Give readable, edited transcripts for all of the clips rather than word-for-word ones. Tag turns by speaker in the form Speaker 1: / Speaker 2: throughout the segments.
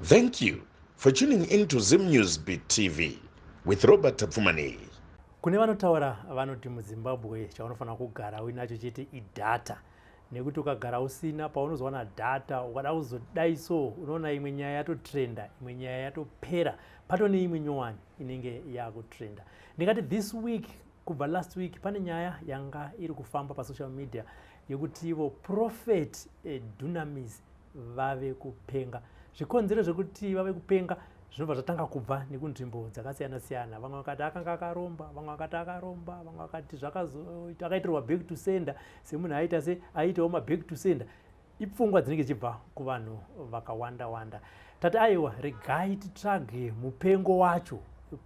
Speaker 1: Thank you for tuning in to Zim News Beat TV with Robert Tapfumaneyi.
Speaker 2: Kune vanotaura vanoti muZimbabwe chaunofanira kugara uinacho chete idata, nekuti ukagara usina, paunozowana data ukada kuzodai so, unoona imwe nyaya yatotrenda, imwe nyaya yatopera, pato neimwe nyowani inenge yakutrenda. Ndingati this week, kubva last week, pane nyaya yanga iri kufamba pasocial media yekuti ivo Prophet Dunamis vave kupenga. Zvikonzero zvekuti vave kupenga zvinobva zvatanga kubva nekunzvimbo dzakasiyana siyana. Vamwe vakati akanga akaromba, vamwe vakati akaromba, vamwe vakati zvakazoita akaitirwa back to sender, semunhu aita se aiitawo maback to sender. Ipfungwa dzinenge dzichibva kuvanhu vakawanda wanda. Tati aiwa, regai titsvage mupengo wacho,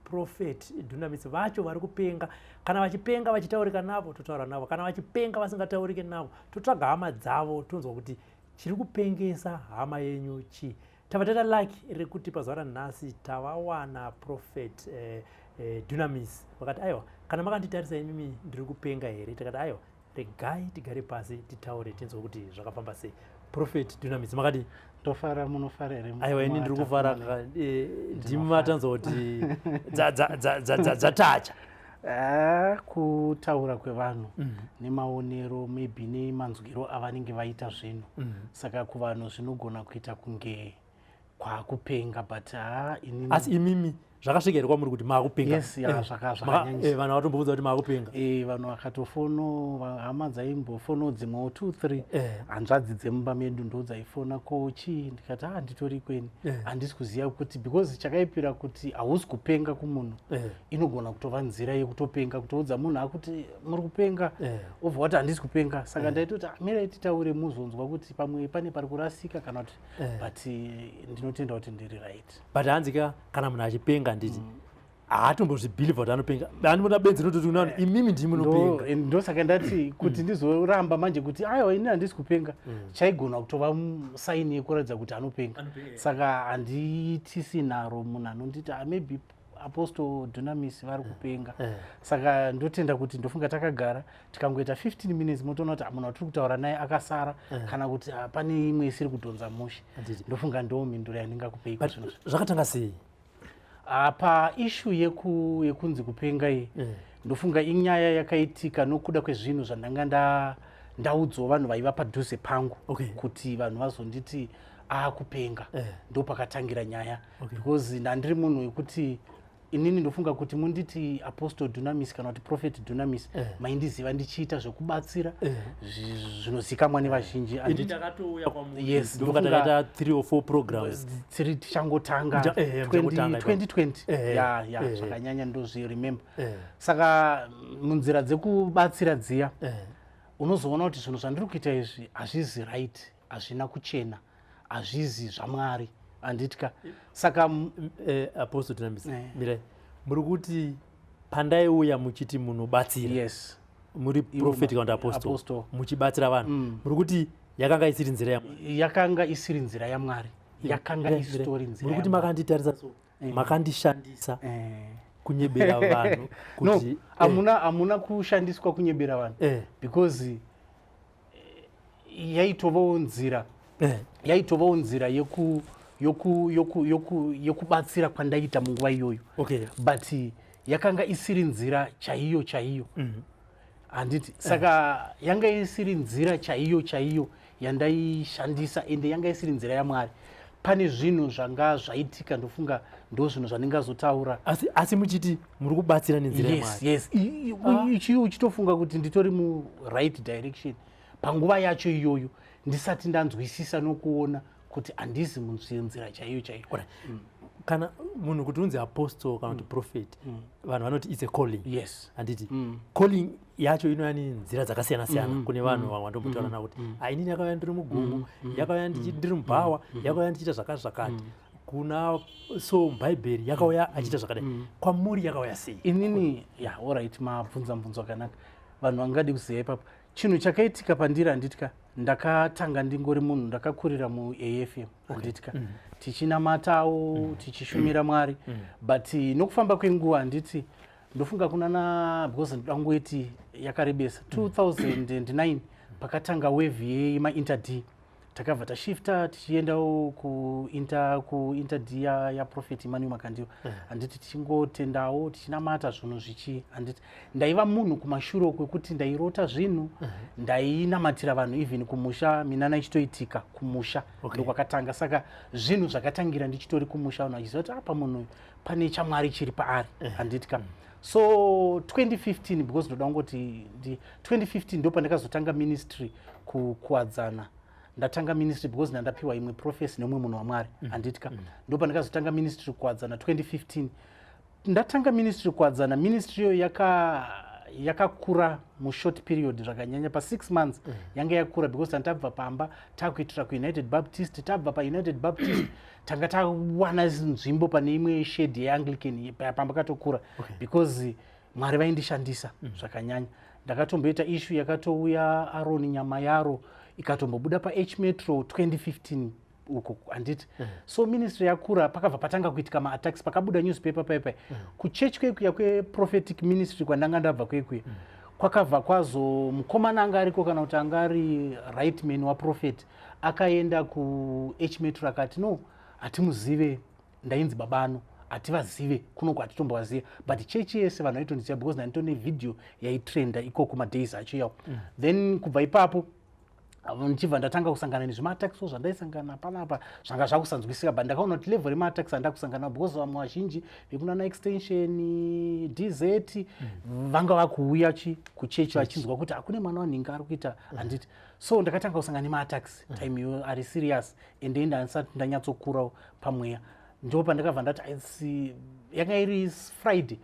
Speaker 2: Prophet Dunamis vacho vari kupenga. Kana vachipenga vachitaurika navo, totaura navo. Kana vachipenga vasingataurike navo, totsvaga hama dzavo, tonzwa kuti chiri kupengesa hama yenyu chii. Tava taita lucky rekuti pazuva ranhasi tavawana Prophet Dunamis. Vakati aiwa, kana makanditarisa imimi, ndiri kupenga here? Takati aiwa, regai tigare pasi titaure, tinzwe kuti zvakafamba sei. Prophet Dunamis, makadi?
Speaker 3: Ndofara, munofara here?
Speaker 2: Aiwa, ini ndiri kufara. Ndimi matanzwa kuti dzatacha.
Speaker 3: Ah, kutaura kwevanhu nemaonero, maybe nemanzwiro avanenge vaita zvinhu. Saka kuvanhu zvinogona kuita kunge kwakupenga, but ha, inini
Speaker 2: Asi imimi zvakasvika here kwamuri kuti maakupenga?
Speaker 3: Yes, ya, zvakanyanyisa.
Speaker 2: Vanhu vatombobvunza kuti maakupenga?
Speaker 3: Vanhu vakatofono, hama dzaimbofono dzimwewo 2 3, hanzvadzi dzemumba medu ndo dzaifona, "Ko chii?" Ndikati, "A, nditori kweni." Handisi kuziva kuti, because chakaipira kuti hausi kupenga kumunhu, inogona kutova nzira yekutopenga, kutoudza munhu akuti muri kupenga, obva wati handisi kupenga. Saka ndaitoti, "Ah, mirai titaure, muzonzwa kuti pamwe pane pari kurasika kana kuti." But ndinotenda kuti ndiri right.
Speaker 2: But hanzi ka, kana munhu achipenga, nditi haatombozvibhilivha kuti anopenga. Andimona benzi rinototi unani, imimi ndimi munopenga.
Speaker 3: Ndosaka ndati kuti ndizoramba manje kuti aiwa, ini handisi kupenga, chaigona kutova sign yekuratidza kuti anopenga.
Speaker 2: Anopenga.
Speaker 3: Saka handiitisi nharo munhu anonditi, "Ah, maybe Apostle Dunamis vari kupenga." Saka ndotenda kuti ndofunga takagara tikangoita 15 minutes, motoona kuti, ah, munhu watiri kutaura naye akasara, kana kuti, ah, pane imwe isiri kudhonza mushe.
Speaker 2: Handiti.
Speaker 3: Ndofunga ndo mhinduro yandingakupei
Speaker 2: But
Speaker 3: kuzvinhu.
Speaker 2: zvakatanga sei?
Speaker 3: Paissue yekunzi kupenga iyi, ndofunga inyaya yakaitika nokuda kwezvinhu zvandanga ndaudzwa vanhu vaiva padhuze pangu, kuti vanhu vazonditi aakupenga. Ndo pakatangira nyaya, because ndandiri munhu wekuti inini ndofunga kuti munditi Apostle Dunamis kana kuti Prophet Dunamis, maindiziva ndichiita zvekubatsira zvinozikamwa nevazhinji.
Speaker 2: Ini ndakatouya kwamuri.
Speaker 3: Yes,
Speaker 2: ndofunga takaita 3 or 4 programs.
Speaker 3: Tiri tichangotanga.
Speaker 2: Muchangotanga ipapo.
Speaker 3: 2020. Ya, zvakanyanya ndozviremember. Saka munzira dzekubatsira dziya, unozoona kuti zvinhu zvandiri kuita izvi hazvizi right, hazvina kuchena, hazvizi zvaMwari, handitya. Saka
Speaker 2: Apostle Dunamis, mirai. Muri kuti pandaiuya muchiti munobatsira,
Speaker 3: Yes.
Speaker 2: muri prophet kana kuti apostle,
Speaker 3: Apostle.
Speaker 2: muchibatsira vanhu, muri kuti yakanga isiri nzira yaMwari?
Speaker 3: Yakanga isiri nzira yaMwari, yakanga
Speaker 2: Mirai,
Speaker 3: isitori
Speaker 2: mirai.
Speaker 3: nzira
Speaker 2: Muri kuti
Speaker 3: yaMwari.
Speaker 2: makanditarisa so, makandishandisa kunyebera vanhu
Speaker 3: No,
Speaker 2: kuti
Speaker 3: hamuna kushandiswa kunyebera vanhu, because yaitovawo nzira, yaitovawo nzira yekubatsira kwandaita munguva iyoyo, but yakanga isiri nzira chaiyo chaiyo, handiti? Saka yanga isiri nzira chaiyo chaiyo yandaishandisa, ende yanga isiri nzira yaMwari. Pane zvinhu zvanga zvaitika, ndofunga ndo zvinhu zvandingazotaura.
Speaker 2: Asi muchiti muri kubatsira nenzira
Speaker 3: Yes.
Speaker 2: yaMwari?
Speaker 3: Yes. Uchitofunga kuti nditori muright direction panguva yacho iyoyo, ndisati ndanzwisisa nokuona kuti handizi munzira chaiyo chaiyo.
Speaker 2: Alright. Kana munhu kuti unzi apostle kana kuti prophet, vanhu vanoti it's a calling, handiti? Calling yacho inouya nenzira dzakasiyana siyana. Kune vanhu vamwe vandombotaura navo kuti, "Ah, inini yakauya ndiri mugomo, yakauya ndiri mubhawa, yakauya ndichiita zvakati zvakati." Kuna so mubhaibheri yakauya achiita zvakadai. Kwamuri yakauya sei?
Speaker 3: Inini, ya, alright, mabvunza mubvunzo wakanaka, vanhu vangadi kuziva ipapo. Chinhu chakaitika pandiri, handitya, ndakatanga ndingori munhu ndakakurira muAFM, handitya, tichinamatawo, tichishumira Mwari. But nokufamba kwenguva, handiti, ndofunga kunana, because ndoda kungoiti yakarebesa, 2009 pakatanga wave yemainter d. Takabva tashifta tichiendawo kuinter yaProphet Emmanuel Makandiwa, handiti? Tichingotendawo, tichinamata, zvinhu zvichi, handiti? Ndaiva munhu kumashure kwekuti ndairota zvinhu, ndainamatira vanhu, even kumusha minana ichitoitika kumusha. Ndokwakatanga. Saka zvinhu zvakatangira ndichitori kumusha, vanhu vachiziva kuti apa munhu uyu pane chamwari chiri paari, handiti ka? So 2015, because ndoda kungoti 2015 ndo pandakazotanga ministry kuKuwadzana. Ndatanga ministry because ndandapiwa imwe prophecy nemumwe munhu waMwari, handiti ka? Ndo pandakazotanga ministry Kuwadzana 2015. Ndatanga ministry Kuwadzana, ministry iyoyo yakakura mushort period zvakanyanya. Pa6 months yanga yakura, because tandabva pamba takuitira kuUnited Baptist. Tabva paUnited Baptist, tanga tawana nzvimbo pane imwe shed yeAnglican, pamba katokura, because Mwari vaindishandisa zvakanyanya. Ndakatomboita issue yakatouya Aroni nyama yaro ikatombobuda paH Metro 2015 uko, handiti? So ministry yakura, pakabva patanga kuitika maattacks. Pakabuda newspaper paipai kuchechi kwekuya kweprophetic ministry kwandanga ndabva kwekuya, kwakabva kwazo mukomana anga ariko, kana kuti anga ari right man waprophet, akaenda kuH Metro akati, "No, hatimuzive, ndainzi babano, hativazive kuno kwatitombovaziva." But chechi yese vanhu vaitondiziva because ndanditone video yaitrenda ikoko madays acho iyawo. Then kubva ipapo ndichibva ndatanga kusangana nezvimaattacks zvandaisangana panapa, zvanga zvakusanzwisika. But ndakaona kuti level remaattacks andakusangana nao, because vamwe vazhinji vekunana Extension, DZ, vanga vakuuya chi kuchechi vachinzwa kuti hakune mwana wanhinga ari kuita, handiti? So ndakatanga kusangana nemaattacks time iyo ari serious, ende ndandisati ndanyatsokurawo pamweya. Ndo pandakabva ndati aisi, yanga iri Friday,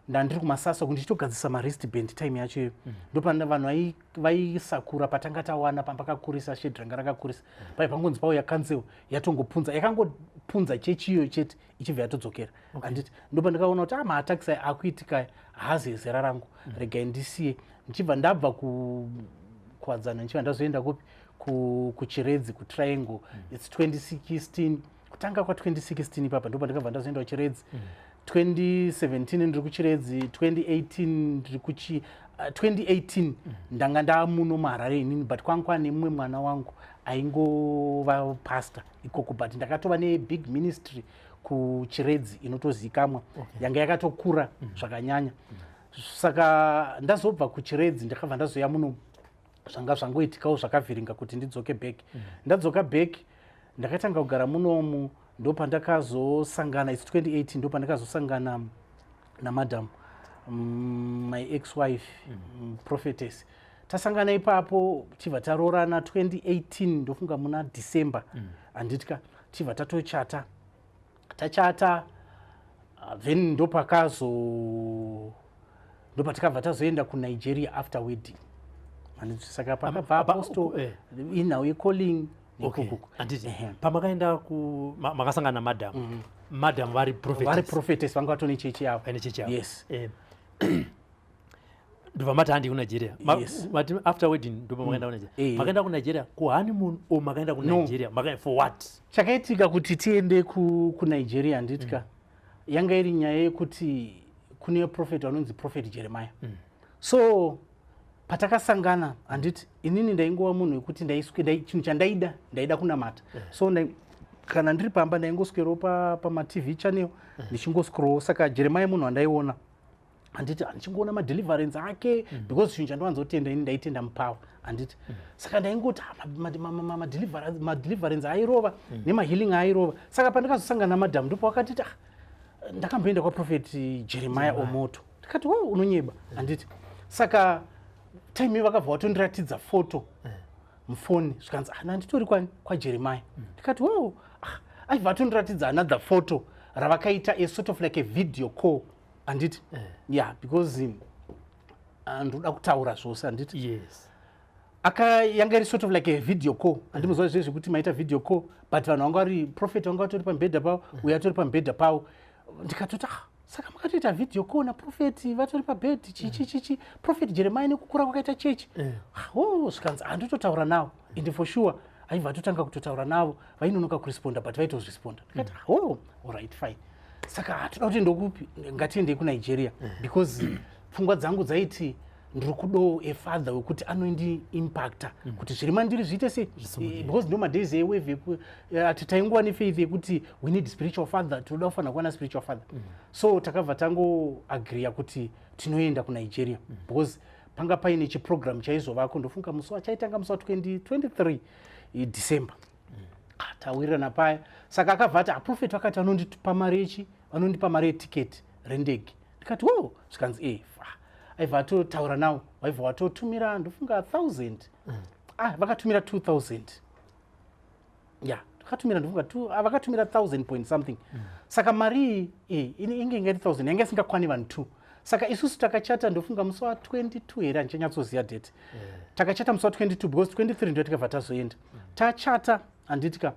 Speaker 3: ndandiri kumasasa kuti ndichitogadzisa mawristband time yacho iyo. Ndopanda vanhu vaisakura patanga tawana pambakakurisa, shed ranga rakakurisa pai. Pangonzi pauya council, yatongopunza, yakangopunza chechi iyoyo chete, ichibva yatodzokera, handiti? Ndopandakaona kuti maattacks aya akuitika haazi ezera rangu, regai ndisiye. Ndichibva ndabva kuWadzana, ndichibva ndazoenda kupi? KuChiredzi, kuTriangle. It's 2016, kutanga kwa2016 ipapa ndo pandakabva ndazoenda kuChiredzi. 2017 ndiri kuChiredzi, 2018 ndiri kuchi 2018 ndanga ndamuno muHarare inini, but kwanga kwane mumwe mwana wangu aingova pastor ikoko, but ndakatova nebig ministry kuChiredzi inotozikamwa, yanga yakatokura zvakanyanya. Saka ndazobva kuChiredzi, ndakabva ndazoya muno. Zvanga zvangoitikawo zvakavhiringa kuti ndidzoke back. Ndadzoka back, ndakatanga kugara munomu. Ndopandakazosangana, it's 2018, ndopandakazosangana namadam, my ex wife, prophetess. Tasangana ipapo, tibva taroorana 2018, ndofunga muna December, handiti? Tibva tatochata. Tachata, then ndopakazo ndopatikabva tazoenda kuNigeria after wedding. Saka pakabva apostle inhau yecalling nekukuku.
Speaker 2: Handiti pamakaenda ku makasangana namadam, madam vari prophetess?
Speaker 3: Vari prophetess, vanga vatone chechi yavo.
Speaker 2: Vaine chechi yavo.
Speaker 3: Yes.
Speaker 2: Ndobva mati handi kuNigeria.
Speaker 3: Yes.
Speaker 2: Mati after wedding ndobva makaenda kuNigeria?
Speaker 3: Eh.
Speaker 2: Makaenda kuNigeria kuhoneymoon or makaenda kuNigeria for what?
Speaker 3: Chakaitika kuti tiende kuNigeria, handiti ka, yanga iri nyaya yekuti kune prophet vanonzi Prophet Jeremiah. So patakasangana, handiti, inini ndaingova munhu wekuti chinhu chandaida, ndaida kunamata. So kana ndiri pamba ndaingoswerawo pamatv channel ndichingoscroll. Saka Jeremiah munhu wandaiona, handiti, ndichingoona madeliverance ake, because chinhu chandowanzotenda ini, ndaitenda mupower, handiti? Saka ndaingoti, ah, madeliverance airova nemahealing airova. Saka pandakazosangana namadhamu, ndipo wakatiti, "Ah, ndakamboenda kwaProphet Jeremiah Omoto." Ndikati, "Wo, unonyeba," handiti? Saka time iyo vakabva vatondiratidza foto mufoni, zvikanzi, "Ah, nanditori kwani kwaJeremiah." Ndikati, "Wo." Ah, aibva atondiratidza another photo ravakaita, a sort of like a video call, handiti? Yeah, because ndoda kutaura zvose, handiti?
Speaker 2: Yes.
Speaker 3: Aka yanga iri sort of like a video call, handimuziva zve zvekuti maita video call, but vanhu vanga vari prophet vanga vatori pamubhedha pavo, uyo atori pamubhedha pavo. Ndikatoti, "Ah, saka makatoita video call naprophet vatori pabhedhi, chichi chichi, Prophet Jeremiah, nekukura kwakaita chechi?" Oh, zvikanzi, "Handototaura navo." And for sure aibva atotanga kutotaura navo, vainonoka kuresponda but vaitozresponda. Ndikati, "Oh, alright, fine. Saka hatoda kuti ndokupi? Ngatiendei kuNigeria," because pfungwa dzangu dzaiti Ndiri kudawo a father wekuti anondiimpacta kuti zviri mandiri zviite sei.
Speaker 2: Zvisumukire.
Speaker 3: Because ndo madays ewave ati taingova nefaith yekuti we need spiritual father, tinoda kufanira kuva naspiritual father. So takabva tangoagreea kuti tinoenda kuNigeria because panga paine chiprogram chaizovako, ndofunga musi wachaitanga musi wa20 23 December. Ah, tawirirana paya. Saka akabva ati, "Prophet vakati vanondipa mari yechi, vanondipa mari yetiketi rendege." Ndikati, "Wo." Zvikanzi, "E fa." Aibva atotaura nawo, vaibva vatotumira, ndofunga 1000. Ah, vakatumira 2000. Ya, vakatumira, ndofunga vakatumira 1000 point something. Saka mari iyi inge ingati 1000 yanga isingakwani vanhu two. Saka isusu takachata, ndofunga musi wa22 here, handichanyatsoziva date. Takachata musi wa22 because 23 ndo tikabva tazoenda. Tachata, handiti ka,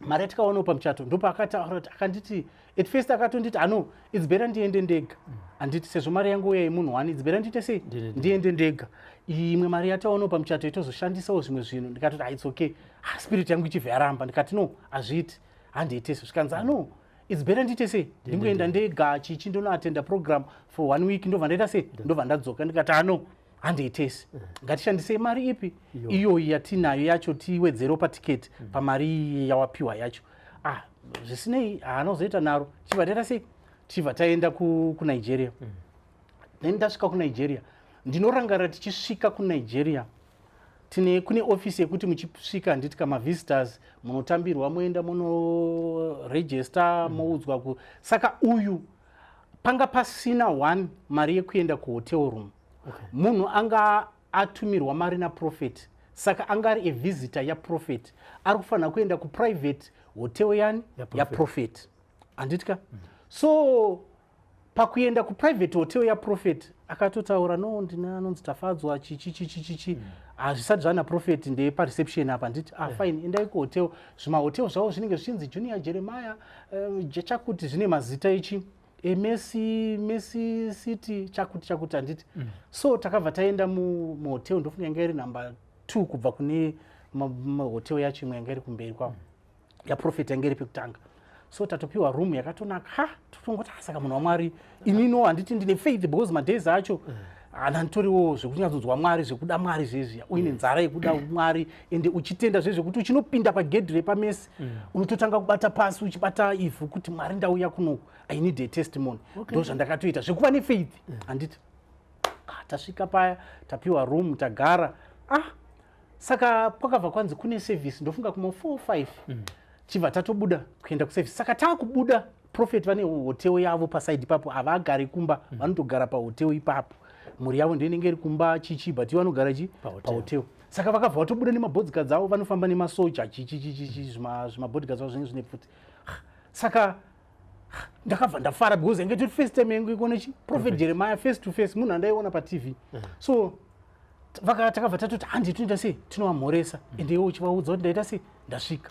Speaker 3: mari yatikaonawo pamuchato, ndopaakataura kuti, akanditi, at first akatonditi, "Ano, it's better ndiende ndega, handiti, sezvo mari yangu uya yemunhu one, it's better ndiite sei?"
Speaker 2: Ndiende ndega.
Speaker 3: Ndiende ndega, imwe mari yataonawo pamuchato itozoshandisawo zvimwe zvinhu. Ndikatoti, "Ah, it's okay." Ah, spirit yangu ichibva yaramba. Ndikati, "No, hazviiti, handiite so." Zvikanzi, "Ano, it's better ndiite sei? Ndingoenda ndega chichi, ndonoatenda program for one week, ndobva ndaita sei? Ndobva ndadzoka." Ndikati, "Ano, handiitesi, ngatishandisei mari ipi?"
Speaker 2: Iyoyi.
Speaker 3: Iyoyi yatinayo yacho, tiwedzerewo patiketi pamari iyi yawapiwa yacho. Ah, zvisinei, haana kuzoita naro. Chibva taita sei? Tichibva taenda kuNigeria. Then tasvika kuNigeria, ndinorangarira tichisvika kuNigeria, tine kune ofisi yekuti muchisvika, handiti, kamavisitors munotambirwa, moenda munoregister, moudzwa ku. Saka uyu panga pasina one mari yekuenda kuhotel room. Munhu anga atumirwa mari naprophet, saka anga ari avisitor yaprophet, ari kufanira kuenda kuprivate hotel yani?
Speaker 2: Yaprophet.
Speaker 3: Yaprophet, handiti ka? So pakuenda kuprivate hotel yaprophet, akatotaura, "No, ndine anonzi Tafadzwa chichi chichi chichi." Hazvisati zvana prophet, ndepareception apa, nditi, "Ah, fine, endai kuhotel." Zvimahotel zvavo zvinenge zvichinzi Junior Jeremiah, chakuti zvine mazita ichi, eMessi, Messi City, chakuti chakuti, handiti? So takabva taenda muhotel, ndofunga yanga iri number 2 kubva kune mahotel yacho, imwe yanga iri kumberi kwavo, yaprophet yanga iri pekutanga. So tatopiwa room yakatonaka. Ha, totongoti, "Ah, saka munhu waMwari." Inino, handiti, ndine faith because madays acho hana nditoriwo zvekunyatsonzwa Mwari, zvekuda Mwari zvezviya, uine nzara yekuda Mwari, ende uchitenda zvezvekuti uchinopinda pagedhi repaMesi, unototanga kubata pasi, uchibata ivhu kuti, "Mwari, ndauya kunoku, I need a testimony." Ndo zvandakatoita zvekuva nefaith, handiti? Ah, tasvika paya, tapiwa room, tagara. Ah, saka kwakabva kwanzi kune service, ndofunga kuma 4 5. Chibva tatobuda kuenda kuservice. Saka taakubuda, prophet vane hotel yavo paside ipapo, havagari kumba, vanotogara pahotel ipapo. Mhuri yavo ndo inenge iri kumba chichi, but ivo vanogara chi?
Speaker 2: Pahotel.
Speaker 3: Pahotel. Saka vakabva vatobuda nemabodyguards avo, vanofamba nemasoja chichi chichi, zvimabodyguards avo zvinenge zvine pfuti. Saka ndakabva ndafara because yange tori first time yangu ikuona chi Prophet Jeremiah face to face, munhu andaiona paTV. So takabva tatoti, "Handi, tinoita sei? Tinovamhoresa." Ende iwo uchivaudza kuti ndaita sei, ndasvika.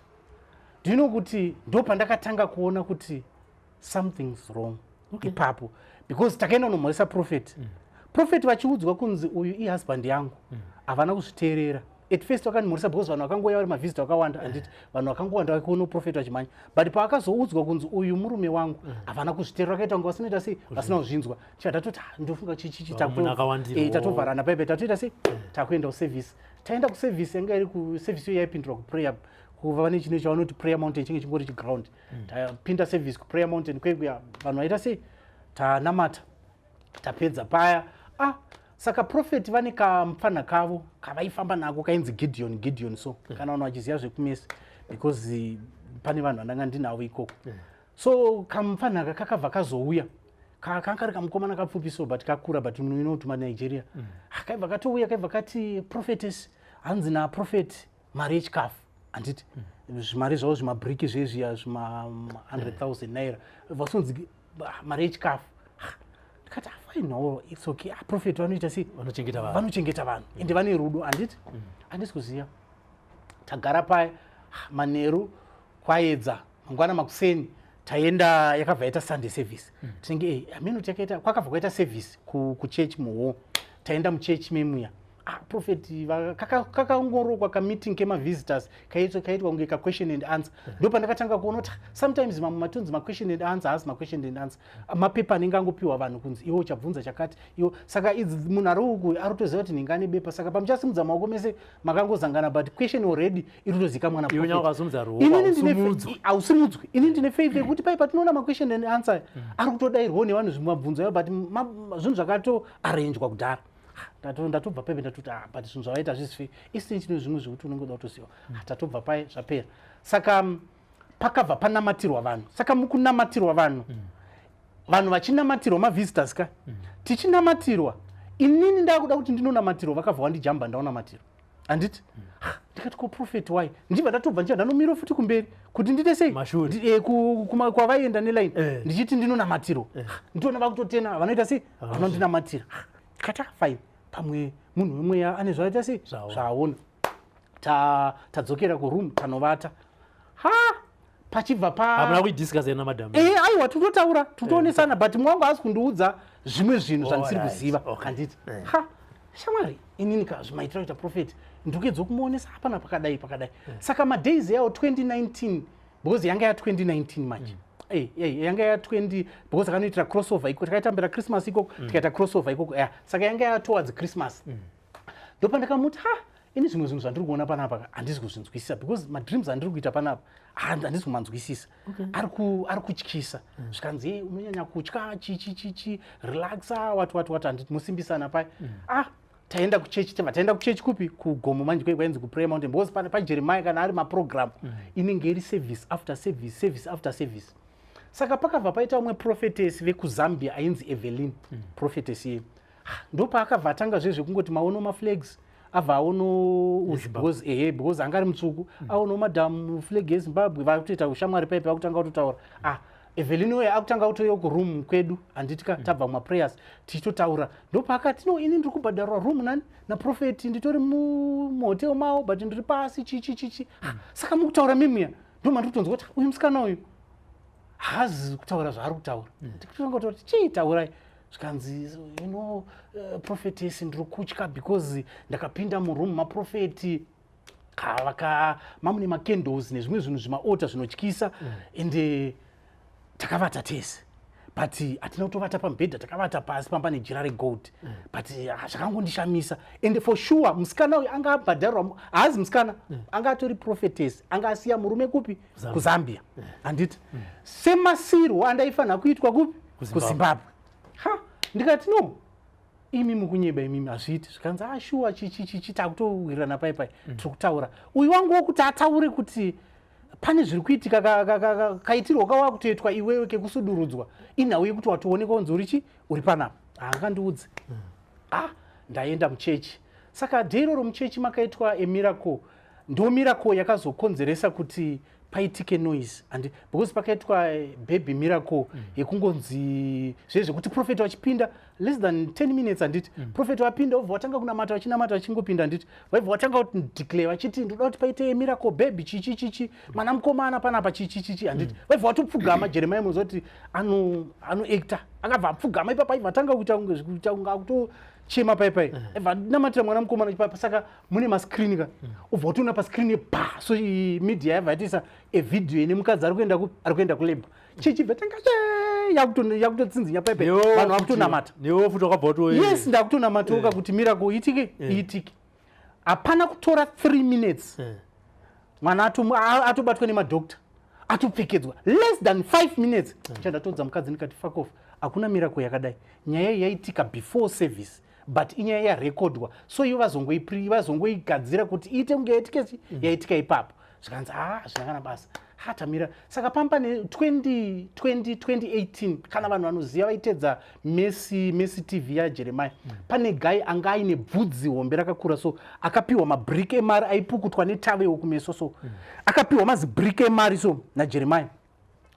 Speaker 3: Ndino kuti ndo pandakatanga kuona kuti something's wrong ipapo, because takaenda kunomhoresa prophet. Prophet vachiudzwa kunzi uyu ihusband yangu, havana kuzviteerera. At first vakandimhoresa because vanhu vakangouya vari mavhisitor vakawanda, handiti? Vanhu vakangowanda vakiona prophet vachimhanya, but pavakazoudzwa kunzi uyu murume wangu, havana kuzviteerera, vakaita kunge vasinoita sei, vasina kuzvinzwa. Chibva tatoti, "Ah, ndofunga chichichi."
Speaker 2: Munhu akawandirwa.
Speaker 3: Tatovharana paipai, tatoita sei, takuenda kuservice. Taenda kuservice, yanga iri kuservice iyo yaipindura kuprayer, kuva nechino chavanoti Prayer Mountain, chinge chingori chiground. Tapinda service kuPrayer Mountain kwekuya, vanhu vaita sei, tanamata, tapedza paya. Ah, saka prophet vane kamupfanha kavo kavaifamba nako kainzi Gideon. Gideon, so kana vanhu vachiziva zvekuMesi, because pane vanhu vandanga ndinavo ikoko. So kamupfanhaka kakabva kazouya, kanga kari kamukomana kapfupi so, but kakura, but inoti maNigeria. Ah, kaibva katouya, kaibva kati, "Prophetess, hanzi naprophet mari yechikafu," handiti? Zvimari zvavo zvimabhiriki zvezviya, zvima 100 000 naira, vasonzi, "Ah, mari yechikafu." Ah, ndikati, "Ah, fine, no, it's okay." Ah, prophet vanoita sei?
Speaker 2: Vanochengeta vanhu.
Speaker 3: Vanochengeta vanhu, ende vane rudo, handiti? Handisi kuziva. Tagara paya. Ah, manheru kwaedza, mangwana makuseni taenda, yakabva yaita Sunday service. Tinenge hameno takaita, kwakabva kwaita service kuchechi muho. Taenda muchechi memuya. Ah, prophet kakangorokwa kameeting kemavisitors, kaitwa kunge kaquestion and answer. Ndo pandakatanga kuona kuti sometimes mamwe matonzi maquestion and answer haasi maquestion and answer, mapepa anenge angopiwa vanhu kunzi iwe uchabvunza chakati iwo. Saka idzi munhu ari uku ari kutoziva kuti ndinga nebepa, saka pamuchasimudza maoko mese makangozangana, but question already iri kutozikamwa.
Speaker 2: Iwe nyangwe ukasimudza ruoko,
Speaker 3: Inini ndine
Speaker 2: hausimudzwi.
Speaker 3: Hausimudzwi. Ini ndine faith yekuti pai patinoona maquestion and answer ari kutodayirwawo nevanhu zvimabvunzo ayo, but zvinhu zvakatoarranjwa kudhara. Ndatobva paipe, ndatoti, ah, but zvinhu zvavaita hazvisi isini chino zvimwe zvekuti unenge uda kutoziva. Ah, tatobva pai, zvapera. Saka pakabva panamatirwa vanhu. Saka mukunamatirwa vanhu, vanhu vachinamatirwa, mavisitors ka, tichinamatirwa, inini ndakuda kuti ndinonamatirwa, vakabva wandijamba ndaonamatirwa, handiti? Ah, ndikati, ko prophet wai? Ndibva ndatobva ndichibva ndanomira futi kumberi kuti ndiite sei?
Speaker 2: Mashure.
Speaker 3: Kwavaienda neline, ndichiti ndinonamatirwa. Nditoona vakutotena, vanoita sei, vanondinamatira. Kata fine, pamwe munhu wemweya ane zvaita sei.
Speaker 2: Zvaona.
Speaker 3: Zvaona. Tadzokera kuroom, tanovata. Ha, pachibva pa
Speaker 2: Hamuna kuidiscuss namadam?
Speaker 3: Aiwa, tinotaura, totoonesana, but mwangu haasi kundiudza zvimwe zvinhu zvandisiri kuziva, handiti? Ha, shamwari, inini ka zvimaitira kuita prophet, ndikuedza kumuonesa hapana pakadai pakadai. Saka madays yawo 2019, because yanga ya2019 manje. Yanga ya20, because akanoitira crossover iko, takaitambira Christmas ikoko, tikaita crossover ikoko, yeah. Saka yanga ya towards Christmas. Ndopandakamuti, ha, ini zvimwe zvinhu zvandiri kuona panapa handisi kuzvinzwisisa, because madreams andiri kuita panapa handisi kumanzwisisa, ari kutyisa. Zvikanzi, "Hey, unonyanya kutya, chichi chichi, relaxa, wati wati wati," handiti? Musimbisana pai. Ah, taenda kuchechi, tibva taenda kuchechi kupi? Kugomo manje, kwainzi kuPrayer Mountain, because pane paJeremiah kana ari maprogram inenge iri service after service, service after service. Saka pakabva paita umwe prophetess vekuZambia ainzi Evelyn, prophetess iye. Ndopaakabva atanga zvezvekungoti maono maflags, abva aono uzvi, because ehe, because anga ari mutsvuku, aono madam flag yeZimbabwe, vakutoita ushamwari paipi, vakutanga kutotaura. Ah, Evelyn uye akutanga kutoiwa kuroom kwedu, handiti ka? Tabva mumaprayers tichitotaura, ndopaakati, no, ini ndiri kubhadharwa room nani naprophet, nditori muhotel mavo, but ndiri pasi, chichi chichi. Ah, saka mukutaura mimiya ndomandiri kutonzwa kuti uyu musikana uyu haazi kutaura zvaari kutaura. Ndikutanga kutaura kuti chii, taurai. Zvikanzi, prophetess, ndiri kutya because ndakapinda muroom maprophet vaka mamune macandles nezvimwe zvinhu zvimaota zvinotyisa, ende takavata tese, but hatina kutovata pamubhedha, takavata pasi pamba nejira regold, but ah, zvakangondishamisa. And for sure musikana uyu anga abhadharwa, haazi musikana, anga atori prophetess, anga asiya murume kupi? KuZambia, handiti? Semasirwo andaifanira kuitwa kupi?
Speaker 2: KuZimbabwe.
Speaker 3: KuZimbabwe. Ha, ndikati, no, imi mukunyeba imimi, hazviiti. Zvikanzi, ashuwa, chichi chichi, takutowirirana pai pai, tiri kutaura. Uyu wangu wokuti ataure kuti pane zviri kuitika, kaitirwo kawakutoitwa iwewe kekusudurudzwa, inhau yekuti watoonekwa kunzi uri chi uri panapa, haangandiudzi. Ah, ndaenda muchechi. Saka day iroro muchechi makaitwa emiracle. Ndo miracle yakazokonzeresa kuti paitike noise, and because pakaitwa baby miracle yekungonzi zvezvekuti prophet vachipinda less than 10 minutes, handiti? Prophet vapinda, vobva vatanga kunamata, vachinamata, vachingopinda, handiti? Vaibva vatanga kuti declare vachiti, ndoda kuti paite miracle baby, chichi chichi, mwana mukomana panapa, chichi chichi, handiti? Vaibva vatopfugama. Jeremiah munoziva kuti anoacta, akabva apfugama ipapo, aibva atanga kuita kunge kuita kunge akutochema pai pai, aibva anamatira mwana mukomana ipapo. Saka mune mascreen ka, ubva utoona pascreen pa, so media yabva yatiisa evideo ine mukadzi ari kuenda ari kuenda kulabour, chichibva tanga yakutotsinzinya pai pai, vanhu vakutonamata.
Speaker 2: Newe futi wakabva wato
Speaker 3: Yes, ndakutonamatoka kuti miracle iitike, iitike. Hapana kutora 3 minutes, mwana atobatwa nemadhokta, atopfekedzwa, less than 5 minutes. Chandatodza mukadzi ndikati, fuck off, hakuna miracle yakadai. Nyaya iyi yaitika before service, but inyaya yarekodwa, so ivo vazongoigadzira kuti iite kunge yaitike chi yaitika ipapo. Zvikanzi, ha, hazvina kana basa, hatamira. Saka pamba ne2020 2018, kana vanhu vanoziva vaitedza Messi, Messi TV yaJeremiah, pane guy anga aine bvudzi hombe rakakura, so akapiwa mabrick emari aipukutwa netowel kumeso, so akapiwa mazibrick emari so naJeremiah.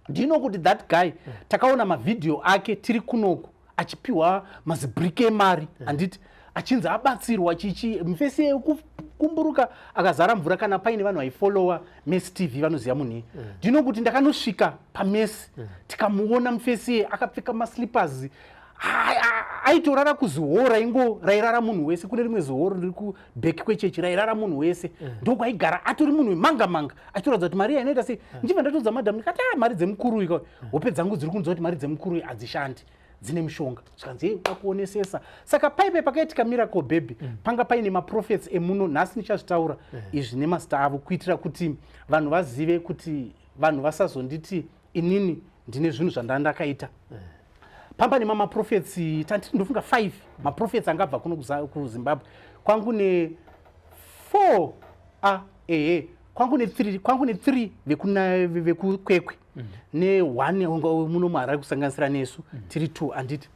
Speaker 3: Ndino kuti that guy, takaona mavhidhiyo ake tiri kunoku achipiwa mazibrick emari, handiti? Achinzi abatsirwa chichi, mufesi yekukumburuka akazara mvura. Kana paine vanhu vaifollowa Messi TV vanoziva munhu iye. Ndino kuti ndakanosvika paMessi, tikamuona mufesi iye akapfeka maslippers. Aitorara kuzihoro raingo rairara munhu wese, kune rimwe zihoro riri kuback kwechechi rairara munhu wese. Ndokwaigara atori munhu wemanga manga, achitoratidza kuti mari iyi inoita sei. Ndichibva ndatoudza madam, ndikati, "Ah, mari dzemukuru ika, hope dzangu dziri kunzwa kuti mari dzemukuru iyi hadzishandi, dzine mishonga." Zvikanzi, "Ei, uda kuonesesa." Saka paipe pakaitika miracle baby, panga paine maprophets emuno. Nhasi ndichazvitaura izvi nemazita avo, kuitira kuti vanhu vazive, kuti vanhu vasazonditi inini ndine zvinhu zvandandakaita. Pamba nemamaprophets tanditi, ndofunga 5 maprophets angabva kuno kuZimbabwe. Kwangu ne 4, a ehe, kwangu ne3, kwangu ne3 vekuKwekwe ne1 muno muHarare, kusanganisira nesu tiri 2, handiti?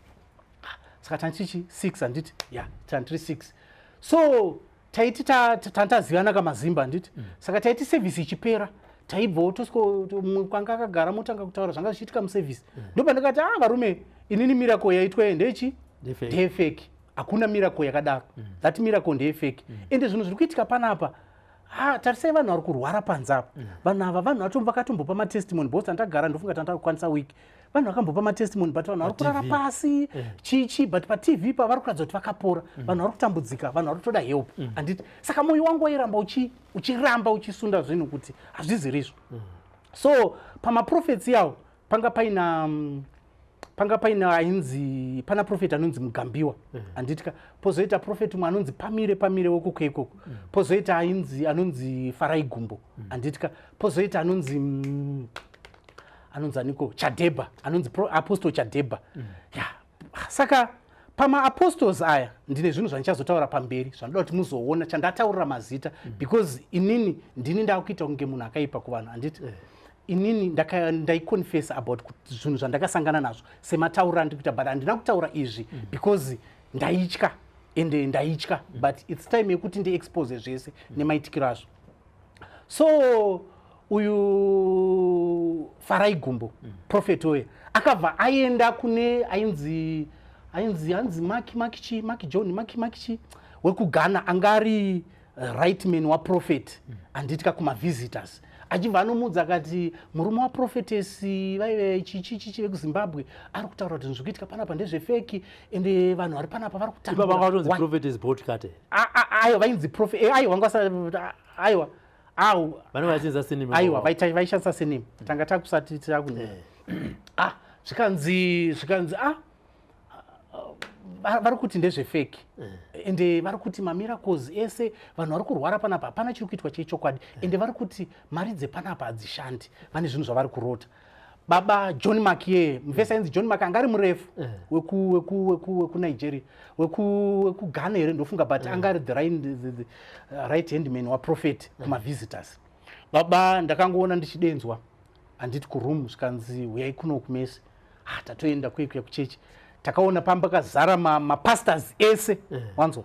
Speaker 3: Saka tandichichi 6, handiti? Ya, tandiri 6. So taiti tandazivana kamazimba, handiti? Saka taiti service ichipera, taibvawo tosiko kwanga akagara, motanga kutaura zvanga zvichiitika muservice. Ndopandakati, "Ah, varume, inini miracle yaitwa iyi ndechi
Speaker 2: Ndefake.
Speaker 3: Ndeyefake. Hakuna miracle yakadaro. That miracle ndeyefake. Ende zvinhu zviri kuitika panapa, ha, tarisai vanhu vari kurwara panze apa. Vanhu ava, vanhu vacho vakatombopa matestimony, because tandagara, ndofunga tandakukwanisa week, vanhu vakambopa matestimony, but vanhu vari kurara
Speaker 2: PaTV.
Speaker 3: pasi, chichi, but paTV pa vari kuratidza kuti vakapora. Vanhu vari kutambudzika, vanhu vari kutoda help, handiti? Saka mwoyo wangu wairamba uchiramba uchisunda zvinhu kuti hazvizirizvo. So pamaprophets yawo panga paina panga paina ainzi, pana prophet anonzi Mugambiwa, handitika? Pozoita prophet umwe anonzi Pamire, Pamire wekuKwe ikoko. Pozoita ainzi, anonzi Farai Gumbo, handitika? Pozoita anonzi anonzi aniko, Chadhebha, anonzi Apostle Chadhebha, ya. Saka pamaapostles aya ndine zvinhu zvandichazotaura pamberi zvanoda kuti muzoona chandataurira mazita, because inini ndini ndakuita kunge munhu akaipa kuvanhu, handiti? Inini ndaiconfessa about zvinhu zvandakasangana nazvo sematauriro andiri kuita, but handina kutaura izvi because ndaitya, ende ndaitya. But it's time yekuti ndiexpose zvese nemaitikiro azvo. So uyu Farai Gumbo, prophet uye, akabva aenda kune ainzi anzi Maki, Maki chi, Maki John, Maki, Maki chi, wekuGhana, anga ari right man waprophet, handitika? Kumavisitors achibva anomuudza akati, "Murume waprophetess vaive chichi chichi vekuZimbabwe ari kutaura kuti zviri kuitika panapa ndezvefake, ende vanhu vari panapa vari
Speaker 2: Ipa vanga vatonzi
Speaker 3: kutambura."
Speaker 2: Prophetess Botkate.
Speaker 3: Aiwa, vainzi prophet, aiwa, vanga aiwa, au.
Speaker 2: Vanenge vachinza surname.
Speaker 3: Aiwa, vaishandisa surname. Tanga takusati takune, ah, zvikanzi, ah, vari kuti ndezvefake, ende vari kuti mamiracles ese, vanhu vari kurwara panapa, hapana chiri kuitwa chechokwadi, ende vari kuti mari dzepanapa hadzishandi, vane zvinhu zvavari kurota. Baba John Mark ye mufesi ainzi John Mark, anga ari murefu, wekuNigeria, wekuGhana here, ndofunga, but anga ari the right hand man waprophet kumavisitors. Baba, ndakangoona ndichidenzwa, handiti, kuroom, zvikanzi, "Uyai kuno kumese." Ah, tatoenda kuikuya kuchechi, takaona pamba kazara mapastors ese, wanzwa,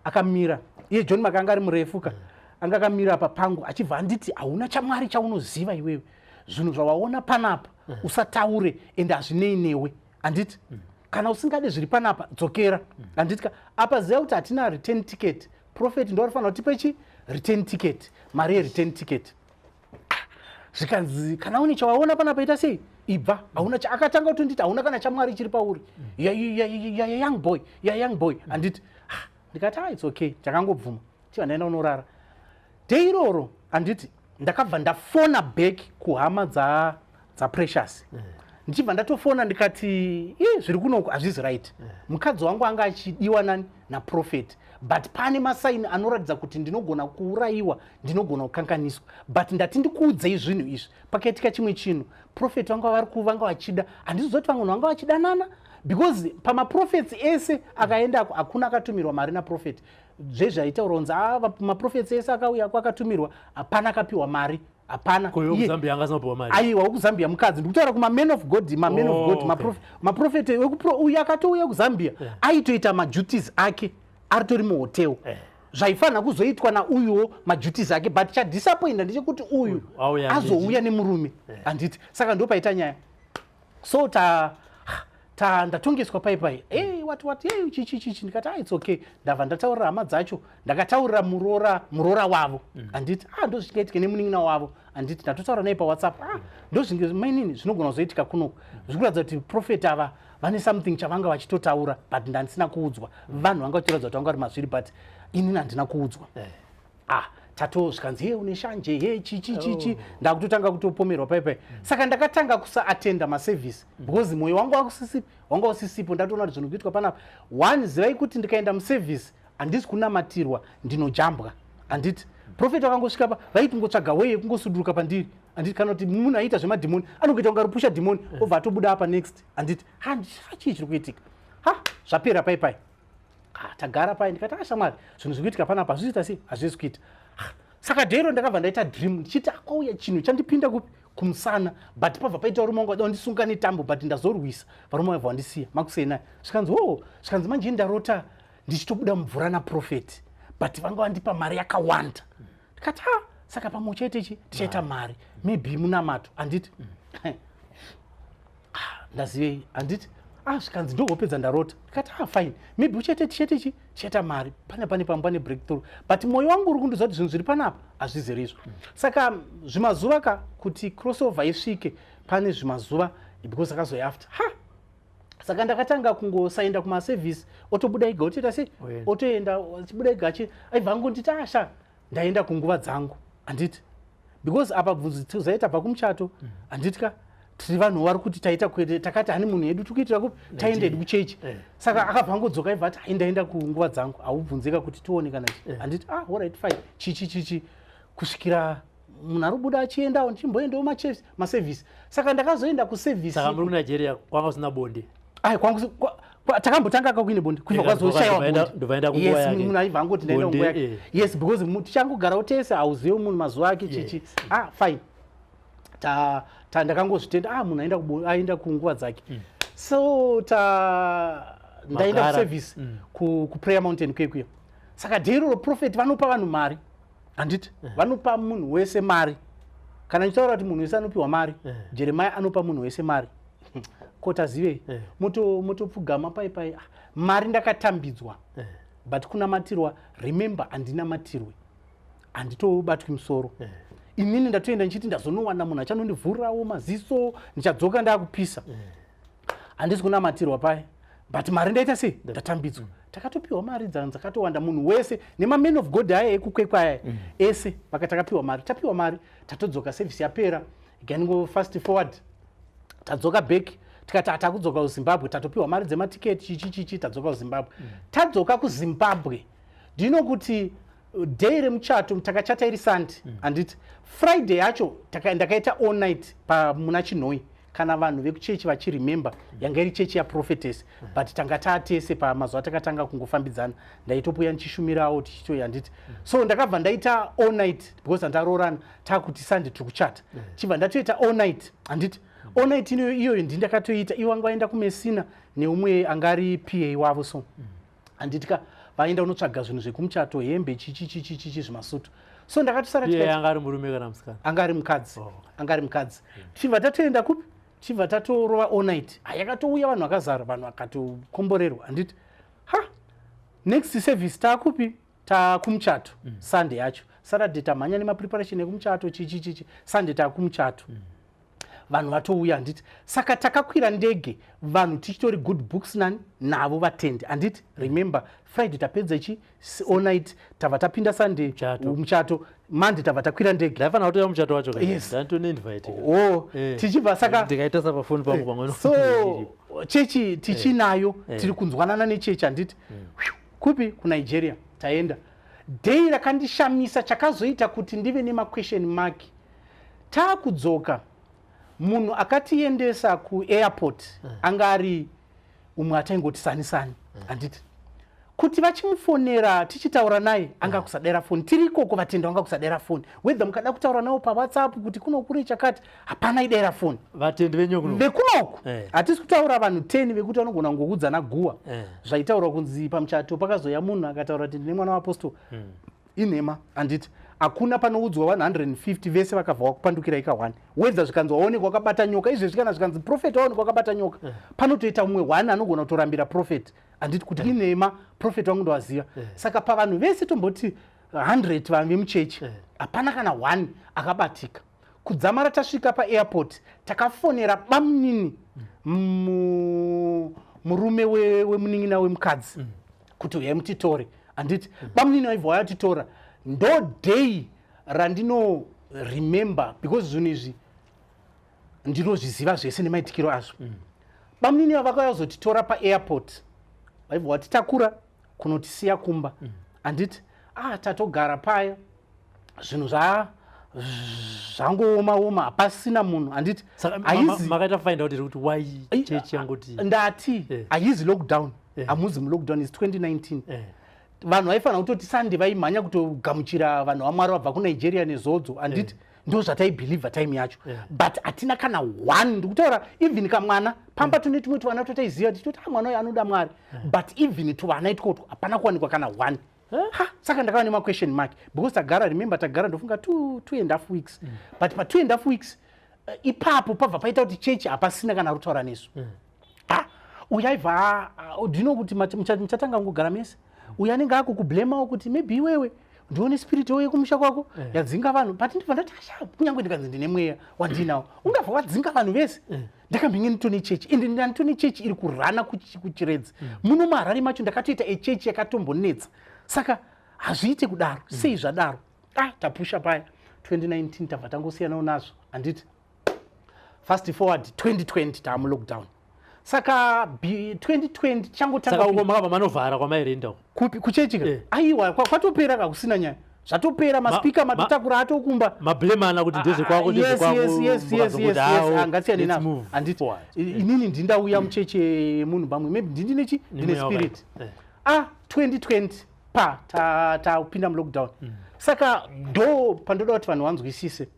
Speaker 3: akamira. Iye John Mark anga ari murefu ka, anga akamira apa pangu, achibva anditi, "Hauna chaMwari chaunoziva iwewe. Zvinhu zvawaona panapa usataure, ende hazvinei newe, handiti? Kana usingade zviri panapa, dzokera, handiti ka? Apa ziva kuti hatina return ticket. Prophet ndo arifanira kutipe chi return ticket, mari yereturn ticket." Zvikanzi, "Kana une chawaona panapa, ita sei, ibva. Hauna." Akatanga kutonditi, "Hauna kana chaMwari chiri pauri. Ya young boy, ya young boy," handiti? Ah, ndikati, "Ah, it's okay." Takangobvuma, chibva ndaenda unorara. Day iroro, handiti, ndakabva ndafona back kuhama dzaPrecious, ndichibva ndatofona ndikati, "I zviri kunoku hazvisi right. Mukadzi wangu anga achidiwa nani, naprophet, but pane masigns anoratidza kuti ndinogona kuurayiwa, ndinogona kukanganiswa, but ndati ndikuudzei zvinhu izvi. Pakaitika chimwe chinhu, prophet vanga vari vanga vachida, handizozoti vamwe vanhu vanga vachidanana, because pamaprophets ese akaendako hakuna akatumirwa mari naprophet. Zvezvaitaura kunzi, ah, maprophets ese akauyako akatumirwa, hapana akapiwa mari, hapana."
Speaker 2: Ko wekuZambia anga asina kupiwa mari?
Speaker 3: Aiwa, wekuZambia mukadzi. Ndikutaura kumamen of God, mamen of God. Maprofet uyu akatouya kuZambia, aitoita maduties ake aritori muhotel, zvaifanira kuzoitwa nauyuwo maduties ake, but chadisappointa ndechekuti uyu
Speaker 2: Auya.
Speaker 3: Azouya nemurume, handiti? Saka ndo paita nyaya. So ta ta ndatongeswa pai pai. Hey, What what? Hey, chichi chichi. Ndikati, "Ah, it's okay." Ndabva ndataurira hama dzacho, ndakataurira muroora wavo, handiti? Ah, ndo zvichingaitika nemunin'ina wavo, handiti? Ndatotaura naye paWhatsApp. Ah, ndo zvinge mainini zvinogona kuzoitika kunoku. Zviri kuratidza kuti prophet ava vane something chavanga vachitotaura, but ndandisina kuudzwa. Vanhu vanga vachitoratidza kuti vanga vari mazviri, but inini handina kuudzwa. Ah, tato zvikanzi, "He, une shanje, he, chichi chichi." Ndakutotanga kutopomerwa paipai. Saka ndakatanga kusaatenda maservice because mwoyo wangu wanga usisipo. Ndatoona kuti zvinhu kuitwa panapa, one, zivai kuti ndikaenda muservice handisi kunamatirwa, ndinojambwa, handiti? Prophet vakangosvika pa vaitingotsvaga way yekungosuduruka pandiri, handiti? Kana kuti munhu aiita zvemadhimoni, anongoita kunge aripusha dhimoni, obva atobuda apa next, handiti? Ha, chii chiri kuitika? Ha, zvapera paipai. Ah, tagara pai, ndikati, "Ashamwari, zvinhu zviri kuitika panapa hazviita sei, hazvisi kuita." Ah, saka day iro ndakabva ndaita dream ndichiti kwauya chinhu chandipinda kupi? Kumusana. But pabva paita varume vangu vada kundisunga netambo, but ndazorwisa, varume vaibva vandisiya makuseni. Zvikanzi, "O," zvikanzi, "manje ndarota ndichitobuda mumvura naprophet, but vanga vandipa mari yakawanda." Ndikati, "Ha, saka pamwe uchaite chi tichaita mari, maybe munamato, handiti?" Ah, ndazivei, handiti? Ah, zvikanzi, "Ndohopedza ndarota." Ndikati, "Ah, fine, maybe uchaite tichaite chi tichaita mari pane pamwe pane breakthrough." But mwoyo wangu uri kundiudza kuti zvinhu zviri panapa hazvizere izvo. Saka zvimazuva ka kuti crossover isvike, pane zvimazuva because akazoya after. Ha, saka ndakatanga kungosaenda kumaservice, otobuda ega, otoita sei?
Speaker 2: Oenda.
Speaker 3: Otoenda, achibuda ega, aibva angonditi, "Asha, ndaenda kunguva dzangu," handiti? Because apa bvunzo zaita bva kumuchato, handiti ka? Tiri vanhu vari kuti taita kwete, takati hani munhu yedu tikuitira kupi? Taenda hedu kuchechi. Saka akabva angodzoka, aibva ati, "Ai, ndaenda kunguva dzangu." Haubvunzika kuti tione kana chi, handiti? Ah, alright, fine, chichi chichi, kusvikira munhu ari kubuda achiendawo, ndichimboendawo maservice. Saka ndakazoenda kuservice.
Speaker 2: Saka muri kuNigeria kwanga usina bonde?
Speaker 3: Ai, kwangu takambotanga kakuine bonde, kubva kwazoshayiwa bonde.
Speaker 2: Ndobvaenda kunguva
Speaker 3: Yes,
Speaker 2: yake.
Speaker 3: munhu aibva angoti, "Ndaenda
Speaker 2: Bonde,
Speaker 3: kunguva yake." Yes, because tichangogarawo tese, hauzivi munhu mazuva ake, chichi. Ah, fine, ta ndakangozvitenda. Ah, munhu aenda kunguva dzake. So ta ndaenda
Speaker 2: Magara.
Speaker 3: kuservice kuPrayer Mountain kwekuya. Saka day iroro prophet vanopa vanhu mari, handiti? Vanopa munhu wese mari. Kana ndichitaura kuti munhu wese anopiwa mari, Jeremiah anopa munhu wese mari, kotazivei? Motopfugama pai pai. Ah, mari ndakatambidzwa, but kunamatirwa, remember, handinamatirwe, handitobatwi musoro. Inini ndatoenda ndichiti ndazonowana munhu achanondivhurirawo maziso, ndichadzoka ndaakupisa. Handisi kunamatirwa pai, but mari ndaita sei? Ndatambidzwa. Takatopiwa mari dzakatowanda, munhu wese nemamen of God aya ekukwekwa aya ese takapiwa mari. Tapiwa mari, tatodzoka, service yapera. Iganingo fast forward, tadzoka back, tikati takudzoka kuZimbabwe, tatopiwa mari dzematiketi, chichi chichi, tadzoka kuZimbabwe. Tadzoka kuZimbabwe, ndino kuti day remuchato takachata iri Sunday, handiti? Friday yacho ndakaita all night pamuna Chinhoi. Kana vanhu vekuchechi vachiremember, yanga iri chechi yaprophetess, but tanga taatese pamazuva takatanga kungofambidzana, ndaitopuya ndichishumirawo tichitoya, handiti? So ndakabva ndaita all night because handaroorana, taakuti Sunday tiri kuchata. Chibva ndatoita all night, handiti? All night ino iyoyo ndi ndakatoita. Ivo vanga vaenda kuMesina neumwe anga ari PA wavo, so handiti ka, vaenda unotsvaga zvinhu zvekumuchato, hembe, chichi chichi chichi, zvimasutu. So ndakatosara
Speaker 2: Iye
Speaker 3: tikati
Speaker 2: anga ari murume kana musikana?
Speaker 3: Anga ari mukadzi.
Speaker 2: Oh.
Speaker 3: Anga ari mukadzi. Tichibva tatoenda kupi? Tichibva tatorova all night. Ha, yakatouya vanhu vakazara, vanhu vakatokomborerwa, handiti? Ha, next service taakupi? Taakumuchato. Sunday yacho, Saturday tamhanya nemapreparation ekumuchato, chichi chichi, Sunday taakumuchato, vanhu vatouya, handiti? Saka takakwira ndege, vanhu tichitori good books nani navo vatendi, handiti? Remember, Friday tapedza chi all night, tabva tapinda Sunday
Speaker 2: Muchato.
Speaker 3: Muchato, Monday tabva takwira ndege.
Speaker 2: Ndaifanira kutoya muchato wacho ka.
Speaker 3: Yes.
Speaker 2: Ndanditone-invite.
Speaker 3: O, tichibva saka
Speaker 2: ndikaita sapafoni pangu pamwe.
Speaker 3: So chechi tichinayo, tiri kunzwanana nechechi, handiti? Kupi? KuNigeria. Taenda, day rakandishamisa, chakazoita kuti ndive nemaquestion mark, taakudzoka, munhu akatiendesa kuairport anga ari umwe ataingoti sani sani, handiti? Kuti vachimufonera tichitaura naye, anga kusadera foni. Tiri ikoko, vatenda vanga kusadera foni, whether mukada kutaura navo paWhatsApp kuti kuno kuri chakati, hapana idera foni.
Speaker 2: Vatendi venyu kuno?
Speaker 3: Vekunoku. Hatisi kutaura vanhu 10 vekuti vanogona kungokuudzana guwa. Zvaitaurwa kunzi pamuchato pakazoya munhu akataura kuti, "Ndine mwana waapostol," inhema, handiti? Hakuna panoudzwa 150 vese vakabva wakupandukira ika 1, whether zvikanzi waonekwa wakabata nyoka izvezvi, kana zvikanzi prophet waonekwa wakabata nyoka, panotoita mumwe one anogona kutorambira prophet, handiti, kuti inhema, prophet wangu ndowaziva. Saka pavanhu vese, tomboti 100 vanhu vemuchechi, hapana kana one akabatika. Kudzamara tasvika paairport, takafonera bamunini, murume wemunin'ina wemukadzi, kuti uyai mutitore, handiti. Bamunini vaibva vayatitora. Ndo day randino remember, because zvinhu izvi ndinozviziva zvese nemaitikiro azvo. Bamunini vakauya kuzotitora paairport, vaibva vatitakura kunotisiya kumba, handiti. Ah, tatogara paya, zvinhu zvangooma oma, hapasina munhu, handiti.
Speaker 2: Saka makaita find out here kuti why chechi yangoti?
Speaker 3: Ndati haizi lockdown. Hamuzi mulockdown, is 2019. Vanhu vaifanira kutoti Sunday vaimhanya kutogamuchira vanhu vaMwari vabva kuNigeria nezodzo, handiti. Ndo zvataibhilivha time yacho. But hatina kana one. Ndikutaura even kamwana pamba, tune tumwe tuvana totaiziva tichitoti, "Ah, mwana uyu anoda Mwari," but even tuvana itwotwo hapana kuwanikwa kana one. Ha, saka ndakava nemaquestion mark, because tagara, remember, tagara ndofunga 2.5 weeks. But pa 2.5 weeks ipapo pabva paita kuti chechi hapasina kana rutaura nesu. Ah, uyu aibva, ndino kuti muchatanga kungogara mese, uyu anenge akukublemawo kuti maybe iwewe ndione spirit yekumusha kwako yadzinga vanhu. But ndibva ndati, asha, kunyange ndikanzi ndine mweya wandinawo, ungabva wadzinga vanhu vese? Ndakambinge nditone chechi, ende ndanditone chechi iri kurana kuChiredzi muno muHarare macho. Ndakatoita echechi yakatombonetsa, saka hazviite kudaro. Sei zvadaro? Ah, tapusha paya 2019, tabva tangosiyanawo nazvo, handiti. Fast forward 2020, taamulockdown. Saka 2020 changotanga.
Speaker 2: Saka uko makabva manovhara kwamairenda uko?
Speaker 3: Kupi, kuchechika? Aiwa, kwatopera, kakusina nyaya, zvatopera. Maspika matotakura, atokumba.
Speaker 2: Mablemana kuti ndezvekwako.
Speaker 3: Yes, ngasiyane nazvo, handiti. Inini ndindauya mucheche yemunhu pamwe maybe ndindine chi ndine spirit. Ah, 2020 pa tapinda mulockdown. Saka ndo pandoda kuti vanhu vanzwisise.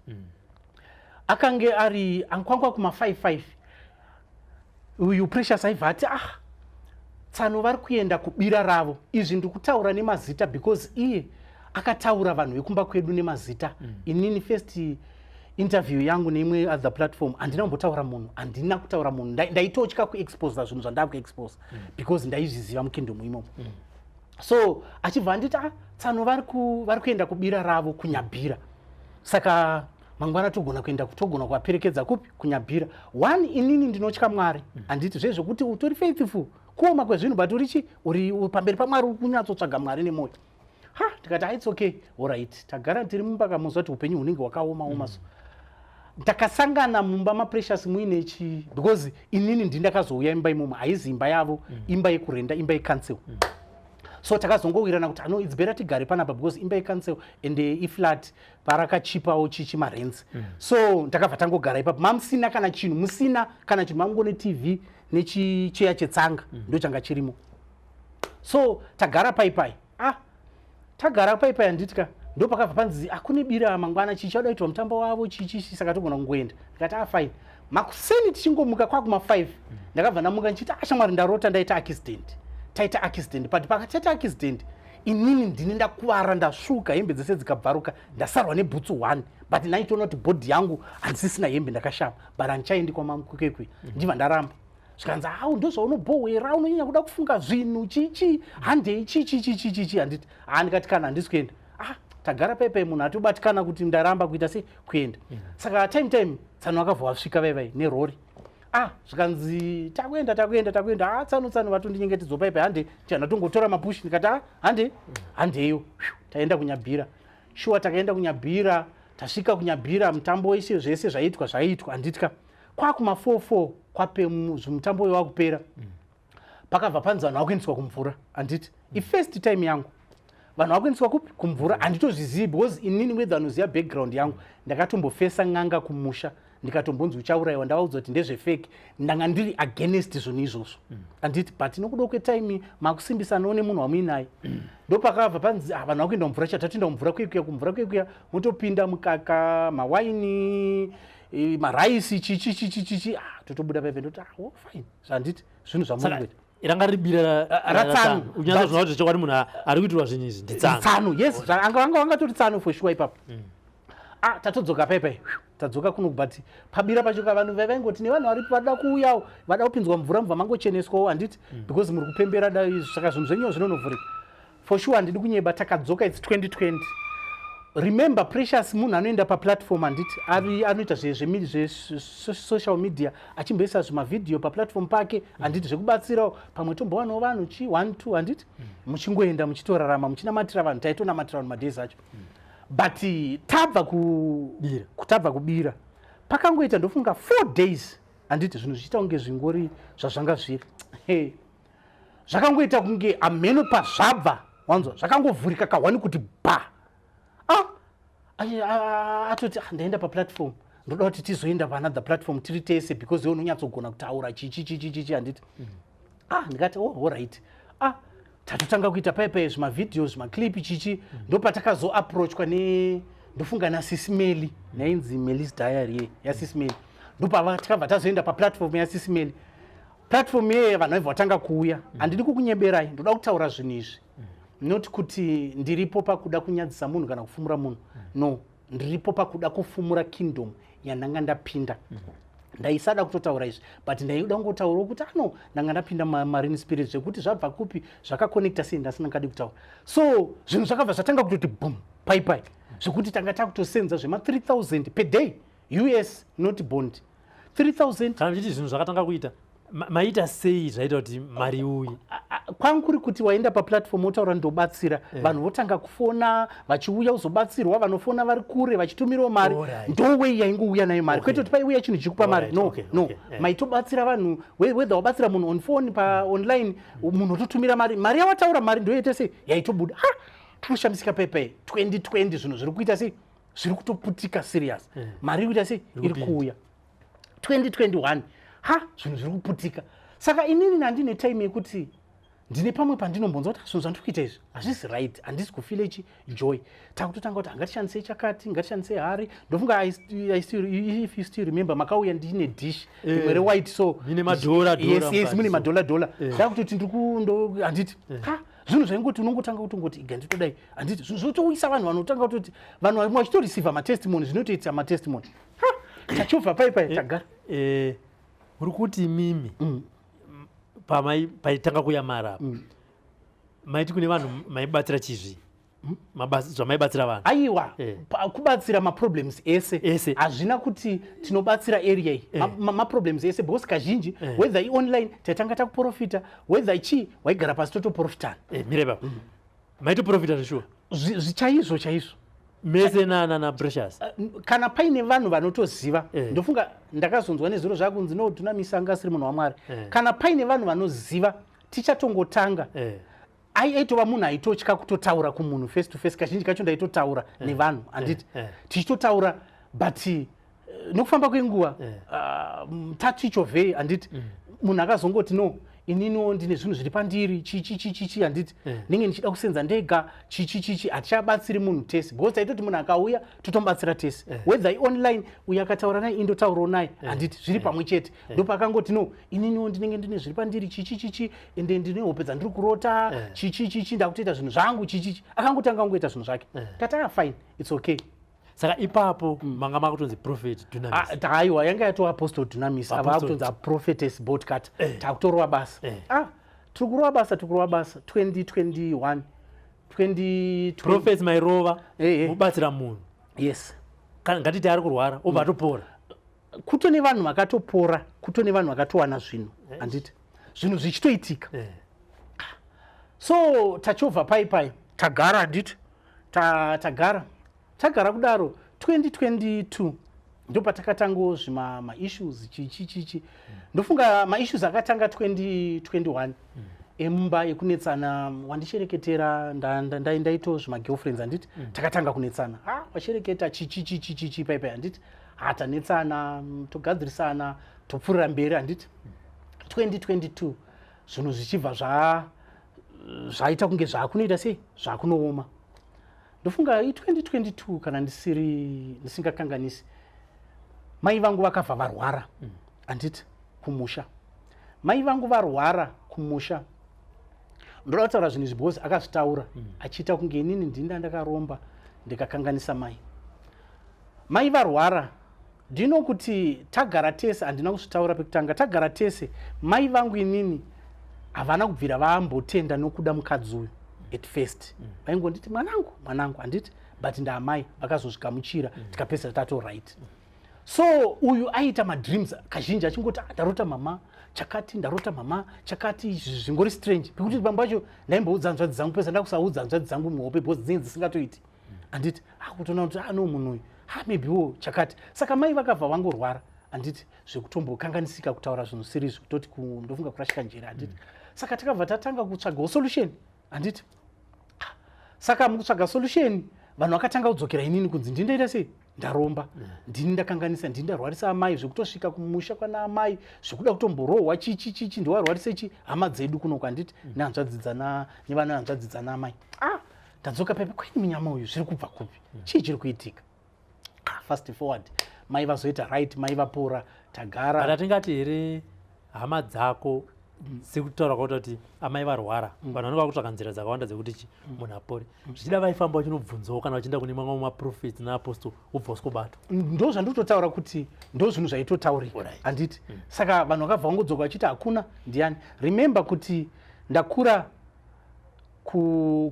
Speaker 3: Akange ari ankwangwa kuma55, uyu Precious aibva ati, "Ah, tsano vari kuenda kubira ravo." Izvi ndikutaura nemazita because iye akataura vanhu vekumba kwedu nemazita. Inini first interview yangu neimwe other platform handina kumbotaura munhu, handina kutaura munhu. Ndaitotya kuexposa zvinhu zvandaa kuexposa because ndaizviziva mukingdom imomo. So achibva anditi, "Ah, tsano vari kuenda kubira ravo kuNyabhira, saka mangwana togona kuenda, togona kuvaperekedza kupi? KuNyabhira." One, inini ndinotya Mwari, handiti, zvezvokuti utori faithful kuoma kwezvinhu, but urichi uri pamberi paMwari, uri kunyatsotsvaga Mwari nemwoyo. Ha, ndikati, "Ah, it's okay, alright." Tagara tiri mumba, kamuzwa kuti upenyu hunenge hwakaoma oma. So ndakasangana mumba maPrecious muine chi, because inini ndindakazouya imba imomo, haizi imba yavo, imba yekurenda, imba yecouncil. So takazongowirana kuti ano, it's better tigare panapa because imba yecouncil and iflat, parakachipawo chichi marents. So ndakabva tangogara ipapo, mamusina kana chinhu, musina kana chinhu, mamungone TV nechicheya chetsanga, ndo changa chirimo. So tagara paipai, ah, tagara paipai, handiti. Ndo pakabva panzi, "Akune bira mangwana, chichi chauda kuitwa mutambo wavo chichi, saka togona kungoenda." Ndikati, "Ah, fine." Makuseni tichingomuka kwakuma5, ndakabva ndamuka ndichiti, "Ashamwari, ndarota ndaita accident, taita accident." But pakataita accident, inini ndini ndakuvara, ndasvuka, hembe dzese dzikabvaruka, ndasarwa nebhutsu 1, but ndaitoona kuti body yangu handisisina hembe, ndakashama, but handichaendi kwamakwekwe. Ndibva ndaramba, zvikanzi, "Au, ndozvaunobhohwera, unonyanya kuda kufunga zvinhu, chichi, handei, chichi chichi chichi," handiti. Ha, ndikati, "Kana handisi kuenda." Ah, tagara paipai, munhu atobatikana kuti ndaramba kuita sei, kuenda. Saka time tsano akabva wasvika vaivai nerori. Ah, zvikanzi, "Takuenda, takuenda, takuenda." Ah, tsano, tsano vatondinyengetedzwa paipai, "Hande." Chandatongotora mapushi, ndikati, "Ah, hande, handeyo." Taenda kuNyabhira. Shuwa, takaenda kuNyabhira. Tasvika kuNyabhira, mutambo wese zvese zvaiitwa zvaiitwa, handitya. Kwakuma 44 kwape mutambo uyo wakupera, pakabva panzi vanhu vakuendeswa kumvura, handiti. Ifirst time yangu vanhu vakuendeswa kupi? Kumvura. Handitozvizivi because inini, whether anoziva background yangu, ndakatombofesa n'anga kumusha, ndikatombonzi uchaurayiwa, ndavaudza kuti ndezvefake, ndanga ndiri against zvinhu izvozvo, handiti. But nokuda kwetime makusimbisanawo nemunhu wamuinaye, ndopakabva panzi, "Ah, vanhu vakuenda mumvura." Chatatoenda mumvura kuikuya, kumvura kuikuya, motopinda mukaka, mawaini, maraisi, chichi chichi chichi. Ah, totobuda paipe, ndoti, "Ah, oh, fine," zvanditi zvinhu zvamungoita.
Speaker 2: Ranga riri bira
Speaker 3: ratsano.
Speaker 2: Unyatsozvona kuti chokwadi munhu ari kuitirwa zvinhu izvi nditsano.
Speaker 3: Tsano, yes, anga vangatori tsano for sure ipapo. Ah, tatodzoka paipai, tadzoka kuno, but pabira pacho ka vanhu vaingoti nevanhu varipo vada kuuyawo, vada kupinzwa mvura, mubva mangocheneswawo, handiti? Because muri kupembera da, saka zvinhu zvenyu zvinonovhurika for sure. Handidi kunyeba, takadzoka, it's 2020. Remember, Precious munhu anoenda paplatform, handiti? Ari anoita zve social media, achimboisa zvimavhidhiyo paplatform pake, handiti? Zvekubatsirawo pamwe tombowanawo vanhu chi 1 2, handiti? Muchingoenda muchitorarama, muchinamatira vanhu. Taitonamatira vanhu madays acho, but tabva
Speaker 2: Bira.
Speaker 3: Tabva kubira, pakangoita ndofunga 4 days, handiti? Zvinhu zvichiita kunge zvingori zvazvanga zviri. Hey. Zvakangoita kunge hameno pazvabva, wanzwa, zvakangovhurika kahwani kuti ba. Ah, atoti, "Ah, ndaenda paplatform, ndoda kuti tizoenda paanother platform tiri tese, because iwe unonyatsogona kutaura chichi chichi chichi," handiti? Ah, ndikati, "Oh, alright." Ah, tatotanga kuita paipai zvimavhidhiyo, zvimaclip, chichi. Ndopatakazoapproachwa ne, ndofunga naSisimeli, nainzi Melis Diary ye yaSisimeli. Ndopava takabva tazoenda paplatform yaSisimeli. Platform yeye vanhu vaibva vatanga kuuya. Handidi kukunyeberai, ndoda kutaura zvinhu izvi, not kuti ndiripo pakuda kunyadzisa munhu kana kufumura munhu, no. Ndiripo pakuda kufumura kingdom yandanga ndapinda. Ndaisada kutotaura izvi, but ndaida kungotaurawo kuti ano ndanga ndapinda marine spirit, zvekuti zvabva kupi, zvakakonekta sei, ndasingadi kutaura. So zvinhu zvakabva zvatanga kutoti boom pai pai, zvekuti tanga takutosenza zvema 3000 per day, US, not bond, 3000.
Speaker 2: Kana muchiti zvinhu zvakatanga kuita, maita sei zvaita kuti mari iuye?
Speaker 3: Kwangu kuri kuti waenda paplatform, wotaura ndobatsira vanhu, votanga kufona vachiuya kuzobatsirwa, vanofona vari kure vachitumirawo mari. Ndowei yaingouya nayo mari, kwete kuti paiuya chinhu chikupa mari, no. No. Maitobatsira vanhu, whether wabatsira munhu on phone, paonline, munhu ototumira mari. Mari yawataura, mari ndoyoita sei, yaitobuda. Ha, tinoshamisika paipai 2020, zvinhu zviri kuita sei, zviri kutoputika serious. Mari iri kuita sei, iri
Speaker 2: kupinda.
Speaker 3: Kuuya 2021, ha, zvinhu zviri kuputika. Saka inini nandine time yekuti ndine pamwe pandinombonzwa kuti zvinhu zvandiri kuita izvi hazvisi right, handisi kufeel chi joy. Takutotanga kuti ngatishandisei chakati, ngatishandisei hari. Ndofunga if you still remember, makauya ndine dish rimwe rewhite so.
Speaker 2: Mine madhora, dhora
Speaker 3: Yes,
Speaker 2: mukati
Speaker 3: mune
Speaker 2: so.
Speaker 3: madhola dhola. Ndakutoti ndiri handiti? Ha, zvinhu zvaingoti unongotanga kutongoti iga nditodai, handiti? Zvinhu zvotouyisa vanhu, vanotanga kutoti vanhu vamwe vachitoreceiva matestimony, zvinotoitisa matestimony. Ha, tachobva pai pai, tagara.
Speaker 2: Uri kuti imimi paitanga kuuya mari apa, maiti kune vanhu maibatsira chizvi? Zvamaibatsira vanhu?
Speaker 3: Aiwa. Kubatsira maproblems ese.
Speaker 2: Ese.
Speaker 3: Hazvina kuti tinobatsira area iyi. Maproblems ese, because kazhinji whether ionline taitanga takuprofita, whether chii, waigara pasi totoprofitana.
Speaker 2: Mire baba, maitoprofita zveshuwa?
Speaker 3: Chaizvo chaizvo.
Speaker 2: Mese na Precious?
Speaker 3: Kana paine vanhu vanotoziva, ndofunga ndakazonzwa nezuro zvakunzi no, Dunamisa anga asiri munhu waMwari. Kana paine vanhu vanoziva, tichatongotanga, aitova munhu aitotya kutotaura kumunhu face to face. Kazhinji kacho ndaitotaura nevanhu, handiti? Tichitotaura, but nokufamba kwenguva, tatichovhei, handiti? Munhu akazongoti, "No, ininiwo ndine zvinhu zviri pandiri, chichi chichi, handiti? Ndinge ndichida kusenza ndega, chichi chichi." Hatichabatsiri munhu tese, because taitoti munhu akauya totomubatsira tese, whether ionline, uyo akataura naye, indotaurawo naye, handiti? Zviri pamwe chete. Ndopakangoti, "No, ininiwo ndinenge ndine zviri pandiri, chichi chichi, ende ndine hope dzandiri kurota, chichi chichi, ndakutoita zvinhu zvangu, chichichi." Akangotanga kungoita zvinhu zvake. Tati, "Ah, fine, it's okay."
Speaker 2: Saka ipapo manga makutonzi Prophet Dunamis?
Speaker 3: Ah, aiwa, yanga yatova Apostle Dunamis. Ava
Speaker 2: Apostle.
Speaker 3: akutonzi Prophetess Botcat. Takutorova basa. Ah, tiri kurova basa, tiri kurova basa 2021, 2020.
Speaker 2: Prophets mairova, mubatsira munhu.
Speaker 3: Yes.
Speaker 2: Kana ngatiti ari kurwara, obva atopora?
Speaker 3: Kuto nevanhu vakatopora, kuto nevanhu vakatowana zvinhu, handiti? Zvinhu zvichitoitika. So tachovha pai pai, tagara, handiti? Tagara, tagara kudaro. 2022 ndopatakatangawo zvima maissues, chichi chichi. Ndofunga maissues akatanga 2021 emumba ekunetsana, wandishereketera, ndaito zvimagirlfriends, handiti? Takatanga kunetsana, ah, washereketa, chichi chichi chichi, pai pai, handiti? Ha, tanetsana, togadzirisana, topfuurira mberi, handiti? 2022 zvinhu zvichibva zvaita kunge zvaakunoita sei, zvaakunooma. Ndofunga i2022, kana ndisiri ndisingakanganisi, mai vangu vakabva varwara, handiti? Kumusha mai vangu varwara. Kumusha ndoda kutaura zvinhu izvi because akazvitaura achiita kunge inini ndini ndakaromba, ndikakanganisa mai. Mai varwara. Ndino kuti tagara tese, handina kuzvitaura pekutanga, tagara tese, mai vangu inini havana kubvira vambotenda nokuda mukadzi uyu. At first vaingonditi, "Mwanangu, mwanangu," handiti? But ndaamai vakazozvigamuchira, tikapedzisa tato right. So uyu aiita madreams kazhinji achingoti, "Ah, ndarota mama chakati, ndarota mama chakati." Izvi zvingori strange pekuti pamwe pacho ndaimboudza hanzvadzi dzangu, pesa ndakusaudza hanzvadzi dzangu muhope because dzinenge dzisingatoiti, handiti? Akutoona kuti ano munhu uyu ha maybewo chakati. Saka mai vakabva vangorwara, handiti? Zvekutombokanganisika kutaura zvinhu sirizvo, kutoti ndofunga kurashika njere, handiti? Saka takabva tatanga kutsvagawo solution, handiti? Saka mukutsvaga solution, vanhu vakatanga kudzokera inini kunzi ndindoita sei, ndaromba, ndini ndakanganisa, ndini ndarwarisa amai, zvekutosvika kumusha kwana amai zvekuda kutomborohwa, chichi chichi, ndiwarwarise chi hama dzedu kunoko, handiti? Nehanzvadzi dzana, nevana hanzvadzi dzana amai. Ah, ndadzoka pepe kweni, munyama uyu zviri kubva kupi? Chii chiri kuitika? Ah, fast forward, mai vazoita right, mai vapora, tagara.
Speaker 2: But hatingati here hama dzako, sekutaura kwakuta kuti amai varwara, vanhu vanenge vakutsvaka nzira dzakawanda dzekuti chi munhu apore, zvichida vaifamba vachinobvunzawo kana vachienda kune mamwe maprophets naapostle, wobva usikobatwa?
Speaker 3: Ndo zvandinototaura kuti ndo zvinhu zvaitotaurika, handiti? Saka vanhu vakabva vangodzoka vachiti hakuna ndiani. Remember kuti ndakura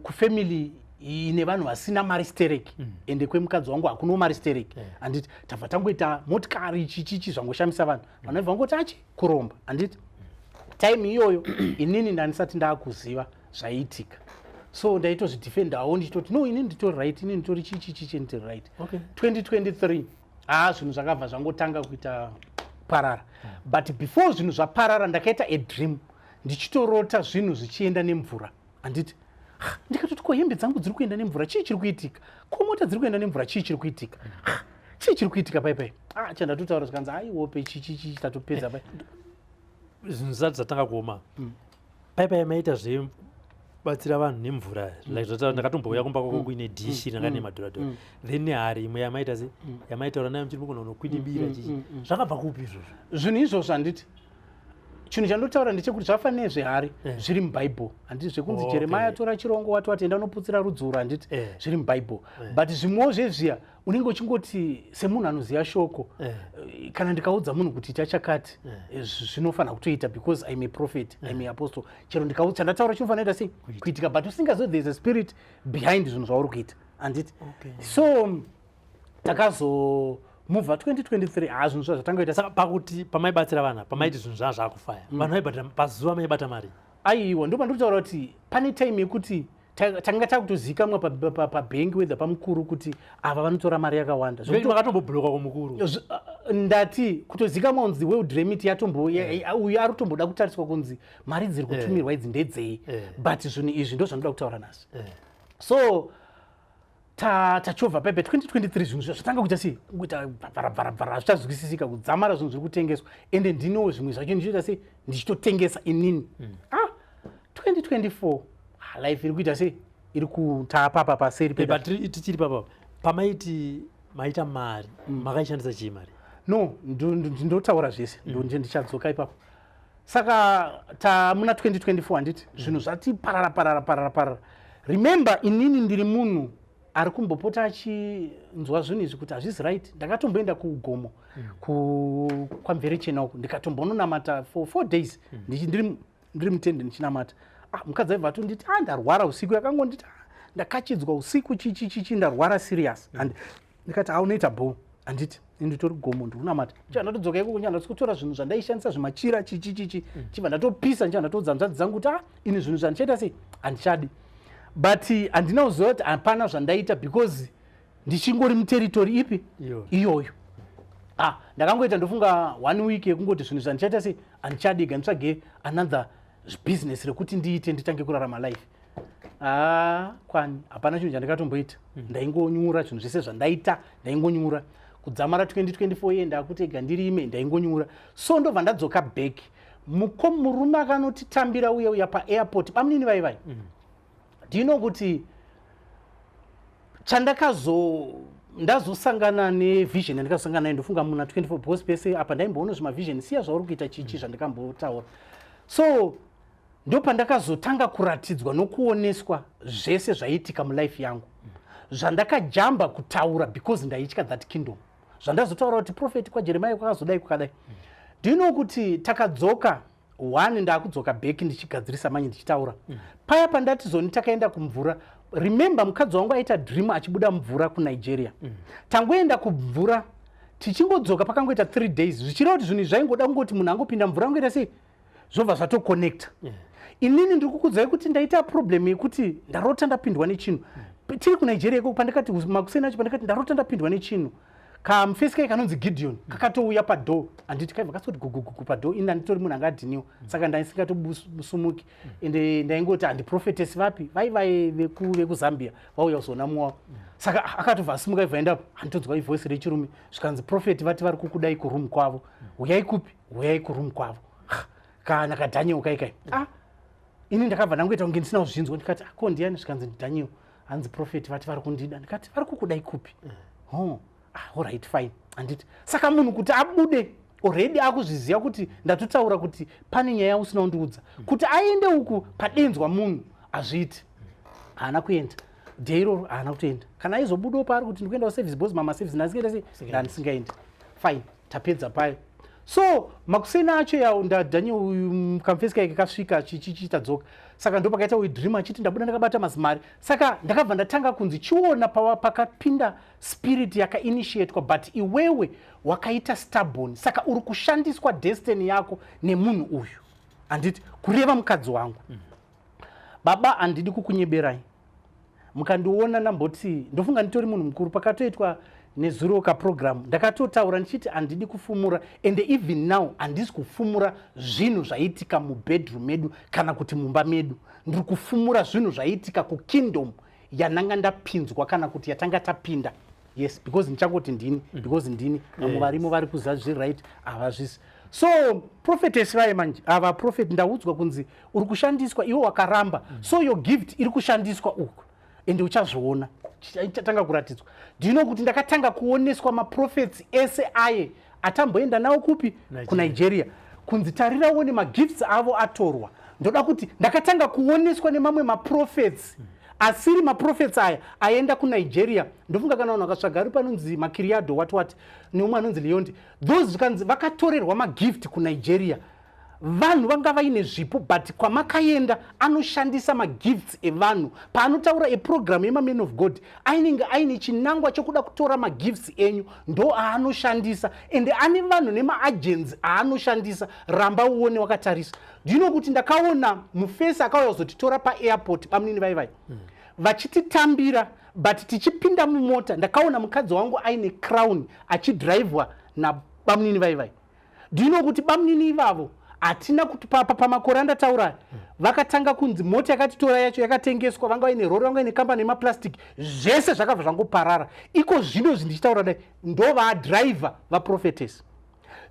Speaker 3: kufamily ine vanhu vasina mari stereki, ende kwemukadzi wangu hakuno mari stereki, handiti? Tabva tangoita motikari, chichichi, zvangoshamisa vanhu. Vanhu vaibva vangoti achi kuromba, handiti? Time iyoyo inini ndandisati ndaakuziva zvaiitika, so ndaitozvidefendawo ndichitoti, "No, inini nditori right, inini nditori chichichichi, nditori right." 2023, haa, zvinhu zvakabva zvangotanga kuita parara. But before zvinhu zvaparara, ndakaita a dream ndichitorota zvinhu zvichienda nemvura, handiti? Ha, ndikatoti, "Ko hembe dzangu dziri kuenda nemvura, chii chiri kuitika? Ko mota dziri kuenda nemvura, chii chiri kuitika? Ha, chii chiri kuitika?" Pai ah, chandatotaura zvikanzi, "Aiwope chichichi, tatopedza pai."
Speaker 2: Zvinhu zvisati zvatanga kuoma, pai maita zvebatsira vanhu nemvura, like zvataura, ndakatombouya kumba kwako kuine dhishi ranga nemadhoradhora, then nehari imwe yamaita se yamaitaura nayo muchiri mugona kunokwidibira chichi. Zvakabva kupi izvozvo?
Speaker 3: Zvinhu izvozvo, handiti, chinhu chandotaura ndechekuti zvafanira nezvehari zviri mubhaibheri, handiti? Zvekunzi Jeremaya tora chirongo, wati wati enda unoputsira rudzuro, handiti? Zviri mubhaibheri. But zvimwewo zvezviya unenge uchingoti semunhu anoziva shoko, kana ndikaudza munhu kuti ita chakati, zvinofanira kutoita because I'm a prophet, I'm a apostle. Chero ndikaudza, chandataura chinofanira kuita sei? Kuitika. But usingazivi there is a spirit behind zvinhu zvauri kuita, handiti? So takazomuvha 2023, ha, zvinhu zvatanga kuita.
Speaker 2: Saka pakuti pamaibatsira vana, pamaiti zvinhu zvaa zvakufaya, vanhu vaibhadhara pazuva, maibata mari?
Speaker 3: Aiwa, ndo pandinotaura kuti pane time yekuti tanga takutozikamwa pabhengi, whether pamukuru, kuti ava vanotora mari yakawanda.
Speaker 2: Makatombobhuloka kumukuru?
Speaker 3: Ndati kutozikamwa kunzi World Remit yatombo uyu ari kutomboda kutariswa kunzi mari dziri kutumirwa idzi ndedzei. But zvinhu izvi ndo zvanoda kutaura nhasi. So tachovha pepe 2023, zvinhu zvatanga kuita sei, kuita bvarabvarabvara, hazvichazwisisika kudzamara zvinhu zviri kutengeswa. Ende ndinowo zvimwe zvacho ndichiita sei, ndichitotengesa inini. Ah, 2024, ah, life iri kuita sei, iri kutapapa paseri.
Speaker 2: But tichiri papapa, pamaiti maita mari, makaishandisa chii mari?
Speaker 3: No, ndinotaura zvese, ndichadzoka ipapo. Saka tamuna 2024, handiti? Zvinhu zvati parara parara parara parara. Remember, inini ndiri munhu ari kumbopota achinzwa zvinhu izvi kuti hazvisi right. Ndakatomboenda kugomo kwaMverechena uku, ndikatombononamata for 4 days, ndiri mutende ndichinamata. Ah, mukadzi aibva atonditi, "Ah, ndarwara usiku." Yakangonditi, "Ah, ndakachidzwa usiku, chichi chichi, ndarwara serious." And ndikati, "Ha, unoita bho," handiti? Nditori gomo, ndiri kunamata. Ndichibva ndatodzoka ikoko, ndichibva ndatikutora zvinhu zvandaishandisa, zvimachira, chichi chichi, chibva ndatopisa. Ndichibva ndatoudza hanzvadzi dzangu kuti, "Ah, ini zvinhu zvandichaita sei, handichadi." But handina kuziva kuti hapana zvandaita because ndichingori muterritory ipi?
Speaker 2: Iyoyo.
Speaker 3: Iyoyo. Ah, ndakangoita, ndofunga, one week yekungoti zvinhu zvandichaita sei, handichadi, nditsvage another business rekuti ndiite, nditange kurarama life. Ah, kwani hapana chinhu chandikatomboita. Ndaingonyura zvinhu zvese zvandaita, ndaingonyura kudzamara 2024 iye ndakuti ega ndirime, ndaingonyura. So ndobva ndadzoka back. Muko murume akanotitambira uye uya paairport, bamunini vai vai. Do you know kuti chandakazo ndazosangana nevision yandikazosangana nayo, ndofunga muna 24, because pese apa ndaimboona zvimavision, siya zvauri kuita, chichi, zvandikambotaura. So Ndopandakazotanga kuratidzwa nokuoneswa zvese zvaiitika mulife yangu, zvandakajamba kutaura because ndaitya that kingdom. Zvandazotaura kuti prophet kwaJeremiah kwakazodai, kwakadai. Do you know kuti takadzoka one, ndaakudzoka back ndichigadzirisa manye, ndichitaura paya pandati zoni takaenda kumvura. Remember, mukadzi wangu aita dream achibuda mvura kuNigeria. Tangoenda kumvura, tichingodzoka pakangoita 3 days, zvichireva kuti zvinhu zvaingoda kungoti munhu angopinda mvura, angoita sei, zvobva zvatoconnecta. Inini ndiri kukudzai kuti ndaita problem yekuti ndarota ndapindwa nechinhu tiri kuNigeria ikoko. Pandakati makuseni acho, pandakati ndarota ndapindwa nechinhu, kamufesi kai kanonzi Gideon kakatouya padoor, handiti? Kaibva kasoti gugugugu padoor. Ini handitori munhu anga adhiniwa, saka ndaisingatosumuki. Ende ndaingoti handiprophetess vapi vaivai vekuZambia vauya kuzoona muwavo. Saka akatobva asimuka, ibva endapo, handitonzwa ivoice rechirume, zvikanzi, "Prophet vati vari kukudai kuroom kwavo. Uyai kupi? Uyai kuroom kwavo." Kana kaDaniel kai kai. Ah, ini ndakabva ndangoita kunge ndisina kuzvinzwa. Ndikati, "Ah, ko ndiani?" Zvikanzi, "NdiDaniel, hanzi prophet vati vari kundida." Ndikati, "Vari kukudai kupi?" Oh, ah, alright, fine, handiti? Saka munhu kuti abude already akuzviziva kuti ndatotaura kuti pane nyaya usina kundiudza, kuti aende uku padenzwa munhu hazviiti. Haana kuenda day iroro, haana kutoenda. Kana aizobudawo paari kuti ndikuenda kuservice, because mamaservice ndandisikaita sei, ndandisingaendi. Fine, tapedza payo. So makuseni acho yawo ndaDaniel uyu kamufesi kaike kasvika, chichitadzoka. Saka ndo pakaita uyu dream achiti ndabuda ndakabata mazimari. Saka ndakabva ndatanga kunzi, "Chiona pakapinda spirit yakainitiatwa, but iwewe wakaita stubborn, saka uri kushandiswa destiny yako nemunhu uyu," handiti? Kureva mukadzi wangu. Baba, handidi kukunyeberai. Mukandiona ndamboti ndofunga nditori munhu mukuru, pakatoitwa nezuro kaprogram ndakatotaura ndichiti handidi kufumura, and even now handisi kufumura zvinhu zvaitika mubedroom medu kana kuti mumba medu. Ndiri kufumura zvinhu zvaitika kukingdom yananga ndapinzwa kana kuti yatanga tapinda. Yes, because ndichangoti ndini, because ndini vamwe varimo vari kuziva zviri right, havazvisi. So prophetess vaye manje ava prophet, ndaudzwa kunzi uri kushandiswa, iwe wakaramba. So your gift iri kushandiswa uku, ende uchazviona chatanga kuratidzwa. Do you know kuti ndakatanga kuoneswa maprophets ese aye atamboenda nawo kupi? KuNigeria. Kunzi tarira uone magifts avo atorwa. Ndoda kuti ndakatanga kuoneswa nemamwe maprophets asiri maprophets aya aenda kuNigeria. Ndofunga kana vanhu vakatsvaga, ari panonzi Makiriado, what what, neumwe anonzi Leondi, those zvikanzi vakatorerwa magift kuNigeria. Vanhu vanga vaine zvipo, but kwamakaenda anoshandisa magifts evanhu. Paanotaura eprogramu yemamen of God, ainenge aine chinangwa chokuda kutora magifts enyu, ndo aanoshandisa, ende ane vanhu nemaagents aanoshandisa. Ramba uone wakatarisa. Ndino kuti ndakaona mufesi akauya kuzotitora paairport, bamunini vaivai vachititambira, but tichipinda mumota ndakaona mukadzi wangu aine crown achidhiraivhwa nabamunini vaivai. Ndino kuti bamunini ivavo hatina kuti pamakore andataura vakatanga kunzi mota yakatitora yacho yakatengeswa, vanga vaine rori, vanga vaine kambani yemaplastic, zvese zvakabva zvangoparara. Iko zvino zvindichitaura dai ndo vaadhiraivha vaprophetess.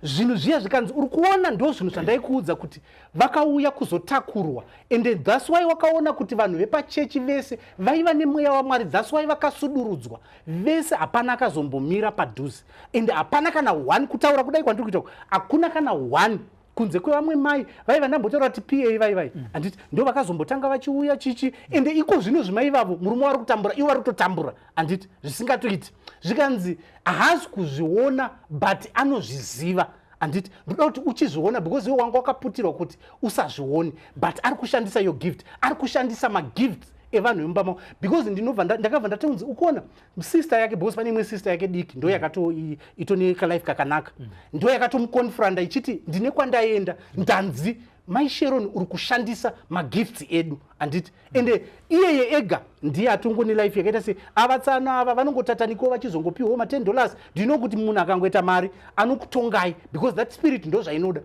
Speaker 3: Zvinhu zviya zvikanzi, "Uri kuona, ndo zvinhu zvandaikuudza kuti vakauya kuzotakurwa." Ende that's why wakaona kuti vanhu vepachechi vese vaiva nemweya waMwari. That's why vakasudurudzwa vese, hapana akazombomira padhuze, ende hapana kana one. Kutaura kudai kwandiri kuita, hakuna kana one kunze kwevamwe mai vaiva ndambotaura kuti pa vaivai, handiti? Ndo vakazombotanga vachiuya chichi. Ende iko zvino zvimai ivavo, murume vari kutambura, ivo vari kutotambura, handiti? Zvisingatoiti. Zvikanzi haasi kuzviona, but anozviziva, handiti? Ndoda kuti uchizviona because iwe wanga wakaputirwa kuti usazvione, but ari kushandisa your gift, ari kushandisa magifts evanhu vemumba mavo, because ndinobva ndakabva ndatonzi ukuona sister yake, because pane imwe sister yake diki ndo yakato itone kalife kakanaka, ndo yakatomuconfronta ichiti, "Ndine kwandaenda, ndanzi mai Sharon uri kushandisa magifts edu," handiti? Ende iyeye ega ndiye atongone life yakaita sei. Avatsana ava vanongotatanikawo vachizongopiwawo ma10 dollars. Ndino kuti munhu akangoita mari anokutongai, because that spirit ndo zvainoda.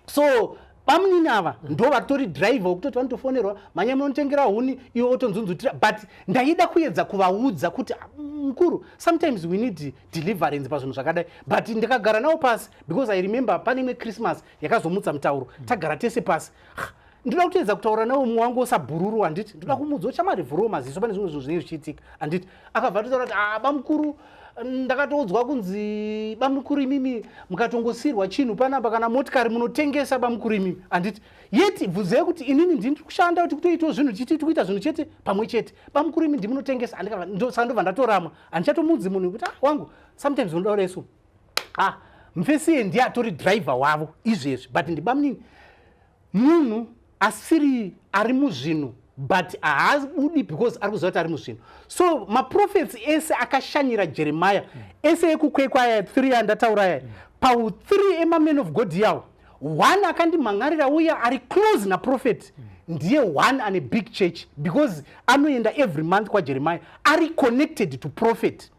Speaker 3: So bamunini ava ndo vatori driver wekutoti vanotofonerwa, "Manya munotengera huni," iwe otonzunzutira. But ndaida kuedza kuvaudza kuti, "Ah, mukuru, sometimes we need deliverance pazvinhu zvakadai." But ndikagara navo pasi, because I remember pane imwe Christmas yakazomutsa mutauro, tagara tese pasi, ndoda kutoedza kutaura nawo mumwe wangu osabhururu, handiti? Ndoda kumuudza, "Chamarivhurowo maziso, pane zvimwe zvinhu zvinenge zvichiitika," handiti? Akabva atotaura kuti, "Ah, bamukuru, Ndakatoudzwa kunzi, "Bamukuru, imimi mukatongosiyirwa chinhu panapa, kana motikari munotengesa, bamukuru imimi." Handiti yeti bvunzei kuti inini ndini tiri kushanda kuti kutoitawo zvinhu, chiti tikuita zvinhu chete pamwe chete. "Bamukuru, imi ndimunotengesa." Saka ndobva ndatoramwa, handichatomudzi munhu kuti, "Ah, wangu." Sometimes unoda kuda ah, mufesiye ndiye atori driver wavo izvezvi, but ndibamunini munhu asiri ari muzvinhu, but haabudi because ari kuziva kuti ari muzvinhu. So maprophets ese akashanyira Jeremiah, ese ekuKwekwe aya 3 andataura aya, pau3 emamen of God yawo, one akandimhan'arira uya ari close naprophet, ndiye one ane big church, because anoenda every month kwaJeremiah, ari connected to prophet,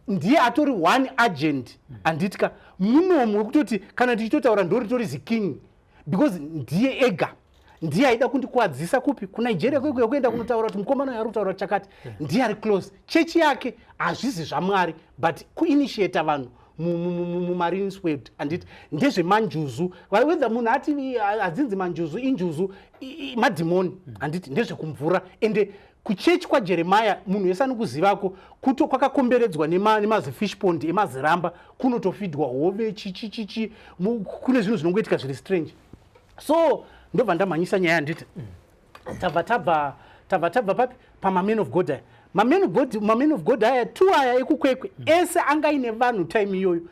Speaker 3: ndiye atori one agent. Handitika munomu wekutoti kana tichitotaura ndoritori ziking, because ndiye ega ndiye aida kundikwadzisa kupi, kuNigeria kwekuya, kuenda kunotaura kuti mukomana uyu ari kutaura chakati. Ndiye ari close, chechi yake hazvisi zvaMwari, but kuinitiata vanhu mumarines world, handiti ndezvemanjuzu. Whether munhu ati hadzinzi manjuzu, injuzu, madhimoni, handiti ndezvekumvura. Ende kuchechi kwaJeremaya, munhu wese anokuzivako kuto kwakakomberedzwa nemazifish pond emaziramba, kunotofidwa hove, chichichichi, kune zvinhu zvinongoitika zviri strange. So ndobva ndamhanyisa nyaya, handiti tabva papi? Pamamen of God aya, mamen of God aya two aya ekuKwekwe ese anga aine vanhu time iyoyo.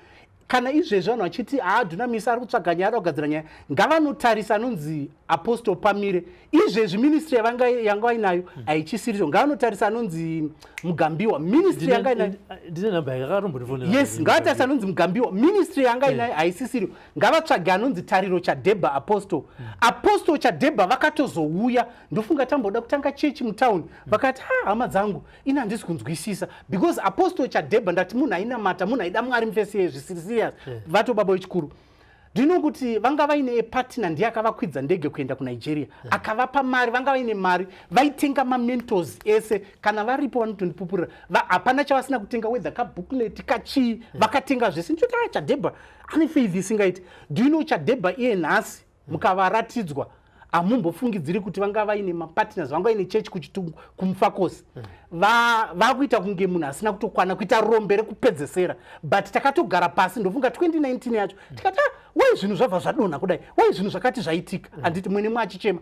Speaker 3: Kana izvezvi vanhu vachiti haadhunamisa ari kutsvaga nyaya, ari kugadzira nyaya, ngavanotarisa anonzi Apostle Pamire. Izvezvi ministry yanga vainayo haichisiriso. Ngavanotarisa anonzi Mugambiwa, ministry yanga inayo.
Speaker 2: Ndine namba yakatombondifonera.
Speaker 3: Yes, ngavatarisa anonzi Mugambiwa, ministry yanga inayo haisisiriyo. Ngavatsvage anonzi Tariro Chadhebha, apostle, Apostle Chadhebha. Vakatozouya, ndofunga tamboda kutanga chechi mutauni, vakati, "Ha, hama dzangu, ini handisi kunzwisisa," because Apostle Chadhebha, ndati munhu ainamata, munhu aida Mwari, mufesi zvisiri serious. Vato baba wechikuru, ndinokuti vanga vaine partner, ndiye akavakwidza ndege kuenda kuNigeria, akavapa mari. Vanga vaine mari, vaitenga mamentors ese. Kana varipo vanotondipupurira. Hapana chavasina kutenga, whether kabooklet kachii, vakatenga zvese. Ndichoti a Chadhebha ane faith isingaiti. Do you know Chadhebha iye nhasi mukavaratidzwa, hamumbofungidziri kuti vanga vaine mapartners, vanga vaine chechi kuMufakosi. Vakuita kunge munhu asina kutokwana, kuita rombe rekupedzesera. But takatogara pasi, ndofunga 2019 yacho, tikati, "Ah, wai zvinhu zvabva zvadonha kudai? Wai zvinhu zvakati zvaitika?" Handiti mwene mwachichema.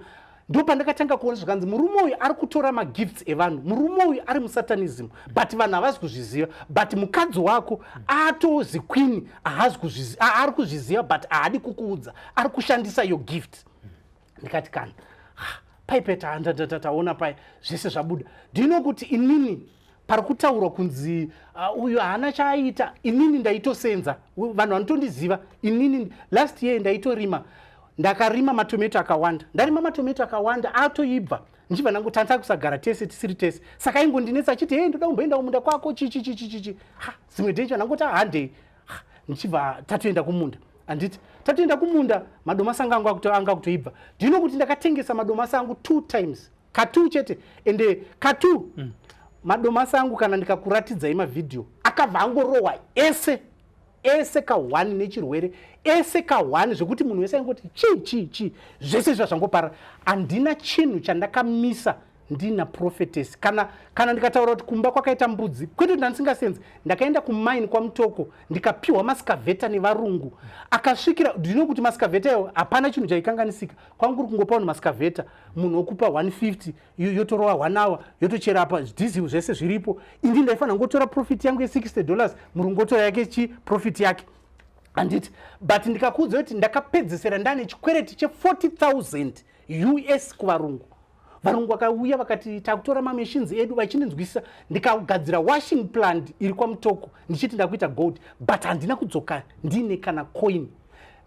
Speaker 3: Ndo pandakatanga kuona zvakanzi murume uyu ari kutora magifts evanhu, murume uyu ari musatanism, but vanhu havasi kuzviziva. But mukadzi wako atozi queen, haazi kuzviziva, ari kuzviziva but haadi kukuudza, ari kushandisa your gift. Ndikati kana paipeta taona pai zvese zvabuda. Ndino kuti inini pari kutaurwa kunzi uyu haana chaaita, inini ndaitosenza. Vanhu vanotondiziva, inini last year ndaitorima, ndakarima matomato akawanda, ndarima matomato akawanda atoibva. Ndichibva ndangotanga kusagara tese, tisiri tese, saka aingondinetsa achiti, "Hei, ndoda kumboenda kumunda kwako," chichi chichi chichi. Ha, zimwe day ndangoti, "Handei." Ndichibva tatoenda kumunda, handiti tatoenda kumunda, madomasi anga anga kutoibva. Ndino kuti ndakatengesa madomasi angu two times, katu chete, ende katu madomasi angu, kana ndikakuratidzai mavhidhiyo, akabva angorohwa ese ese ka1 nechirwere, ese ka1, zvekuti munhu wese aingoti, "Chii, chii, chii?" Zvese izva zvangoparara. Handina chinhu chandakamisa ndina prophetess. Kana ndikataura kuti kumba kwakaita mbudzi, kwete kuti ndandisingasenzi, ndakaenda kumaini kwaMutoko, ndikapiwa maexcavator nevarungu akasvikira. Ndinokuti maexcavator iwo hapana chinhu chaikanganisika. Kwangu kuri kungopa vanhu maexcavator, munhu wokupa 150, yotorova 1 hour, yotochera apa, diesel zvese zviripo. Indi ndaifanira ngotora profit yangu ye$60, murungu otora yake chi profit yake, handiti? But ndikakuudza kuti ndakapedzesera ndane chikwereti che40 000 US kuvarungu. Varungu vakauya vakati, "Takutora mamachines edu." Vachindinzwisisa, ndikagadzira washing plant iri kwaMutoko, ndichiti ndakuita gold, but handina kudzoka ndine kana coin.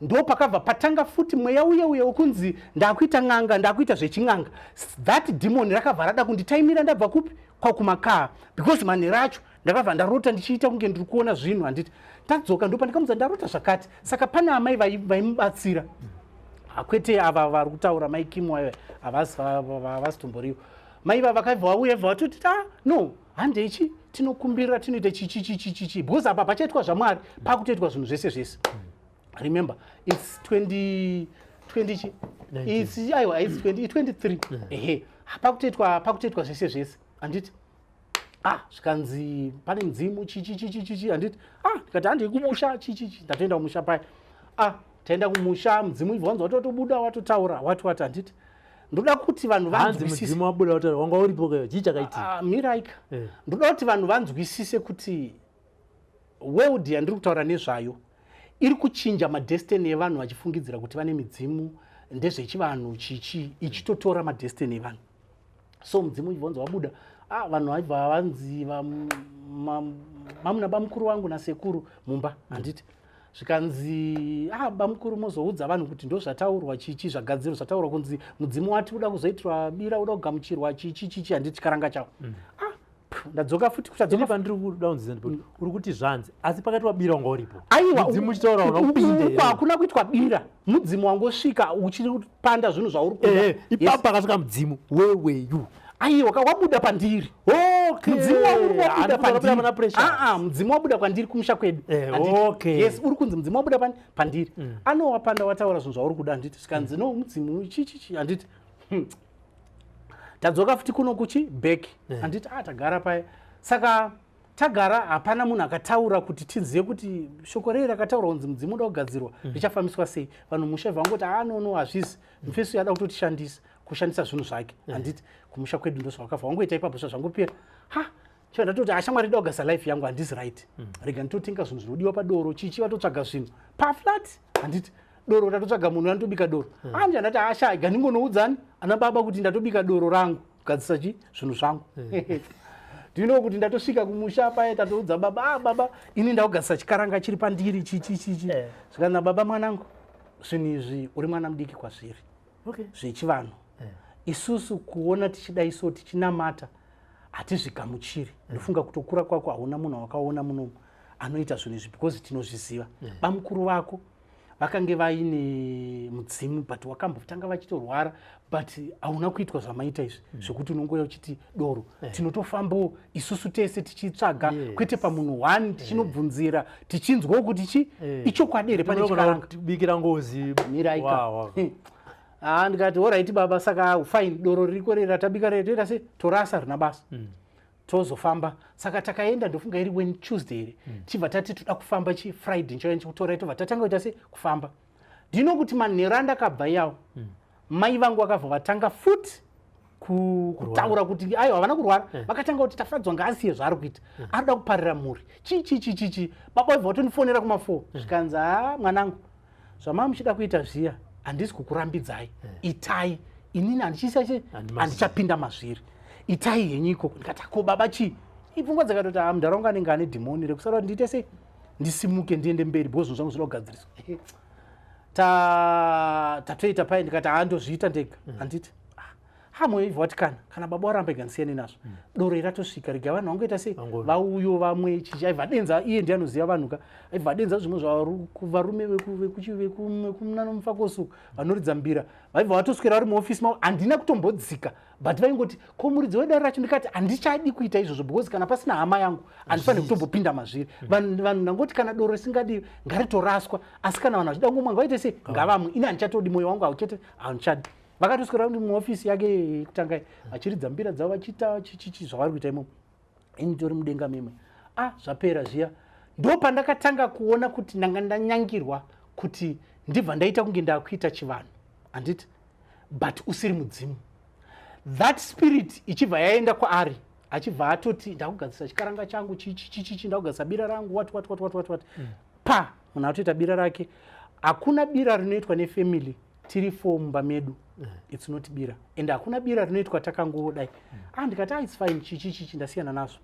Speaker 3: Ndo pakabva patanga futi mweya uye uye wekunzi ndakuita n'anga, ndakuita zvechin'anga. That demon rakabva rada kunditaimira ndabva kupi, kwakumakaa, because manhero acho ndakabva ndarota ndichiita kunge ndiri kuona zvinhu. Handiti tadzoka, ndo pandikamudza, "Ndarota zvakati." Saka pane amai vaimubatsira, kwete ava vari kutaura, mai Kimu ayo, havasi tomboriwo. Mai va vakabva vauya, bva vatoti, "Ta no, handeichi, tinokumbirira, tinoita chichi chichi chichi," because apa pachaitwa zvaMwari, pakutoitwa zvinhu zvese zvese. Remember, it's 20 20 chi it's, aiwa, it's 20 23, ehe, pakutoitwa zvese zvese, handiti? Ah, zvikanzi pane mudzimu chichichichichichi, handiti? Ah, ndikati handei kumusha, chichichi. Ndatoenda kumusha paya. Ah, taenda kumusha, mudzimu ibva wanzi watotobuda, watotaura, wati wati, handiti? Ndoda kuti vanhu
Speaker 2: vanzwisise. Mudzimu wabuda wataura, wanga uripo kayo, chii chakaitika?
Speaker 3: Ah, miraika. Ndoda kuti vanhu vanzwisise kuti world yandiri kutaura nezvayo iri kuchinja madestiny evanhu, vachifungidzira kuti vane midzimu, ndezvechivanhu, chichi, ichitotora madestiny evanhu. So mudzimu uchibva wabuda, ah, vanhu vaibva vanzi mamuna bamukuru vangu nasekuru mumba, handiti? Zvikanzi, ah, bamukuru mozoudza vanhu kuti ndo zvataurwa, chichi, zvagadzirwa, zvataurwa kunzi mudzimu wati uda kuzoitirwa bira, uda kugamuchirwa, chichi chichi, handiti? Chikaranga chavo. Ah, ndadzoka futi.
Speaker 2: Kutadzoka pandiri kuda kunzisa ndipo uri kuti zvanzi, asi pakati wabira wanga uripo?
Speaker 3: Aiwa.
Speaker 2: Mudzimu uchitaura una upinde.
Speaker 3: Hakuna kuitwa bira, mudzimu wangosvika uchipanda zvinhu zvauri
Speaker 2: kuda. Ipapo pakasvika mudzimu, where were you?
Speaker 3: Aiwa, wabuda pandiri. Mudzimu wabuda pandiri. Aa, mudzimu wabuda kwandiri kumusha kwedu. Yes, uri kunzi mudzimu wabuda pandiri, anowapanda, wataura zvinhu zvauri kuda, handiti? Zvikanzi no, mudzimu chichichi, handiti? Tadzoka futi kuno kuchi back, handiti? Ah, tagara paya. Saka tagara, hapana munhu akataura kuti tizive kuti shoko rei rakataurwa kunzi mudzimu uda kugadzirwa, richafambiswa sei. Vanhu musha vangoti, ah, no, hazvisi, mufesu yada kutotishandisa, kushandisa zvinhu zvake, handiti? Kumusha kwedu ndozvavakabva vangoita ipapo, zvangopera. Ha, chiva ndatoti, ashamwari, da kugasa life yangu, handisi right, rega nditotenga zvinhu zvinodiwa padoro, chichi. Vatotsvaga zvinhu paflat, handiti? Doro ndatotsvaga munhu anotobika doro. Anje ndati, asha, ga ndingonoudzani ana baba kuti ndatobika doro rangu, kugadzisa chi zvinhu zvangu. Do kuti ndatosvika kumusha paye, tatoudza baba, ah, baba, ini ndakugadzisa chikaranga chiri pandiri, chichi chichi. Zvikanzi, baba, mwanangu, zvinhu izvi uri mwana mudiki kwazviri, zvechivanhu. Isusu kuona tichidai so, tichinamata, hatizvigamuchiri. Ndofunga kutokura kwako hauna munhu wakaona munomu anoita zvinhu izvi, because tinozviziva. Bamukuru vako vakange vaine mudzimu, but wakambotanga vachitorwara, but hauna kuitwa zvamaita izvi, zvekuti unongoya uchiti doro. Tinotofambawo isusu tese tichitsvaga, kwete pamunhu one, tichinobvunzira, tichinzwawo kuti chi ichokwadi here pane chikaranga.
Speaker 2: Bikira ngozi.
Speaker 3: Miraika. Ah, ndikati, alright baba, saka fine, doro ririko reri ratabika reri, toita se torasa, rina basa, tozofamba. Saka takaenda, ndofunga iri when Tuesday here, tichibva tati toda kufamba chi Friday, ndichauya ndichikutorai. Tobva tatanga kuita se kufamba. Ndino kuti manheru andakabva iyawo, mai vangu vakabva vatanga futi kutaura kuti, aiwa, havana kurwara. Vakatanga kuti Tafadzwa ngaasiye zvaari kuita, arikuda kuparira mhuri, chii chii chii chii. Baba vaibva vatondifonera kuma4, zvikanzi, ha, mwanangu, zvamava muchida kuita zviya handisi kukurambidzai, itai, inini handichiisa che handichapinda mazviri, itai henyu ikoko. Ndikati, ko baba, chii? Ipfungwa dzakatoti, ha, munharaunga anenge ane dhimoni rekusara kuti ndiite sei, ndisimuke ndiende mberi, because zvinhu zvangu zvinoda kugadziriswa. Tatoita pai, ndikati, ha, ndozviita ndega, handiti? Ha, moyo ibva wati, kana baba waramba, igandisiyane nazvo. Doro iri ratosvika, rega vanhu vangoita sei, vauyo vamwe, chichi. Aibva adenza, iye ndiye anoziva vanhu ka, aibva adenza zvimwe zvavarume vekumunanomufakosu vanoridza mbira, vaibva vatoswera vari muofisi mavo. Handina kutombodzika, but vaingoti, ko muridzi wedare racho? Ndikati handichadi kuita izvozvo, because kana pasina hama yangu handifaniri kutombopinda mazviri. Vanhu ndangoti kana doro risingadiwi ngaritoraswa, asi kana vanhu vachida ngomwa ngavaite sei, ngavamwe. Ini handichatodi, mwoyo wangu hauchete, handichadi. Vakatoswera kuti muofisi yake yekutanga vachiridza mbira dzavo, vachiita chichichi zvavari kuita imomo, ini tori mudenga memwe. Ah, zvapera zviya, ndo pandakatanga kuona kuti ndanga ndanyangirwa kuti ndibva ndaita kunge ndakuita chivanhu, handiti? But usiri mudzimu, that spirit ichibva yaenda kwaari, achibva atoti ndakugadzisa chikaranga changu, chichichichi, ndakugadzisa bira rangu, what what what what what what. Pa munhu atoita bira rake. Hakuna bira rinoitwa nefamily tiri four mumba medu. It's not bira, and hakuna bira rinoitwa takangodai. Ah, ndikati, ah, it's fine, chichi chichi, ndasiyana nazvo.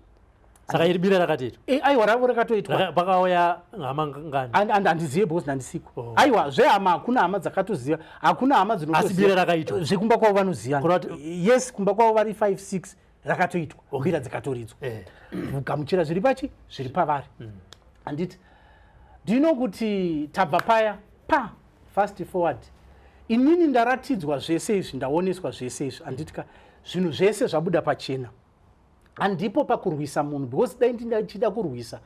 Speaker 2: Saka iri bira rakatoitwa?
Speaker 3: Aiwa, ravo rakatoitwa.
Speaker 2: Pakauya hama ngani?
Speaker 3: Handizive because ndandisiko. Aiwa, zvehama hakuna hama dzakatoziva, hakuna hama.
Speaker 2: Asi bira rakaitwa?
Speaker 3: Zvekumba kwavo vanoziva. Yes, kumba kwavo vari 5 6, rakatoitwa mbira dzikatoridzwa, kugamuchira zviri pachi zviri pavari, handiti? Ndino kuti tabva paya pa fast forward, inini ndaratidzwa zvese izvi, ndaoneswa zvese izvi, handiti ka? Zvinhu zvese zvabuda pachena. Handipo pakurwisa munhu, because dai ndichida kurwisa,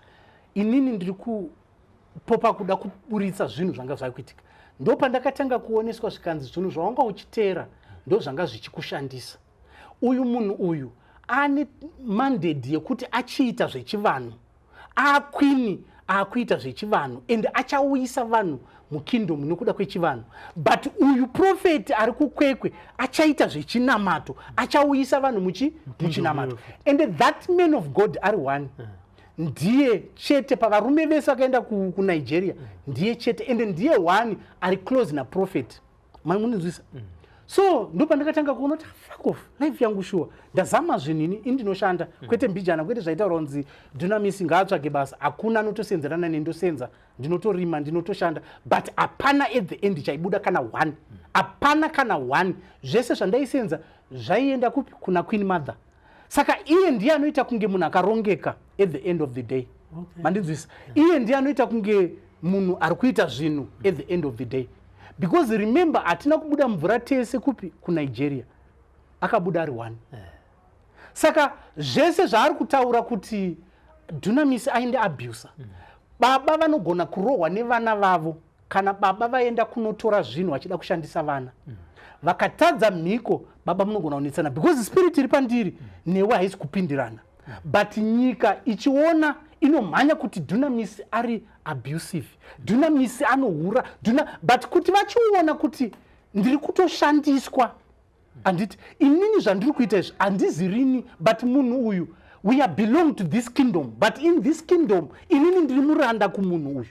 Speaker 3: inini ndiri kupopa kuda kuburitsa zvinhu zvanga zvakuitika. Ndo pandakatanga kuoneswa, zvikanzi zvinhu zvawanga uchiteera ndo zvanga zvichikushandisa. Uyu munhu uyu Ane mandate yekuti achiita zvechivanhu, akwini akuita zvechivanhu and achauyisa vanhu mukingdom nekuda kwechivanhu. But uyu prophet ari kuKwekwe achaita zvechinamato, achauyisa vanhu muchinamato. And that man of God ari one, ndiye chete pavarume vese vakaenda kuNigeria, ndiye chete and ndiye one ari close naprophet. Mamunzwisa? So ndo pandakatanga kuona kuti, fuck off, life yangu sure ndazama zvinhu. Ini ndinoshanda, kwete mbijana, kwete zvaitaura kunzi Dunamis ngaatsvage basa. Hakuna anotosenzerana nendosenza, ndinotorima, ndinotoshanda, but hapana at the end chaibuda kana one, hapana kana one. Zvese zvandaisenza zvaienda kupi? Kuna Queen Mother. Saka iye ndiye anoita kunge munhu akarongeka at the end of the day. Mandinzwisa? Iye ndiye anoita kunge munhu ari kuita zvinhu at the end of the day, because remember, hatina kubuda mvura tese kupi? KuNigeria. Akabuda ari one. Saka zvese zvaari kutaura kuti Dunamis ainde abusa, baba vanogona kurohwa nevana vavo kana baba vaenda kunotora zvinhu vachida kushandisa vana, vakatadza mhiko, baba munogona kunetsana because spirit iri pandiri newe haisi kupindirana. But nyika ichiona inomhanya kuti Dunamis ari abusive, Dunamis anohura, Duna, but kuti vachiona kuti ndiri kutoshandiswa, handiti? Inini zvandiri kuita izvi handizirini, but munhu uyu, we are belong to this kingdom, but in this kingdom inini ndiri muranda kumunhu uyu.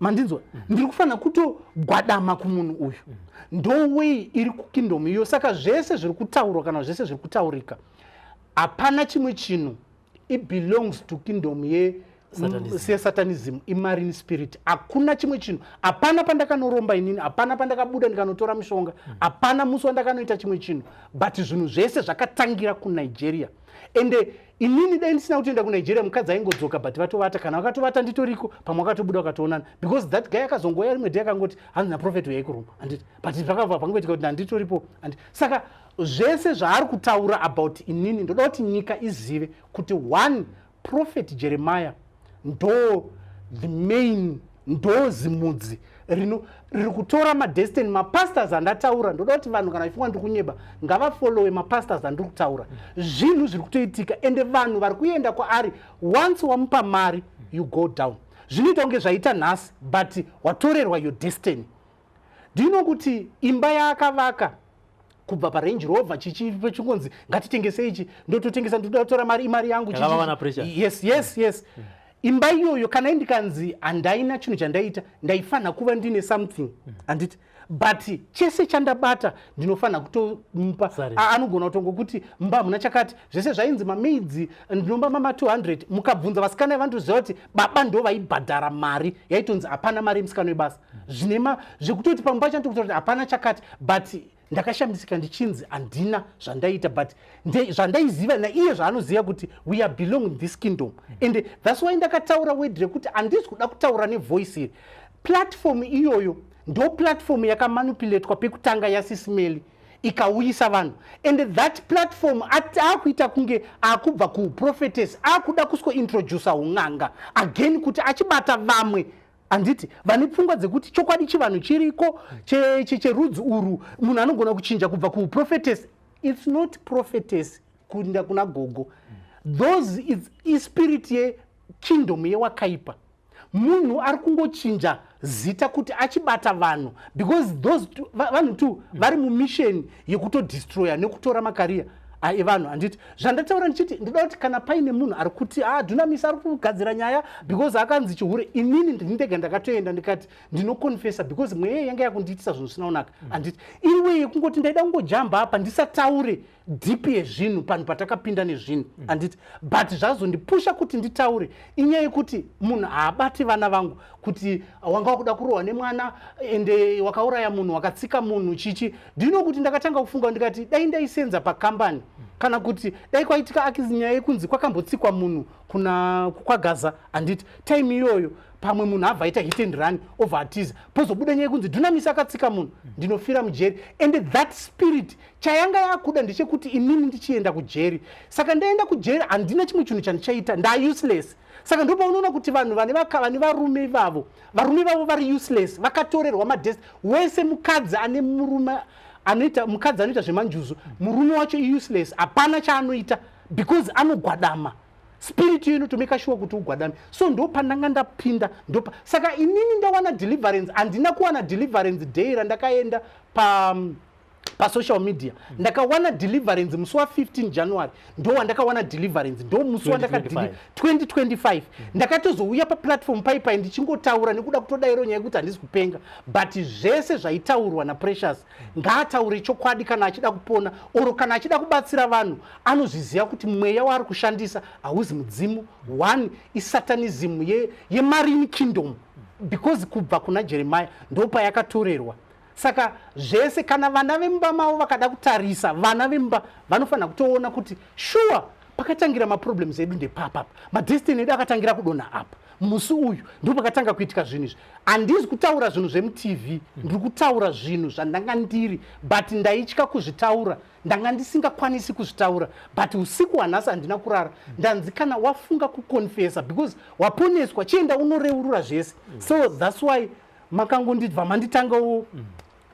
Speaker 3: Mandinzwa? Ndiri kufanira kutogwadama kumunhu uyu. Ndo way iri kukingdom iyo. Saka zvese zviri kutaurwa kana zvese zviri kutaurika, hapana chimwe chinhu. It belongs to kingdom ye
Speaker 2: Satanism.
Speaker 3: Sesatanism, imarine spirit. Hakuna chimwe chinhu. Hapana pandakanoromba inini, hapana pandakabuda ndikanotora mishonga, hapana musi wandakanoita chimwe chinhu, but zvinhu zvese zvakatangira kuNigeria. Ende inini dai ndisina kutoenda kuNigeria, mukadzi aingodzoka, but vatovata. Kana vakatovata nditoriko, pamwe vakatobuda vakatoonana, because that guy akazongoya rimwe day akangoti, "Hanzi naprophet, uyai kuruma," handiti? But zvakabva pangoitika kuti handitoripo, handiti? Saka zvese zvaari kutaura about inini, ndoda kuti nyika izive kuti one Prophet Jeremiah ndo the main, ndo zimudzi rino riri kutora madestiny. Mapastors andataura, ndoda kuti vanhu kana vachifunga ndiri kunyeba, ngavafollowe mapastors andiri kutaura. Zvinhu zviri kutoitika, ende vanhu vari kuenda kwaari. Once wamupa mari, you go down. Zvinoita kunge zvaita nhasi, but watorerwa your destiny. Do you know kuti imba yaakavaka kubva paRange Rover chingonzi ngatitengese ichi, ndototengesa, ndoda kutora mari, imari yangu.
Speaker 2: Yakavava naPrecious.
Speaker 3: Yes, imba iyoyo kana indikanzi handaina chinhu chandaita, ndaifanira kuva ndine something, handiti? But chese chandabata ndinofanira kutomupa.
Speaker 2: Sorry.
Speaker 3: Anogona kutongokuti mba hamuna chakati, zvese zvainzi mamaids ndinomba mama 200. Mukabvunza vasikana, vanotoziva kuti baba ndo vaibhadhara mari. Yaitonzi hapana mari yemusikana webasa, zvinema zvekutoti pamwe pacho ndikutora kuti hapana chakati, but ndakashamisika ndichinzi handina zvandaita. But zvandaiziva naiye zvaanoziva kuti we are belong in this kingdom, and that's why ndakataura word rekuti handisi kuda kutaura nevoice iri. Platform iyoyo ndo platform yakamanipulatwa pekutanga yaSis Melly, ikauyisa vanhu. And that platform akuita kunge akubva kuprophetess, akuda kuscointroduca un'anga again kuti achibata vamwe, handiti? Vane pfungwa dzekuti chokwadi chivanhu chiriko cherudzi urwu, munhu anogona kuchinja kubva kuprophetess. It's not prophetess kuenda kuna gogo. Those is ispirit yekingdom yewakaipa. Munhu ari kungochinja zita kuti achibata vanhu, because those vanhu two vari mumission yekutodestroya nekutora macareer evanhu, handiti? Zvandataura ndichiti ndoda kuti kana paine munhu ari kuti, "Ah, Dunamis ari kugadzira nyaya because akanzi chihure," inini ndini ndega ndakatoenda ndikati ndinoconfessa because mweya yanga yakundiitisa zvinhu zvisina kunaka, handiti? Iri way yekungoti ndaida kungojamba apa ndisataure deep yezvinhu panhu patakapinda nezvinhu, handiti? But zvazondipusha kuti nditaure inyaya yekuti munhu haabati vana vangu kuti wanga wakuda kurohwa nemwana, ende wakauraya munhu, wakatsika munhu, chichi. Ndino kuti ndakatanga kufunga ndikati dai ndaisenza pakambani, kana kuti dai kwaitika akizi nyaya yekunzi kwakambotsikwa munhu kuna kwaGaza, handiti? Time iyoyo pamwe munhu abva aita hit and run, obva atiza, pozobuda nyaya yekunzi Dunamis akatsika munhu, ndinofira mujeri. And that spirit chayanga yakuda ndechekuti inini ndichienda kujeri. Saka ndaenda kujeri, handina chimwe chinhu chandichaita, ndauseless. Saka ndopaunoona kuti vanhu vane varume ivavo, varume vavo vari useless, vakatorerwa madestiny wese. Mukadzi ane murume anoita, mukadzi anoita zvemanjuzu, murume wacho iuseless, hapana chaanoita. Because anogwadama, spirit iyo inotomeka sure kuti ugwadame. So ndo pandanga ndapinda, ndopa saka inini ndawana deliverance. Handina kuwana deliverance day randakaenda pa pasocial media. Ndakawana deliverance musi wa15 January, ndo wandakawana deliverance, ndo musi wandaka 2025. Ndakatozouya paplatform paipai ndichingotaura nekuda kutodairo nyaya yekuti handisi kupenga, but zvese zvaitaurwa naPrecious, ngaataure chokwadi kana achida kupona or kana achida kubatsira vanhu. Anozviziva kuti mweya waari kushandisa hauzi mudzimu one, isatanism yemarine kingdom, because kubva kuna Jeremiah ndo payakatorerwa. Saka zvese, kana vana vemumba mavo vakada kutarisa, vana vemumba vanofanira kutoona kuti sure, pakatangira maproblems edu ndepapapa, madestiny edu akatangira kudonha apa. Musi uyu ndo pakatanga kuitika zvinhu izvi. Handizi kutaura zvinhu zvemuTV, ndiri kutaura zvinhu zvandanga ndiri, but ndaitya kuzvitaura, ndanga ndisingakwanisi kuzvitaura. But usiku hwanhasi handina kurara. Ndanzi kana wafunga kuconfessa because waponeswa, chienda unoreurura zvese. So that's why makangondibva manditangawo.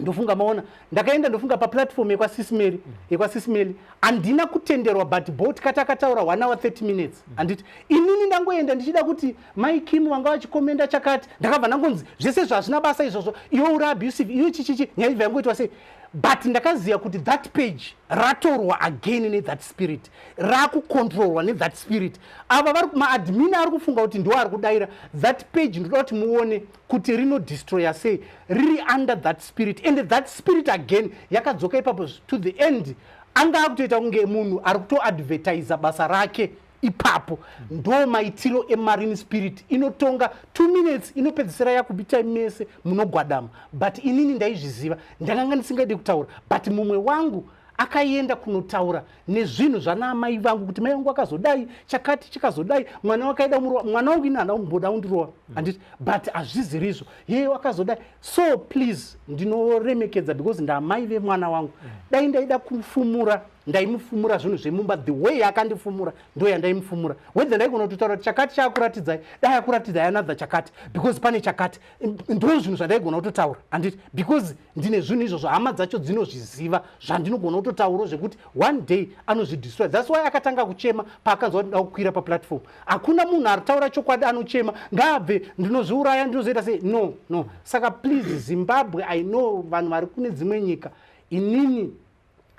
Speaker 3: Ndofunga maona ndakaenda, ndofunga paplatform yekwaSismary, yekwaSismary handina kutenderwa, but bot kati akataura 1 hour 30 minutes. Handiti inini ndangoenda ndichida kuti Mai Kim vanga vachikomenda chakati, ndakabva ndangonzi zvese zvazvina basa izvozvo, iwe uri abusive, iwe chichichi, nyaya ibva yangoitwa sei. But ndakaziva kuti that page ratorwa again nethat spirit, rakucontrolwa nethat spirit. Ava vari maadmin ari kufunga kuti ndo ari kudayira that page. Ndoda kuti muone kuti rinodestroya sei, riri under that spirit, and that spirit again yakadzoka ipapo. To the end anga akutoita kunge munhu ari kutoadvertisa basa rake ipapo. Ndo maitiro emarine spirit, inotonga 2 minutes, inopedzisira yakubitai mese munogwadama. But inini ndaizviziva, ndakanga ndisingadi kutaura, but mumwe wangu akaenda kunotaura nezvinhu zvana amai vangu, kuti mai vangu akazodai, chakati chikazodai, mwana wakaida murowa. Mwana wangu ini handa kumboda kundirowa, handiti? But hazvizirizvo, yeye wakazodai. So please, ndinoremekedza because ndamai vemwana wangu. Dai ndaida kufumura, ndaimufumura zvinhu zvemumba the way yakandifumura, ndo yandaimufumura. Whether ndaigona kutotaura kuti chakati chaakuratidzai, dai akuratidzai another chakati because pane chakati, ndo zvinhu zvandaigona kutotaura, handiti? Because ndine zvinhu izvozvo, hama dzacho dzinozviziva zvandinogona kutotaurawo zvekuti one day anozvidestroy. That's why akatanga kuchema paakanzwa kuti nda kukwira paplatform. Hakuna munhu ari taura chokwadi anochema, ngaabve, ndinozviuraya, ndinozoita sei. No, no. Saka please, Zimbabwe, I know vanhu vari kune dzimwe nyika, inini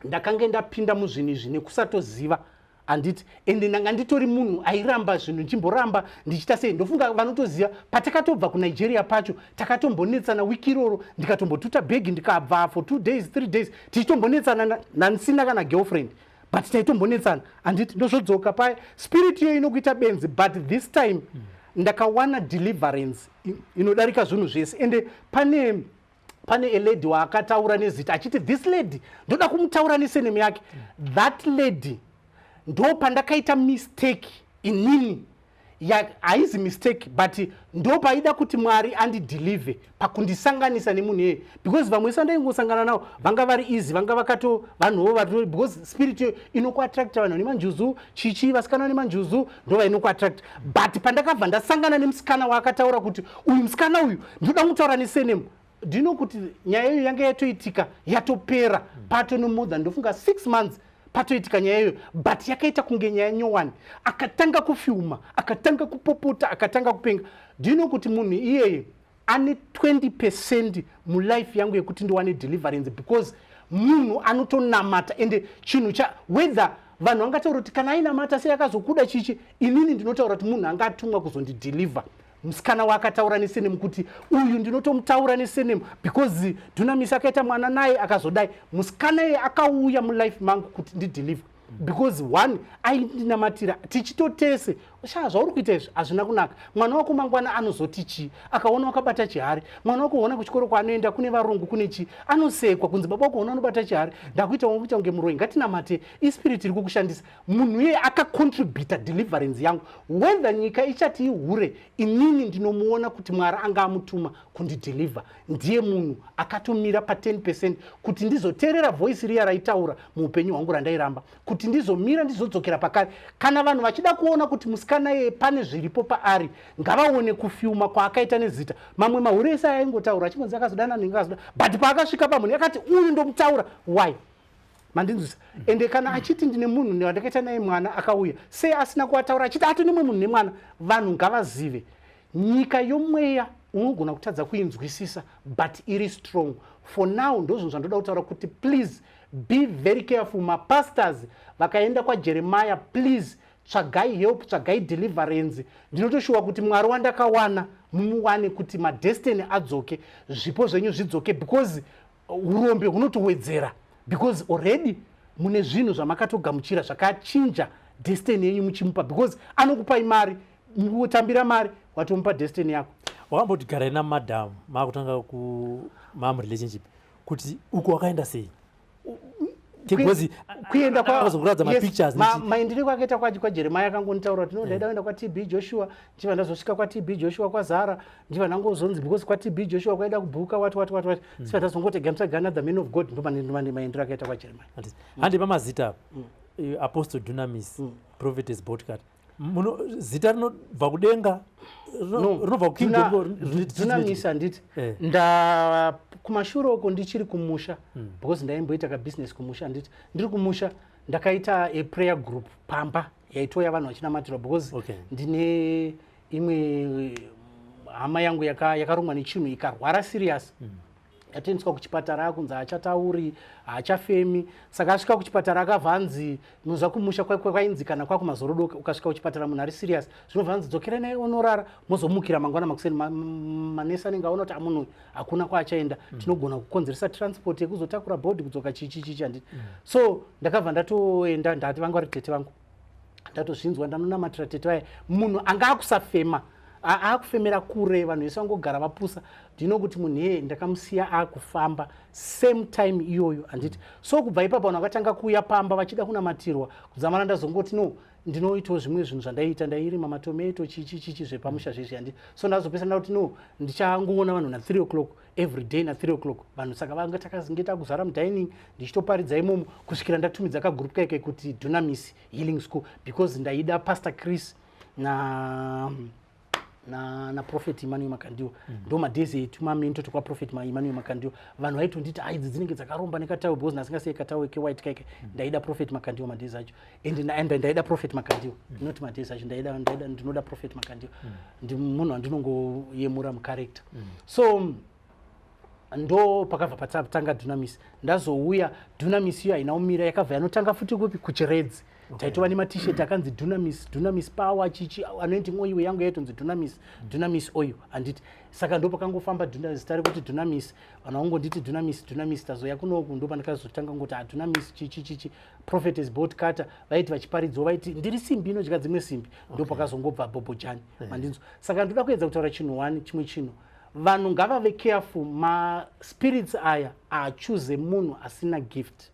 Speaker 3: ndakange ndapinda muzvinhu izvi nekusatoziva, handiti? Ende ndanga nditori munhu airamba zvinhu, ndichimboramba ndichiita sei. Ndofunga vanotoziva patakatobva kuNigeria pacho, takatombonetsana wiki iroro, ndikatombotuta bhegi ndikabva for 2 days, 3 days, tichitombonetsana nandisina kana girlfriend, but taitombonetsana, handiti? Ndozvodzoka paya, spirit iyo inokuita benzi. But this time ndakawana deliverance inodarika zvinhu zvese. Ende pane alady waakataura nezita achiti this lady, ndoda kumutaura nesurname yake. That lady, ndo pandakaita mistake inini. Haizi mistake, but ndo paida kuti Mwari andideliver pakundisanganisa nemunhu iyeye, because vamwe sandaingosangana navo vanga vari easy, vanga vakato vanhuvo vari, because spirit iyo inokuattracta vanhu vane manjuzu, chichi, vasikana vane manjuzu ndo vainokuattracta. But pandakabva ndasangana nemusikana waakataura kuti uyu musikana uyu ndoda kutaura nesurname, ndino kuti nyaya iyo yanga yatoitika, yatopera pato nemore than, ndofunga, 6 months patoitika nyaya iyoyo, but yakaita kunge nyaya nyowani. Akatanga kufuma, akatanga kupopota, akatanga kupenga. Ndino kuti munhu iyeye ane 20% mulife yangu yekuti ndiwane deliverance, because munhu anotonamata. Ende chinhu cha whether vanhu vangataura kuti kana ainamata sei akazokuda chichi, inini ndinotaura kuti munhu anga atumwa kuzondideliver. Musikana waakataura nesurname kuti uyu, ndinotomutaura nesurname because Dunamis akaita mwana naye akazodai. Musikana iye akauya mulife mangu kuti ndideliver, because one, aindinamatira tichitotese, sha, zvauri kuita izvi hazvina kunaka. Mwana wako mangwana anozoti chii akaona wakabata chihari? Mwana wako ona kuchikoro kwaanoenda kune varungu, kune chii, anosekwa kunzi baba wako ona anobata chihari, ndakuita kuita kunge muroi. Ngatinamate, ispirit iri kukushandisa. Munhu iyeye akacontributa deliverance yangu. Whether nyika ichati ihure, inini ndinomuona kuti Mwari anga amutuma kundideliver. Ndiye munhu akatomira pa10% kuti ndizoteerera voice riya raitaura muupenyu hwangu randairamba, kuti ndizomira, ndizodzokera pakare. Kana vanhu vachida kuona kuti musikana iyeye pane zviripo paari, ngavaone kufuma kwaakaita nezita. Mamwe mahure ese ayaingotaura achingonzi akazodana ninge akazoda, but paakasvika pamunhu yakati uyu ndomutaura, why? Mandinzwisa? Ende kana achiti ndine munhu wandakaita naye mwana akauya, sei asina kuataura achiti ato nemwe munhu nemwana? Vanhu ngavazive nyika yomweya unogona kutadza kuinzwisisa, but iri strong. For now ndozvinhu zvandoda kutaura kuti please be very careful. Mapastors vakaenda kwaJeremiah, please tsvagai help, tsvagai deliverance. Ndinotoshuwa kuti Mwari wandakawana mumuwane, kuti madestiny adzoke, zvipo zvenyu zvidzoke, because urombe hunotowedzera, because already mune zvinhu zvamakatogamuchira zvakachinja destiny yenyu muchimupa, because anokupai mari, mutambira mari, watomupa destiny yako.
Speaker 2: Wakamboti garai namadam, maakutanga ku mamurelationship, kuti uko wakaenda sei? Because
Speaker 3: kuenda
Speaker 2: akazokuratidza mapictures.
Speaker 3: Maendere kwakaita kwachi kwaJeremaya, akangonditaura kuti no, ndaida kuenda kwaTB Joshua. Ndichibva ndazosvika kwaTB Joshua kwazara, ndichibva ndangozonzi because kwaTB Joshua kwaida kubhuka wati wati wati wati, sibva ndazongoti gamusaga another man of God. Ndomaendero akaita kwaJeremaya.
Speaker 2: Handi pamazita apa, Apostle Dunamis, Prophetess Boltcutter, muno zita rinobva kudenga, rinobva kukingdom?
Speaker 3: Dunamis, handiti? Nda kumashure uko ndichiri kumusha, because ndaimboita kabusiness kumusha, handiti? Ndiri kumusha ndakaita a prayer group pamba yaitoya vanhu vachinamatirwa, because ndine imwe hama yangu yakarumwa nechinhu ikarwara serious. Yatoendeswa kuchipatara, akunzi haachatauri, haachafemi. Saka asvika kuchipatara akabva anzi, munozva kumusha kwainzi kana kwakumazorodoka, ukasvika kuchipatara munhu ari serious, zvinobva anzi dzokerai naye onorara, mozomukira mangwana makuseni. Manesi anenge aona kuti amunhu uyu hakuna kwaachaenda, tinogona kukonzeresa transport yekuzotakura body kudzoka, chichi chichi, handiti? So ndakabva ndatoenda, ndati vanga vari tete vangu, ndatozvinzwa, ndanonamatira tete vaya. Munhu anga akusafema, akufemera kure, vanhu vese vangogara vapusa. Ndino kuti munhu iyeye ndakamusiya akufamba same time iyoyo, handiti? So kubva ipapo vanhu vakatanga kuuya pamba vachida kunamatirwa, kudzamara ndazongoti no, ndinoitawo zvimwe zvinhu zvandaiita, ndairima matomato, chichi chichi zvepamusha zvezvi, handiti? So ndazopesa ndakuti no, ndichangoona vanhu na3 o'clock every day, na3 o'clock vanhu. Saka vanga takazinge takuzara mudining, ndichitoparidza imomo kusvikira ndatumidza kagroup kaike kuti Dunamis Healing School, because ndaida Pastor Chris na Prophet Emmanuel Makandiwa. Ndo madays etumamento twekwaProphet Emmanuel Makandiwa. Vanhu vaitonditi ah, idzi dzinenge dzakaromba nekatawe, because ndasingasei katawe kewhite kaike. Ndaida Prophet Makandiwa madays acho, and ndaida Prophet Makandiwa. Not madays acho, ndaida ndinoda Prophet Makandiwa. Ndi munhu wandinongoyemura mucharacter. So ndo pakabva patanga Dunamis. Ndazouya, Dunamis iyo haina kumira, yakabva yanotanga futi kupi? KuChiredzi. Taitova nematshirt akanzi Dunamis, Dunamis power, chichi, anointing oil yangu yaitonzi Dunamis, Dunamis oil, handiti? Saka ndo pakangofamba zita rekuti Dunamis, vanhu vangonditi Dunamis, Dunamis. Tazoya kunoku ndo pandakazotanga ngoti ah, Dunamis, chichi chichi, Prophetess Boltcutter. Vaiti vachiparidzawo vaiti ndiri simbi inodya dzimwe simbi. Ndo pakazongobva Bhobhojani, mandinzwa? Saka ndoda kuedza kutaura chinhu one chimwe chinhu: vanhu ngavave careful. Maspirits aya aachuze munhu asina gift,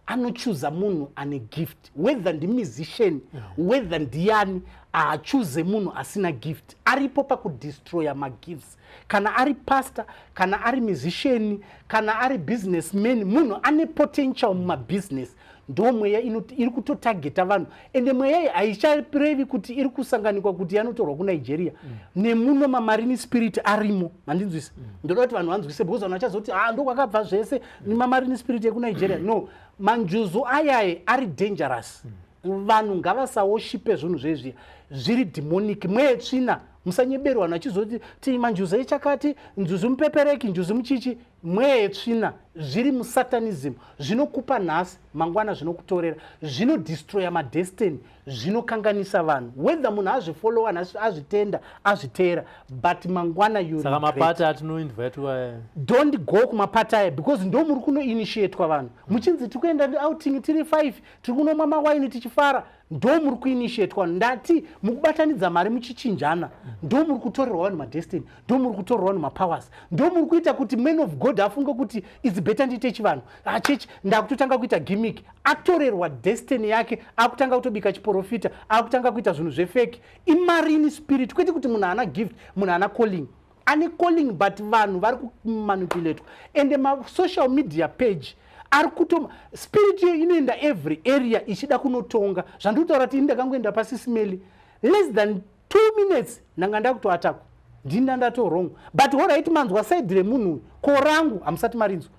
Speaker 3: anochuza munhu ane gift, whether ndimusician, whether ndiani, aachuze munhu asina gift. Aripo pakudestroya magifts, kana ari pastor, kana ari musician, kana ari businessman. Munhu ane potential mumabhizinesi, ndo mweya iri kutotargeta vanhu. Ende mweya iyi haicharevi kuti iri kusanganikwa kuti yanotorwa kuNigeria, nemuno mamarine spirit arimo, mandinzwisa? Ndoda kuti vanhu vanzwise, because vanhu vachazoti ah, ndokwakabva zvese, mamarine spirit ekuNigeria. No, manjuzu ayaye ari dangerous. Vanhu ngavasawoshipe zvinhu zvezviya zviri demonic, mweya tsvina. Musanyeberwa vanhu vachizoti ti manjuzu echakati, njuzu mupepereki, njuzu muchichi, mweya yetsvina. Zviri musatanism, zvinokupa nhasi, mangwana zvinokutorera, zvinodestroya madestiny, zvinokanganisa vanhu. Whether munhu azvifollowa nhasi, azvitenda, azviteera, but mangwana you
Speaker 2: Saka
Speaker 3: regret.
Speaker 2: Mapati atinoinvitwa?
Speaker 3: Don't go kumapati aya, because ndo muri kunoinitiatwa vanhu muchinzi tiri kuenda outing tiri 5, tiri kunomwa mawaini tichifara. Ndo muri kuinitiatwa, ndati mukubatanidza mari muchichinjana. Ndo muri kutorerwa vanhu madestiny, ndo muri kutorerwa vanhu mapowers, ndo muri kuita kuti man of God afunge kuti it's better ndiite chivanhu, achechi ndakutotanga kuita gimmick. Atorerwa destiny yake, akutanga kutobika chiprofita, akutanga kuita zvinhu zvefake. Imarine spirit, kwete kuti munhu haana gift, munhu haana calling. Ane calling, but vanhu vari kumanipulatwa. Ende masocial media page ari kuto spirit iyo inoenda every area ichida kunotonga. Zvandiri kutaura kuti ini ndakangoenda pasisimeli, less than 2 minutes ndanga ndakutoatakwa, ndini ndandato wrong. But alright, manzwa side remunhu uyu, ko rangu hamusati marinzwa.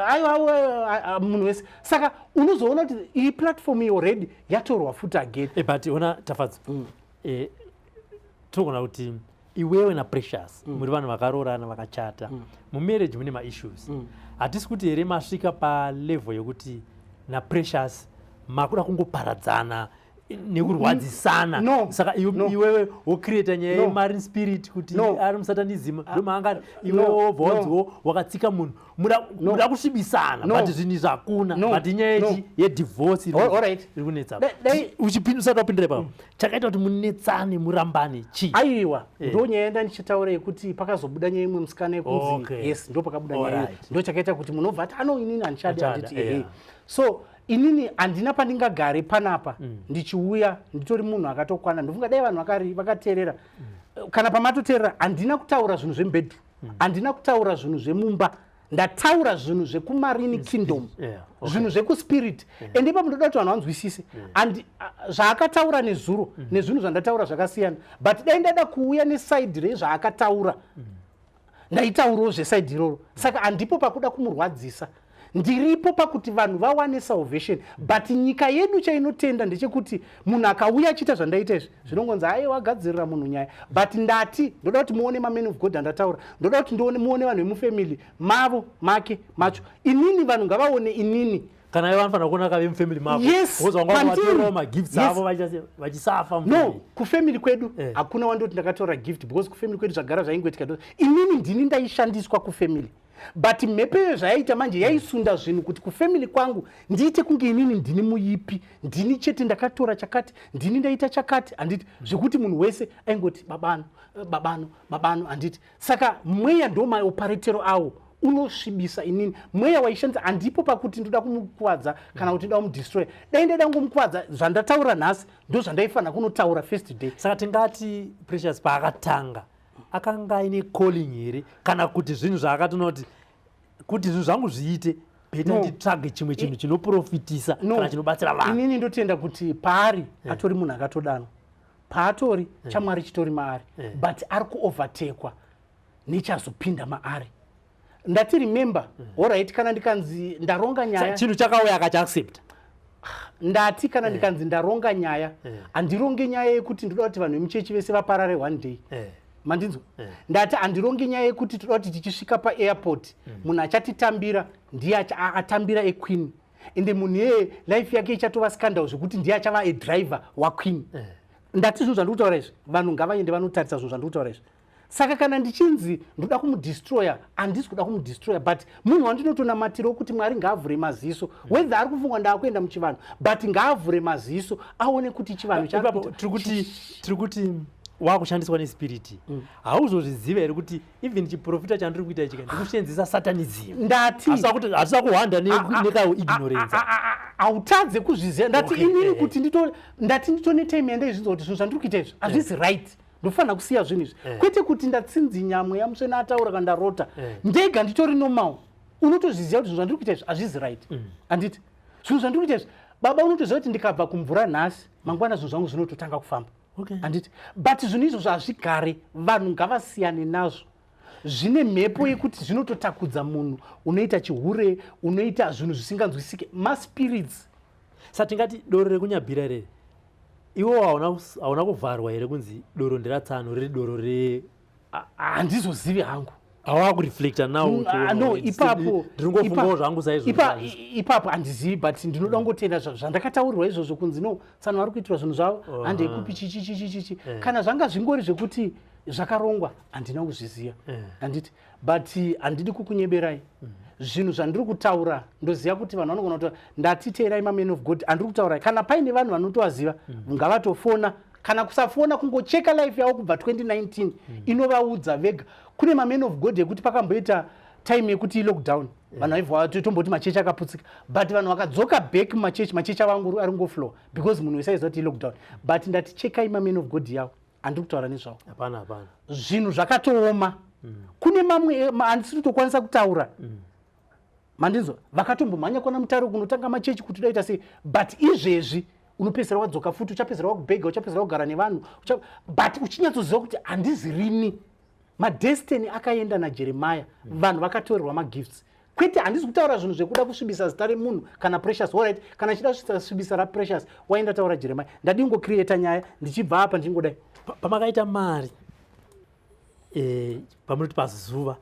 Speaker 3: Aiwa, munhu wese. Saka unozoona kuti iyi platform iyi already yatorwa futi again.
Speaker 2: But ona, Tafadzwa, tinogona kuti iwewe naPrecious muri vanhu vakaroorana, vakachata. Mumarriage mune maissues. Hatisi kuti here masvika palevel yekuti naPrecious makuda kungoparadzana nekurwadzisana?
Speaker 3: No.
Speaker 2: Saka
Speaker 3: No.
Speaker 2: iwewe wocreata nyaya
Speaker 3: No.
Speaker 2: yemarine spirit kuti
Speaker 3: No.
Speaker 2: ari musatanism, ndomaanga iwewe
Speaker 3: No.
Speaker 2: wobva
Speaker 3: No.
Speaker 2: wanziwo wakatsika munhu, muda kusvibisana.
Speaker 3: No.
Speaker 2: But zvinhu izvi hakuna.
Speaker 3: No.
Speaker 2: But inyaya
Speaker 3: No.
Speaker 2: yedivorce
Speaker 3: Alright.
Speaker 2: iri kunetsa. Usati wapindira ipapo, chakaita kuti munetsane, murambane, chii?
Speaker 3: Aiwa, ndo nyaya yanda ndichitaura yekuti pakazobuda nyaya imwe musikana yekunzi yes, ndo pakabuda nyaya iyoyo. Ndo chakaita kuti munobva ati ano, inini handichadi.
Speaker 2: Handichada,
Speaker 3: Handiti? Ehe. So inini handina pandingagare panapa ndichiuya nditori munhu akatokwana. Ndofunga dai vanhu vakateerera kana pamatoteerera, handina kutaura zvinhu zvemubedroom, handina kutaura zvinhu zvemumba, ndataura zvinhu zvekumarine kingdom, zvinhu zvekuspirit. Ende ipapo ndoda kuti vanhu vanzwisise. Zvaakataura nezuro nezvinhu zvandataura zvakasiyana, but dai ndada kuuya neside rezvaakataura, ndaitaurawo zveside iroro. Saka handipo pakuda kumurwadzisa, ndiripo pakuti vanhu vawane salvation. But nyika yedu chainotenda ndechekuti munhu akauya achiita zvandaita izvi, zvinongonzi aiwa, agadzirira munhu nyaya. But ndati ndoda kuti muone mamen of God andataura, ndoda kuti ndione, muone vanhu vemufamily mavo, make macho. Inini vanhu ngavaone inini.
Speaker 2: Kana ivo vanofanira kuona kave mufamily mako.
Speaker 3: Yes,
Speaker 2: Because vanga
Speaker 3: kwandiri.
Speaker 2: vatorawo magifts avo vachisafa
Speaker 3: No,
Speaker 2: mufamily.
Speaker 3: kufamily kwedu hakuna wandoti ndakatora gift, because kufamily kwedu zvagara zvaingoitika. Inini ndini ndaishandiswa kufamily, but mhepo iyo zvayaita manje yaisunda zvinhu kuti kufamily kwangu ndiite kunge inini ndini muipi, ndini chete ndakatora chakati, ndini ndaita chakati, handiti? Zvekuti munhu wese aingoti babano, babano, babano, handiti? Saka mweya ndo maoperatero awo unosvibisa. Inini mweya waishandisa, handipo pakuti ndoda kumukuvadza kana kuti ndoda kumudestroya. Dai ndaida kungomukuvadza, zvandataura nhasi ndo zvandaifanira kunotaura first day.
Speaker 2: Saka tingati Precious paakatanga akanga aine calling here, kana kuti zvinhu zvaakatoona kuti zvinhu zvangu zviite better,
Speaker 3: No.
Speaker 2: nditsvage chimwe chinhu chinoprofitisa
Speaker 3: No.
Speaker 2: kana chinobatsira vanhu?
Speaker 3: Inini ndotenda kuti paari atori munhu akatodanwa, paatori chaMwari chitori maari, but ari kuovertakwa nechazopinda maari. Ndati remember, alright, kana ndikanzi ndaronga nyaya,
Speaker 2: Chinhu chakauya akachiaccepta.
Speaker 3: Ndati kana ndikanzi ndaronga nyaya, handironge nyaya yekuti ndoda kuti vanhu vemuchechi vese vaparare one day. Mandinzwa? Ndati handironge nyaya yekuti toda kuti tichisvika paairport munhu achatitambira ndiye atambira equeen, ende munhu iyeye life yake ichatova scandal zvekuti ndiye achava edriver waqueen. Ndati zvinhu zvandiri kutaura izvi, vanhu ngavaende vanotarisa zvinhu zvandiri kutaura izvi. Saka kana ndichinzi ndoda kumudestroya, handisi kuda kumudestroya, but munhu wandinotonamatirawo kuti Mwari ngaavhure maziso, whether ari kufungwa ndaakuenda muchivanhu, but ngaavhure maziso aone kuti chivanhu
Speaker 2: Ipapo
Speaker 3: chaari.
Speaker 2: tiri kuti wakushandiswa nespirit. Hauzozviziva here kuti even chiprofita chandiri kuita ichika ndikushandisa satanism?
Speaker 3: Ndati
Speaker 2: Hatisa kuhwanda nekaignorance.
Speaker 3: Hautadze kuzviziva. Ndati inini kuti ndati nditone time yandaizvinzwa kuti zvinhu zvandiri kuita izvi hazvisi right, ndofanira kusiya zvinhu izvi. Kwete kuti ndatsinzinya mweya mutsvene ataura kana ndarota. Ndega nditori normal, unotozviziva kuti zvinhu zvandiri kuita izvi hazvisi right, handiti? Zvinhu zvandiri kuita izvi, baba, unotoziva kuti ndikabva kumvura nhasi, mangwana zvinhu zvangu zvinototanga kufamba, handiti? But zvinhu izvozvo hazvigare, vanhu ngavasiyane nazvo. Zvine mhepo yekuti zvinototakudza munhu, unoita chihure, unoita zvinhu zvisinganzwisike, maspirits.
Speaker 2: Sa tingati doro rekunyabhira rere, iwo hauna kuvharwa here kunzi doro nderatsano, riri doro re
Speaker 3: Handizozivi hangu.
Speaker 2: Hawakureflecta now?
Speaker 3: No, ipapo
Speaker 2: Ndiringofungawo zvangu saizvozvo.
Speaker 3: Ipapo handizivi, but ndinoda kungotenda zvandakataurirwa izvozvo kunzi no, tsano vari kuitirwa zvinhu zvavo, handekupi chichi chichi chichi. Kana zvanga zvingori zvekuti zvakarongwa, handina kuzviziva, handiti? But handidi kukunyeberai. Zvinhu zvandiri kutaura, ndoziva kuti vanhu vanogona kuti ndati teerai mamen of God handiri kutaurai. Kana paine vanhu vanotovaziva, ngavatofona, kana kusafona, kungocheka life yavo kubva 2019, inovaudza vega. Kune mamen of God ekuti pakamboita time yekuti lockdown, vanhu vaibva tomboti machechi akaputsika, but vanhu vakadzoka back mumachechi, machechi avo ari ngoflow, because munhu wese aiziva kuti ilockdown. But ndati chekai mamen of God yavo handiri kutaura nezvavo.
Speaker 2: Hapana, hapana.
Speaker 3: Zvinhu zvakatooma. Kune mamwe handisiri kutokwanisa kutaura. Mandinzwa? Vakatombomhanya kwana Mutare kunotanga machechi kuti udaita sei, but izvezvi unopedzisira wadzoka futi, uchapedzisira wakubhega, uchapedzisira wagara nevanhu, but uchinyatsoziva kuti handizi rini. Madestiny akaenda naJeremaya, vanhu vakatorerwa magifts. Kwete, handisi kutaura zvinhu zvekuda kusvibisa zita remunhu kana Precious. Alright, kana chida kusvibisa raPrecious, waenda taura Jeremiah. Ndadingocreata nyaya ndichibva apa ndichingodai.
Speaker 2: Pamakaita mari, pamunoti pazuva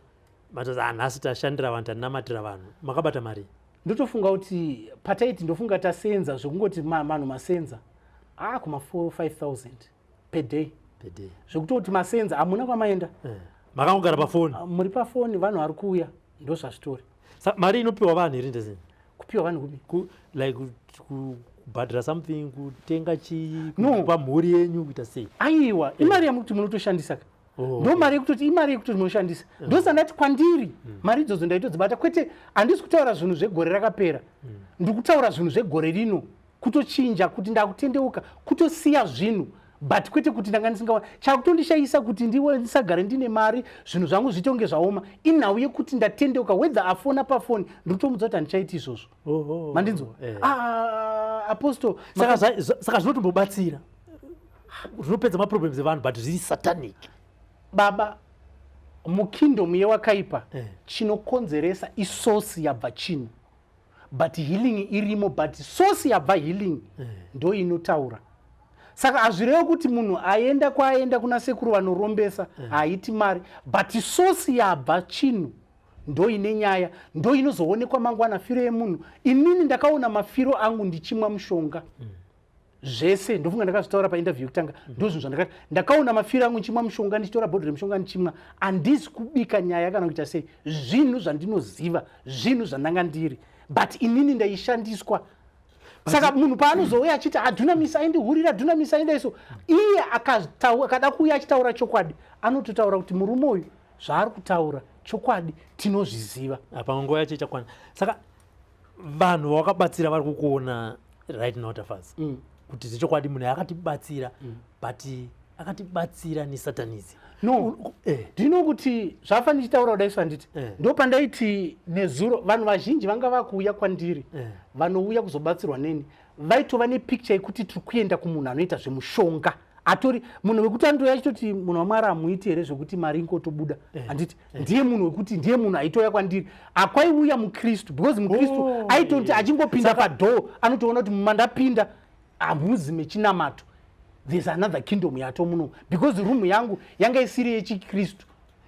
Speaker 2: matoti, "Ah, tashandira vanhu, tanamatira vanhu," makabata mari?
Speaker 3: Ndotofunga kuti pataiti, ndofunga tasenza zvekungoti vanhu masenza kuma 4 5000 per day.
Speaker 2: Per day.
Speaker 3: Zvekutoti masenza, hamuna kwamaenda.
Speaker 2: Makangogara pafoni.
Speaker 3: Ah, muri pafoni, vanhu vari kuuya, ndozvazvitori.
Speaker 2: Mari inopiwa vanhu here ndezini?
Speaker 3: Kupiwa vanhu kupi?
Speaker 2: Like kubhadhara something, kutenga chii?
Speaker 3: No.
Speaker 2: Kupa mhuri yenyu, kuita sei?
Speaker 3: Aiwa, imari yamukuti munotoshandisa ka.
Speaker 2: Oh,
Speaker 3: Ndo mari yekutoti, imari yekutoti munoshandisa. Ndosandati kwandiri mari idzodzo ndaitodzibata. Kwete, handisi kutaura zvinhu zvegore rakapera, ndiri kutaura zvinhu zvegore rino, kutochinja kuti ndakutendeuka, kutosiya zvinhu, but kwete kuti ndanga ndisingaoni. Chakutondishayisa kuti ndiwe ndisagare ndine mari, zvinhu zvangu zviite kunge zvaoma, inhau yekuti ndatendeuka. Whether afona pafoni, ndiri kutomudza kuti handichaiti izvozvo. Mandinzwa? Ah, apostle.
Speaker 2: Saka zvinotombobatsira, zvinopedza maproblems evanhu, but zviri satanic.
Speaker 3: Baba, mukingdom yewakaipa, chinokonzeresa isource yabva chinhu, but healing irimo, but source yabva healing ndo inotaura. Saka hazvirevi kuti munhu aenda kwaaenda kuna sekuru vanorombesa haiti mari, but source yabva chinhu ndo ine nyaya, ndo inozoonekwa mangwana firo yemunhu. Inini ndakaona mafiro angu ndichimwa mushonga zvese. Ndofunga ndakazvitaura painterview yekutanga. Ndo zvinhu zvandakati ndakaona mafiro angu ndichimwa mushonga, ndichitora bhodhoro remushonga ndichimwa. Handisi kubika nyaya kana kuita sei, zvinhu zvandinoziva, zvinhu zvandanga ndiri, but inini ndaishandiswa. Saka munhu paanozouya achiti aDunamis aindihurira, Dunamis aindaiso, iye akada kuuya achitaura chokwadi, anototaura kuti murume uyu zvaari kutaura chokwadi, tinozviziva.
Speaker 2: Apa nguva yacho ichakwana. Saka vanhu vawakabatsira vari kukuona right now, Tafadza, kuti zvechokwadi munhu akatibatsira, but akatibatsira nesatanism?
Speaker 3: No. Ndino kuti zvafa ndichitaura kudai so, handiti? Ndo pandaiti nezuro vanhu vazhinji vanga vakuuya kwandiri, vanouya kuzobatsirwa neni, vaitova nepicture yekuti tiri kuenda kumunhu anoita zvemushonga, atori munhu wekuti anotouya achitoti, "Munhu waMwari, hamuiti here zvekuti mari ingotobuda?" Handiti ndiye munhu wekuti, ndiye munhu aitouya kwandiri. Akwaiuya mukristu, because mukristu aitoti achingopinda padoor anotoona kuti mandapinda hamuzi mechinamato, there's another kingdom yato muno, because room yangu yanga isiri yechikristu.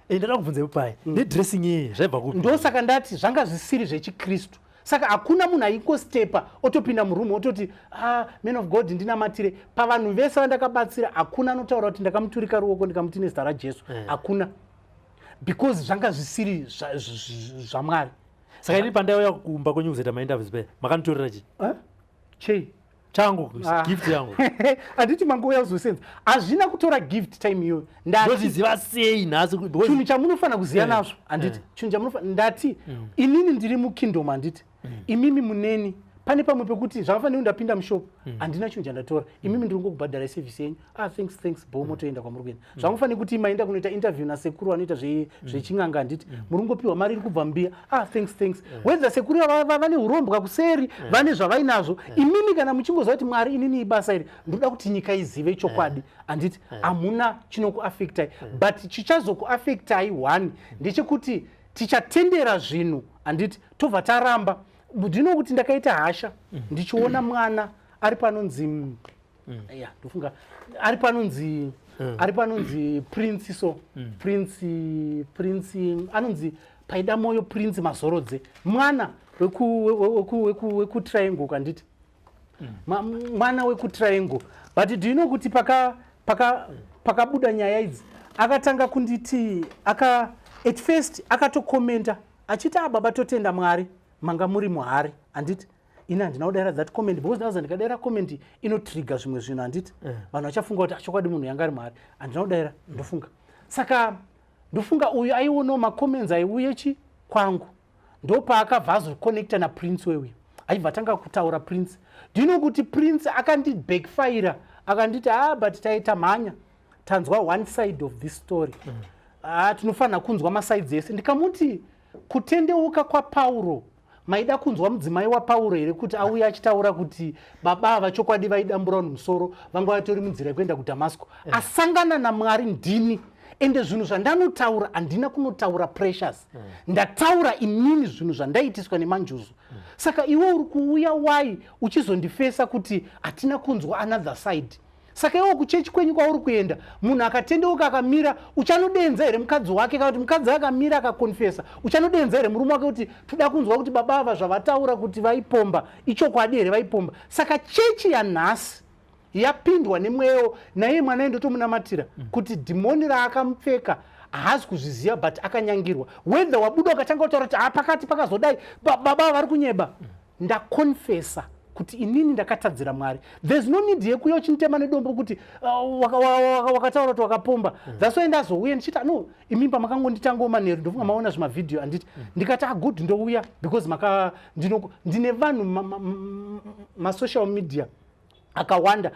Speaker 2: Ndada kubvunza ipapai, nedressing iyi zvaibva kupi?
Speaker 3: Ndosaka ndati zvanga zvisiri zvechikristu. Saka hakuna munhu aingostepa otopinda muroom ototi, "Ah, man of God, ndinamatire." Pavanhu vese vandakabatsira, hakuna anotaura kuti ndakamuturika ruoko ndikamuti, "Nezita raJesu." Hakuna, because zvanga zvisiri zvaMwari.
Speaker 2: Saka ini pandaiuya kumba kwenyu kuzoita mainterviews paya, makanditorera chii?
Speaker 3: Eh? Chei?
Speaker 2: Changu.
Speaker 3: Ah.
Speaker 2: Gift yangu.
Speaker 3: Handiti mangouya kuzosenza? Hazvina kutora gift time iyoyo. Ndati
Speaker 2: Ndozviziva sei nhasi?
Speaker 3: Chinhu chamunofanira kuziva nazvo, handiti? Chinhu chamunofanira, ndati inini ndiri mukingdom, handiti? Imimi muneni pane pamwe pekuti zvakafanira kuti ndapinda mushop, handina chinhu chandatora. Imimi ndiri ngokubhadharai service yenyu. "Ah, thanks, thanks." Bo motoenda kwamuri kuenda. Zvamufanira kuti maenda kunoita interview nasekuru vanoita zvechin'anga, handiti? Muri kungopiwa mari iri kubva mbiya. "Ah, thanks, thanks." Whether sekuru vane urombwa kuseri, vane zvavainazvo, imimi kana muchingoziva kuti, "Mwari, inini ibasa iri ndoda kuti nyika izive chokwadi," handiti? Hamuna chinokuaffectai, but chichazokuaffectai one ndechekuti tichatendera zvinhu, handiti? Tobva taramba. Ndinokuti ndakaita hasha ndichiona mwana ari panonzi, ya, ndofunga ari panonzi Prince, so Prince anonzi Paida Moyo, Prince Mazorodze, mwana wekuTriangle, kanditi mwana wekuTriangle. But do you know kuti pakabuda nyaya idzi, akatanga kunditi, aka at first akatokomenda achiti, "A baba, totenda Mwari, manga muri muhari," handiti? Ini handina kudaira that comment, because ndaza ndikadaira comment inotrigger zvimwe zvinhu, handiti? Vanhu vachafunga kuti achokwadi munhu yanga ari muhari. Handina kudaira. Ndofunga saka, ndofunga uyu aionawo macomments aiuye chi kwangu, ndopaakabva azokonecta naPrince wewe, achibva atanga kutaura Prince. Do you know kuti Prince akandibackfire, akanditi, "Ah, but taita mhanya, tanzwa one side of this story. Ah, tinofanira kunzwa masides ese." Ndikamuti, "Kutendeuka kwaPauro, maida kunzwa mudzimai waPauro here kuti auye achitaura kuti baba ava chokwadi vaidambura vanhu musoro, vanga vatori munzira yekuenda kuDhamasco, asangana naMwari? Ndini." Ende zvinhu zvandanotaura, handina kunotaura Precious. Ndataura inini zvinhu zvandaitiswa nemanjuzu. Saka iwe uri kuuya wai uchizondifesa kuti hatina kunzwa another side? Saka iwo kuchechi kwenyu kwauri kuenda, munhu akatendeuka akamira, uchanodenza here mukadzi wake? Kana kuti mukadzi akamira akakonfesa, uchanodenza here murume wake kuti toda kunzwa kuti baba ava zvavataura kuti vaipomba ichokwadi here vaipomba? Saka chechi yanhasi yapindwa nemweyo. Naiye mwana ndotomunamatira kuti dhimoni raakamupfeka haazi kuzviziva, but akanyangirwa. Whether wabuda ukatanga kutaura kuti ha, pakati pakazodai, baba vari kunyeba, ndakonfesa kuti inini ndakatadzira Mwari. There's no need yekuuya uchinitema nedombo kuti wakataura kuti wakapomba. That's why ndazouya ndichiti, no, imimba makangonditangawo manheru, ndofunga maona zvimavhidhiyo, handiti? Ndikati, ah, good, ndouya because maka ndine vanhu masocial media akawanda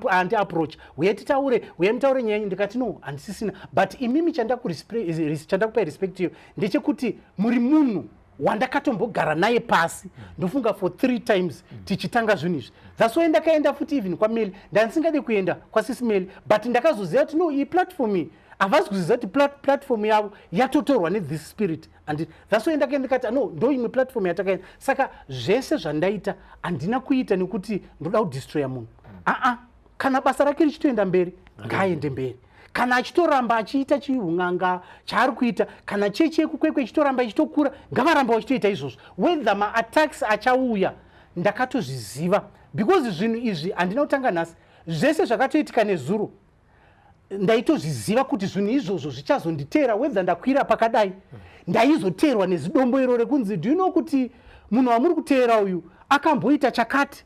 Speaker 3: andi approach, uye titaure, uye mutaure nyaya yenyu. Ndikati, no, handisisina. But imimi chandakupai respect iyo ndechekuti muri munhu wandakatombogara naye pasi, ndofunga for three times tichitanga zvinhu izvi. That's why ndakaenda futi even kwaMeli. Ndandisingade kuenda kwasisi Meli, but ndakazoziva kuti no, iyi platform iyi havasi kuziva kuti platform yavo yatotorwa nethis spirit, and that's why ndakaenda ndikati, no, ndo imwe platform yatakaenda. Saka zvese zvandaita handina kuita nekuti ndoda kudestroya munhu. Aa, kana basa rake richitoenda mberi, ngaaende mberi. Kana achitoramba achiita chiun'anga chaari kuita, kana chechi yekuKwekwe ichitoramba ichitokura, ngavaramba vachitoita izvozvo. Whether maattacks achauya, ndakatozviziva because zvinhu izvi handina kutanga nhasi. Zvese zvakatoitika nezuro ndaitozviziva kuti zvinhu izvozvo zvichazonditeera. Whether ndakwira pakadai, ndaizoteerwa nezidombo iro rekunzi, do you know kuti munhu wamuri kuteera uyu akamboita chakati?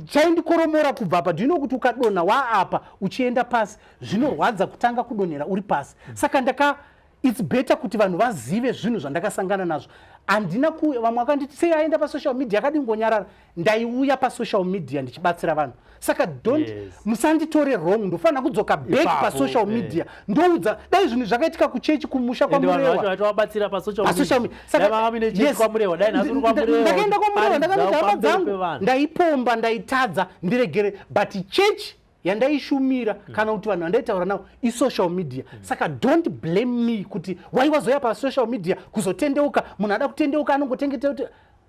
Speaker 3: Chaindikoromora kubva apa. Do you know kuti ukadonha waapa uchienda pasi, zvinorwadza kutanga kudonhera uri pasi? Saka ndaka it's better kuti vanhu vazive zvinhu zvandakasangana nazvo. Handina ku vamwe vakanditi, sei aenda pasocial media? Akadingonyarara. Ndaiuya pasocial media ndichibatsira vanhu, saka don't musanditore wrong. Ndofanira kudzoka back
Speaker 2: Ipapo,
Speaker 3: pasocial media, ndoudza dai zvinhu zvakaitika kuchechi kumusha
Speaker 2: Ende vanhu
Speaker 3: kwaMurewa.
Speaker 2: vacho vatovabatsira pasocial
Speaker 3: Pasocial
Speaker 2: media.
Speaker 3: media.
Speaker 2: Dai vanga muine chechi kwaMurewa, dai nhasi uri kwaMurewa,
Speaker 3: Ndakaenda kwaMurewa, ndakanoti,
Speaker 2: paridzawo
Speaker 3: hama
Speaker 2: pamberi
Speaker 3: dzangu,
Speaker 2: pevanhu.
Speaker 3: ndaipomba, ndaitadza, ndiregere. But chechi yandaishumira kana kuti vanhu vandaitaura navo isocial media. Saka don't blame me kuti wai wazoya pasocial media kuzotendeuka. Munhu ada kutendeuka anongotengeta kuti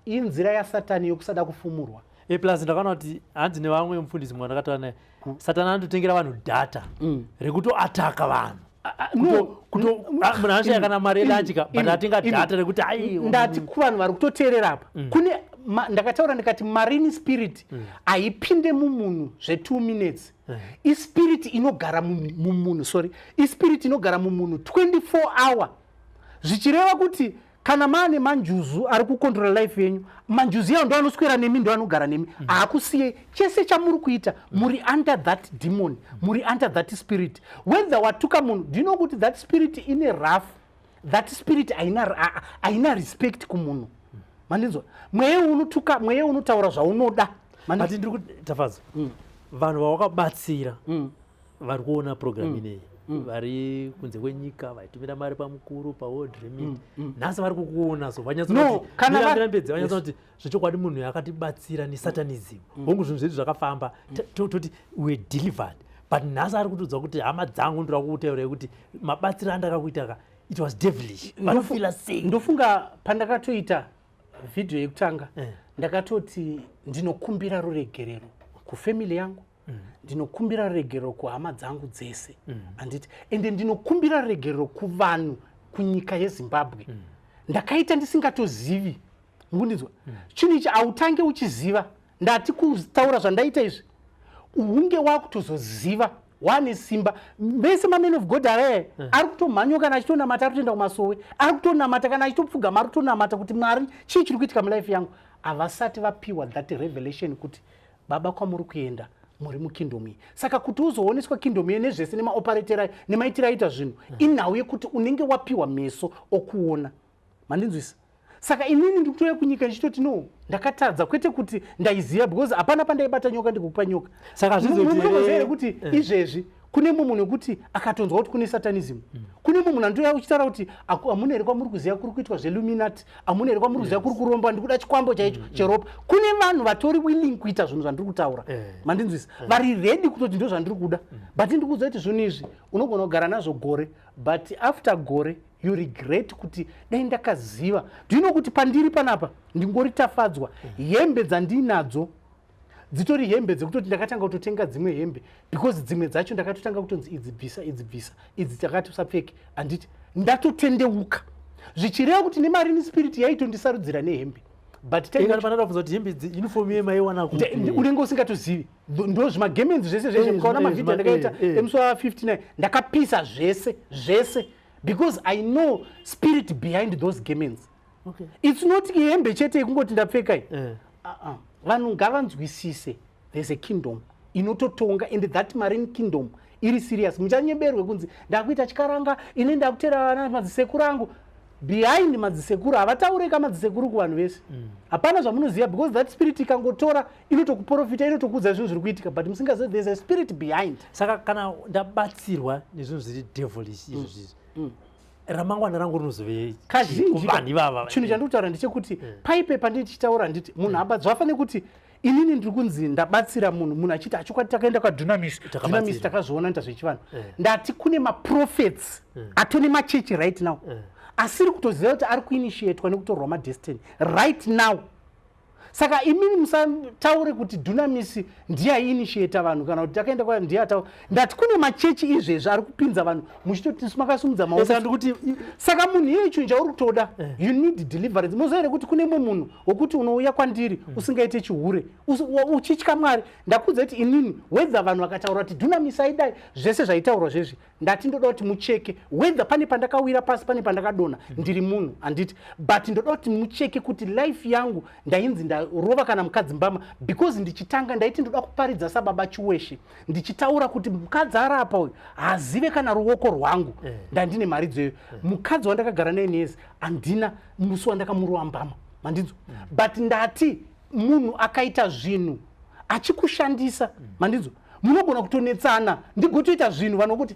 Speaker 3: inzira yasatani yokusada kufumurwa.
Speaker 2: E, plus ndakaona kuti hanzi nevamwe mufundisi mwe ndakataura naye, Satani anototengera vanhu data rekutoataka vanhu.
Speaker 3: No.
Speaker 2: Munhu anoshaya kana mari yelanchika, but atenga data rekuti ai.
Speaker 3: Ndati kuvanhu vari kutoteerera apa, kune ndakataura ndikati marine spirit haipinde mumunhu zve2 minutes. Ispirit inogara mumunhu, sorry, ispirit inogara mumunhu 24 hour, zvichireva kuti kana maane manjuzu ari kukontrola life yenyu, manjuzu iyawo ndo anoswera nemi, ndo anogara nemi, haakusiyei. Chese chamuri kuita, muri under that demon, muri under that spirit. Whether watuka munhu, do you know kuti that spirit ine rough, that spirit haina respect kumunhu? Mandinzwa? Mweya unotuka, mweya unotaura zvaunoda.
Speaker 2: But ndiri kuti, Tafadzwa, vanhu vawakabatsira vari kuona program ineyi, vari kunze kwenyika, vaitumira mari pamukuru paWorld Remit, nhasi vari kukuona so
Speaker 3: No, kana
Speaker 2: vanyatsomira vanyatsoti zvechokwadi munhu akatibatsira nesatanism. Hongu, zvinhu zvedu zvakafamba, toti we delivered, but nhasi ari kutiudza kuti, hama dzangu, ndoda kukutaurai kuti mabatsiro andakakuita ka, it was devilish. Vanofila sei?
Speaker 3: Ndofunga pandakatoita vhidhiyo yekutanga, ndakatoti ndinokumbira ruregerero kufamily yangu, ndinokumbira ruregerero kuhama dzangu dzese, handiti? Ende ndinokumbira ruregerero kuvanhu kunyika yeZimbabwe. Ndakaita ndisingatozivi. Mukundinzwa? Chinhu ichi hautange uchiziva. Ndati kutaura zvandaita izvi, unge wakutozoziva wane simba. Vese mamen of God aree ari kutomhanywa, kana achitonamata, ari kutoenda kumasowe, ari kutonamata, kana achitopfugama, ari kutonamata kuti, Mwari, chii chiri kuitika mulife yangu? Havasati vapiwa that revelation kuti baba, kwamuri kuenda muri mukingdom iyi. Saka kuti uzooneswa kingdom iyi nezvese nemaoperatero ayo nemaitiro aita zvinhu, inhau yekuti unenge wapiwa meso okuona. Mandinzwisa? Saka inini ndikutouya kunyika ndichitoti, no, ndakatadza, kwete kuti ndaiziva, because hapana pandaibata nyoka ndikukupa nyoka.
Speaker 2: Saka
Speaker 3: Munoziva here kuti izvezvi Kune mumwe munhu wekuti akatonzwa kuti kune satanism, kune mumwe munhu anotouya uchitaura kuti, "Hamuna here kwamuri kuziva kuri kuitwa zveIlluminati? Hamuna here kwamuri kuziva kuri kuromba? Ndikuda chikwambo chaicho cheropa." Kune vanhu vatori willing kuita zvinhu zvandiri kutaura. Mandinzwisa? Vari ready kutoti ndo zvandiri kuda. But ndikuudza kuti zvinhu izvi unogona kugara nazvo gore, but after gore you regret kuti dai ndakaziva. Ndino kuti pandiri panapa ndingori Tafadzwa. Hembe dzandinadzo dzitori hembe dzekutoti ndakatanga kutotenga dzimwe hembe because dzimwe dzacho ndakatotanga kutonzi, "Idzi bvisa, idzi bvisa, idzi takati usapfeke." Handiti ndatotendeuka, zvichireva kuti nemarine spirit yaitondisarudzira nehembe, but
Speaker 2: Panada kubvunza kuti hembe uniform yemaiwana kupi?
Speaker 3: Unenge usingatozivi. Ndo zvimagemenzi zvese zvese. Mukaona mavhidhiyo andakaita emusi wa59, ndakapisa zvese zvese because I know spirit behind those garments. It's not hembe chete yekungoti ndapfeka iyi. Uh-uh. Vanhu ngavanzwisise, there's a kingdom inototonga, and that marine kingdom iri serious. Muchanyeberwe kunzi ndakuita chikaranga, ine ndakutera vana madzisekuru angu. Behind madzisekuru havataureka madzisekuru kuvanhu vese. Hapana zvamunoziva because that spirit ikangotora inotokuprofita, inotokuudza zvinhu zviri kuitika, but musingazivi there's a spirit behind.
Speaker 2: Saka kana ndabatsirwa nezvinhu zviri devilish izvo zvizvi, ramangwana rangu rinozove
Speaker 3: Kazhinji
Speaker 2: kuvanhu ivava?
Speaker 3: Chinhu chandiri kutaura ndechekuti paipe pandii tichitaura, nditi munhu zvafanira kuti inini ndiri kunzi ndabatsira munhu, munhu achiti, "Achokwadi takaenda kwaDunamis."
Speaker 2: Takabatsira.
Speaker 3: Dunamis takazoona nita zvechivanhu. Ndati kune maprophets atone machechi right now asiri kutoziva kuti ari kuinitiatwa nekutorwa madestiny right now. Saka imini musataure kuti Dunamis ndiye aiinitiata vanhu kana kuti takaenda kwa ndiye ataura. Ndati kune machechi izvezvi ari kupinza vanhu muchitoti makasumudza maoko.
Speaker 2: Saka ndikuti
Speaker 3: Saka munhu iye chinhu chauri kutoda, you need deliverance. Moziva here kuti kune mumwe munhu wokuti unouya kwandiri usingaite chihure, uchitya Mwari? Ndakuudza kuti inini, whether vanhu vakataura kuti Dunamis aidai, zvese zvaitaurwa zvezvi, ndati ndoda kuti mucheke whether pane pandakawira pasi, pane pandakadonha. Ndiri munhu, handiti? But ndoda kuti mucheke kuti life yangu ndainzi ndarova kana mukadzi mbama, because ndichitanga ndaiti ndoda kuparidza sababa Chiweshe, ndichitaura kuti mukadzi arapa uyu haazive kana ruoko rwangu. Ndandine mharidzo iyoyo. Mukadzi wandakagara naye neyezi, handina musi wandakamurova mbama. Mandinzwa? But ndati munhu akaita zvinhu achikushandisa, mandinzwa, munogona kutonetsana, ndigotoita zvinhu vanhu vokuti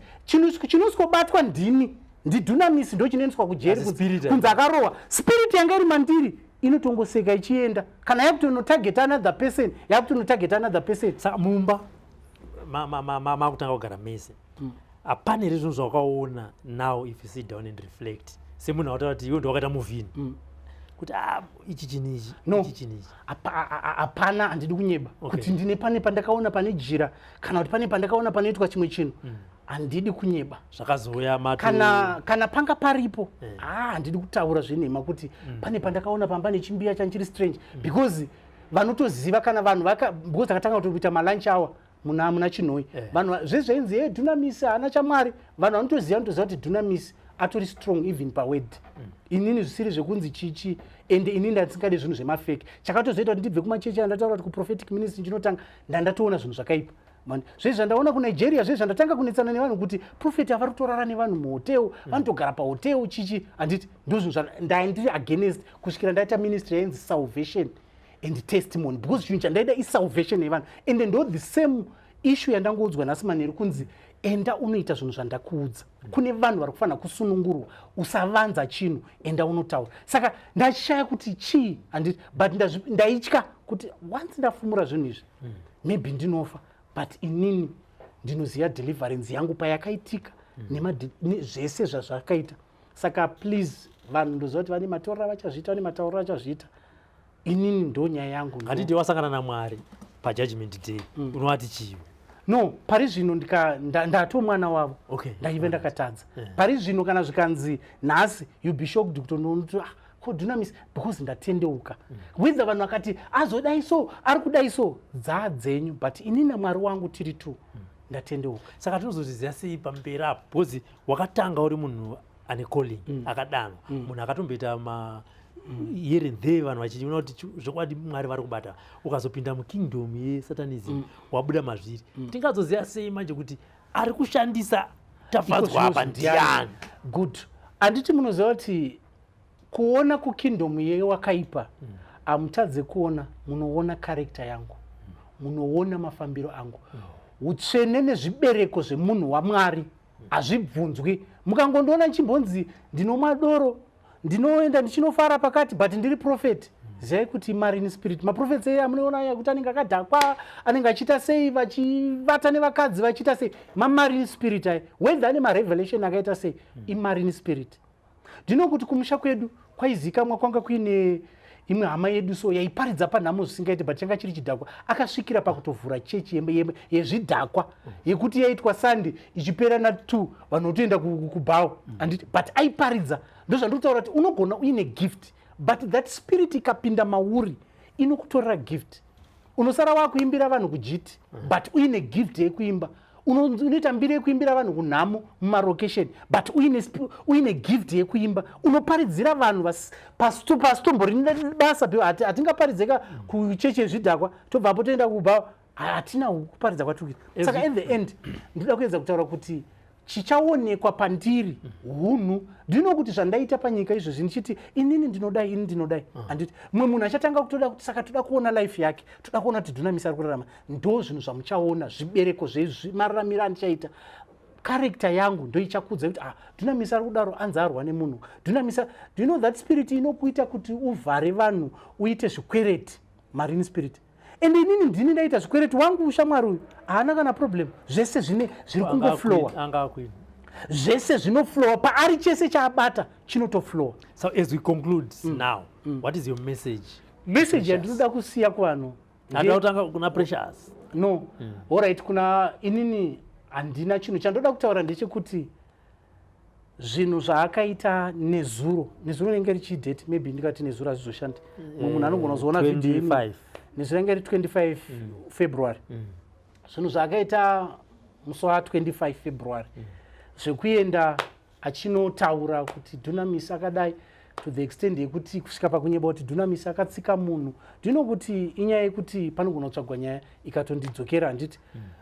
Speaker 3: chinosikobatwa ndini, ndiDunamis, ndo chinoendeswa kujeri.
Speaker 2: Asi spirit
Speaker 3: Kunzi akarohwa, spirit yanga iri mandiri inotongoseka ichienda. Kana yakutonotargeta another person, yakutonotargeta another person.
Speaker 2: Saka mumba makutanga kugara mese, hapana here zvinhu zvawakaona now, if you sit down and reflect, semunhu akataura kuti iwe ndowakaita muvhini, kuti, "Ah, ichi chinhu ichi"?
Speaker 3: No.
Speaker 2: Ichi chinhu ichi.
Speaker 3: Hapana, handidi kunyeba kuti ndine pane pandakaona pane jira kana kuti pane pandakaona panoitwa chimwe chinhu. Handidi kunyeba.
Speaker 2: Zvakazouya mato
Speaker 3: Kana panga paripo, ah, handidi kutaura zvenhema kuti pane pandakaona pamba nechimbiya chanchiri strange, because vanotoziva kana vanhu vaka, because takatanga kutoita malunch hour muna Chinhoi. Vanhu zvezvainzi e Dunamis haana chamwari, vanhu vanotoziva, vanotoziva kuti Dunamis atori strong even paword. Inini zvisiri zvekunzi chichi, ende inini ndandisingadi zvinhu zvemafake. Chakatozoita kuti ndibve kumachechi andataura kuti kuprophetic ministry ndinotanga, ndandatoona zvinhu zvakaipa. Zvezvi zvandaona kuNigeria, zvezvi zvandatanga kunetsana nevanhu kuti prophet avari kutorara nevanhu muhotel, vanotogara pahotel chichi, handiti? Ndozvinhu ndandiri against kusvikira ndaita ministry yainzi Salvation and Testimony, because chinhu chandaida isalvation yevanhu. Ende ndo the same issue yandangoudzwa nhasi manheru kunzi enda unoita zvinhu zvandakuudza. Kune vanhu vari kufanira kusunungurwa, usavanza chinhu, enda unotaura. Saka ndashaya kuti chii, handiti? But ndaitya kuti once ndafumura zvinhu izvi, maybe ndinofa. But inini ndinoziva deliverance yangu payakaitika zvese zvazvakaita. Saka please, vanhu ndoziva kuti vane matauriro avachazviita, vane matauriro achazviita. Inini ndo nyaya yangu.
Speaker 2: Ngatiti wasangana naMwari pajudgment day, unovati chivi?
Speaker 3: No, pari zvino ndato mwana wavo. Ndaive ndakatadza. Pari zvino kana zvikanzi nhasi, you be shocked kutonoona, ah, ko Dunamis, because ndatendeuka. Whether vanhu vakati azodai so, ari kudai so, dzaa dzenyu, but ini naMwari wangu tiri two. Ndatendeuka.
Speaker 2: Saka tinozozviziva sei pamberi apo? Because wakatanga uri munhu ane calling, akadanwa, munhu akatomboita ma here and there, vanhu vachiona kuti zvokwadi Mwari vari kubata. Ukazopinda mukingdom yesatanism, wabuda mazviri, tingazoziva sei manje kuti ari kushandisa Tafadzwa apa ndiani?
Speaker 3: Good. Handiti munoziva kuti kuona kukingdom yewakaipa, hamutadze kuona, munoona character yangu, munoona mafambiro angu. Utsvene nezvibereko zvemunhu waMwari hazvibvunzwi. Mukangondiona ndichimbonzi ndinomwa doro, ndinoenda ndichinofara pakati, but ndiri prophet, zivai kuti marine spirit. Maprophets ei amunoona aya kuti anenge akadhakwa, anenge achiita sei, vachivata nevakadzi, vachiita sei, mamarine spirit aya. Whether ane marevelation akaita sei, imarine spirit. Ndinokuti kumusha kwedu kwaizikamwa kwanga kuine imwe hama yedu so yaiparidza panhamo zvisingaiti, but changa chiri chidhakwa. Akasvikira pakutovhura chechi yezvidhakwa yekuti yaitwa Sunday ichipera na2, vanhu votoenda kubhawa, anditi? But aiparidza. Ndozvandiri kutaura kuti unogona uine gift, but that spirit ikapinda mauri inokutorera gift. Unosara wakuimbira vanhu kujiti, but uine gift yekuimba. Unoita mbiri yekuimbira vanhu kunhamo mumarokesheni, but uine gift yekuimba. Unoparidzira vanhu pasitombori basa. Hatingaparidzeka kuchechi yezvidhakwa, tobvapo toenda kubva, hatina kuparidza kwatiri kuita. Saka in the end ndinoda kuedza kutaura kuti chichaonekwa pandiri hunhu. Ndinokuti zvandaita panyika izvozvi, ndichiti inini ndinodai, ini ndinodai, handiti? Mumwe munhu achatanga kutoda kuti saka toda kuona life yake, toda kuona kuti Dunamisi ari kurarama. Ndo zvinhu zvamuchaona, zvibereko zvemararamiro andichaita. Character yangu ndo ichakudza kuti, ah, Dunamisi ari kudaro, anzi arwa nemunhu Dunamisi. Do you know that spirit inokuita kuti uvhare vanhu, uite zvikwereti? Marine spirit. And inini ndini ndaita zvikwereti. Wangu ushamwari uyu haana kana problem. Zvese zvine zviri kungoflowa.
Speaker 2: Anga akwini.
Speaker 3: Zvese zvinoflowa paari, chese chaabata chinotoflowa.
Speaker 2: So as we conclude now, what is your message?
Speaker 3: Message yandinoda kusiya kuvanhu
Speaker 2: Handida kutanga kuna Precious.
Speaker 3: No, alright, kuna inini handina chinhu chandoda kutaura. Ndechekuti zvinhu zvaakaita nezuro, nezuro rinenge richidate, maybe ndikati nezuro hazvizoshandi. Mumwe munhu anogona kuzoona video ino.
Speaker 2: 25.
Speaker 3: Nezuro ringe ri 25 February. Zvinhu zvaakaita musi wa25 February zvekuenda achinotaura kuti Dunamis akadai, to the extent yekuti kusvika pakunyeba kuti Dunamis akatsika munhu, ndinokuti inyaya yekuti panogona kutsvagwa nyaya ikatondidzokera, handiti?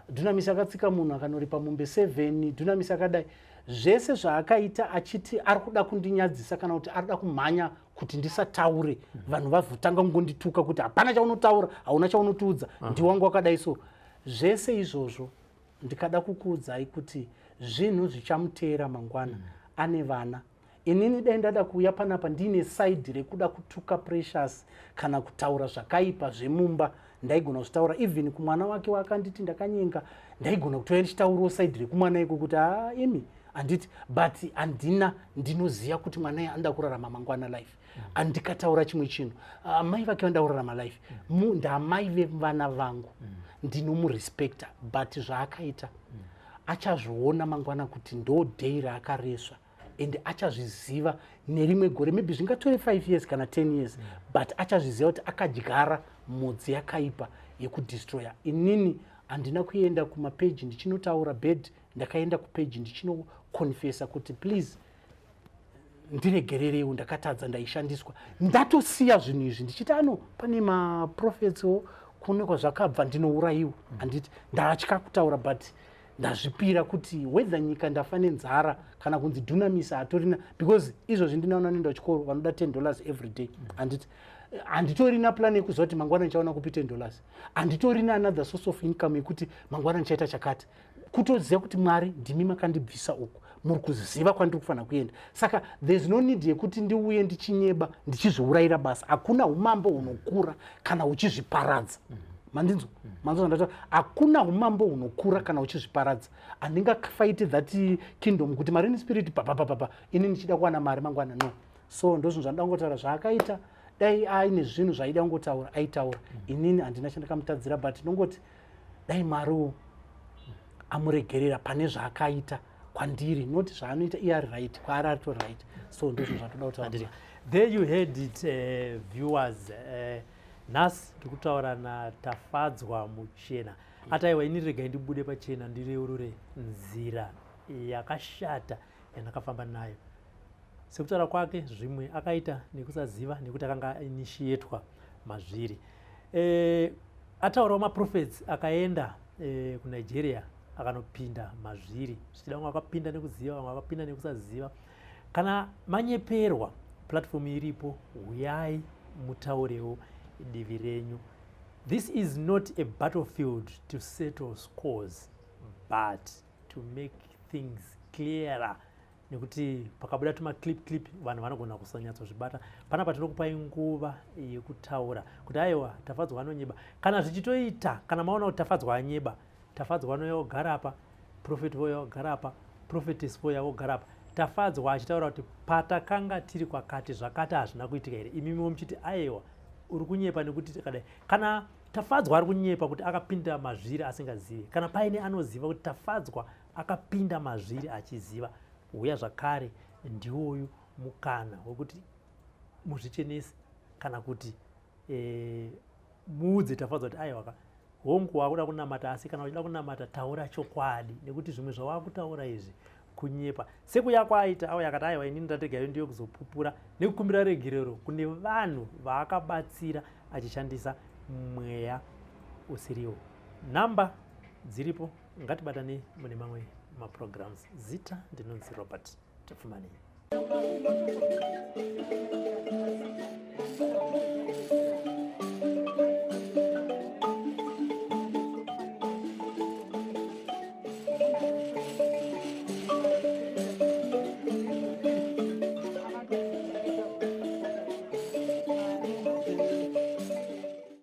Speaker 3: Dunamis akatsika munhu, akanoripa mombe 7. Dunamis akadai. Zvese zvaakaita achiti ari kuda kundinyadzisa kana kuti ari kuda kumhanya kuti ndisataure, vanhu vavhotanga kungondituka kuti hapana chaunotaura, hauna chaunotiudza, ndiwangu wakadai. So zvese izvozvo ndikada kukuudzai kuti zvinhu zvichamuteera mangwana. Ane vana. Inini dai ndada kuuya panapa ndiine side rekuda kutuka Precious kana kutaura zvakaipa zvemumba, ndaigona kuzvitaura. Even kumwana wake waakanditi ndakanyenga, ndaigona kutouya ndichitaurawo side rekumwana iko kuti haa imi, handiti? But handina. Ndinoziva kuti mwana iye anoda kurarama mangwana life. Andikataura chimwe chinhu, amai vake vanoda kurarama life. Ndamai vevana vangu, ndinomurespecta, but zvaakaita achazviona mangwana kuti ndo day raakaresva, and achazviziva nerimwe gore, maybe zvingatore 5 years kana 10 years, but achazviziva kuti akadyara mhodzi yakaipa yekudestroya. Inini handina kuenda kumapeji ndichinotaura bad. Ndakaenda kupeji ndichinoconfessa kuti please ndiregerereiwo, ndakatadza, ndaishandiswa. Ndatosiya zvinhu izvi ndichiti ano pane maprophetswo kune kwazvakabva, ndinourayiwa, handiti? Ndatya kutaura, but ndazvipira kuti whether nyika ndafa nenzara kana kunzi Dunamisa hatorina, because izvozvi ndinaona noenda kuchikoro vanoda $10 every day, handiti? Handitorina plan yekuziva kuti mangwana ndichaona kupi $10. Handitorina another source of income yekuti mangwana ndichaita chakati. Kutoziva kuti Mwari ndimi makandibvisa uku, muri kuziva kwandiri kufanira kuenda. Saka there is no need yekuti ndiuye ndichinyeba, ndichizviurayira basa. Hakuna umambo hunokura kana uchizviparadza. Mandinzwa? Manzwa zvandataura? Hakuna umambo hunokura kana uchizviparadza. Handingafight that kingdom kuti marine spirit papapapapa, ini ndichida kuwana mari mangwana. No. So ndozvinhu zvandoda kungotaura. Zvaakaita, dai aine zvinhu zvaida kungotaura, aitaura. Inini handina chandakamutadzira, but ndongoti dai Mwariwo amuregerera pane zvaakaita kwandiri, not zvaanoita. Iye ari right, kwaari aritori right. So ndozvinhu zvatoda kutaura.
Speaker 2: Handiti. There you heard it, viewers. Nhasi tiri kutaura naTafadzwa Muchena. Ataiwa, ini regai ndibude pachena ndireurure nzira yakashata yandakafamba nayo. Sekutaura kwake, zvimwe akaita nekusaziva, nekuti akanga ainitiatwa mazviri. Ataurawo maprophets akaenda kuNigeria akanopinda mazviri. Zvichida vamwe vakapinda nekuziva, vamwe vakapinda nekusaziva. Kana manyeperwa, platform iripo, huyai mutaurewo divi renyu. This is not a battlefield to settle scores, but to make things clearer, nekuti pakabuda tumaclip clip vanhu vanogona kusanyatsozvibata. Panapa tinokupai nguva yekutaura kuti aiwa, Tafadzwa anonyeba. Kana zvichitoita, kana maona kuti Tafadzwa anyeba, Tafadzwa anouya ogara apa, prophet voya ogara apa, prophetess voya vogara apa, Tafadzwa achitaura kuti patakanga tiri kwakati zvakati hazvina kuitika here, imimiwo muchiti aiwa, uri kunyepa nekuti takadai. Kana Tafadzwa ari kunyepa kuti akapinda mazviri asingazivi, kana paine anoziva kuti Tafadzwa akapinda mazviri achiziva, huya zvakare. Ndiwoyu mukana wekuti muzvichenese kana kuti muudze Tafadzwa kuti aiwaka, hongu wakuda kunamata, asi kana uchida kunamata taura chokwadi, nekuti zvimwe zvawakutaura izvi kunyepa. Sekuya kwaaita auya akati aiwa, inini ndategayo ndiyo kuzopupura nekukumbira regerero kune vanhu vaakabatsira achishandisa mweya usiriwo. Namba dziripo, ngatibatane mune mamwe maprograms. Zita ndinonzi Robert Tafumani.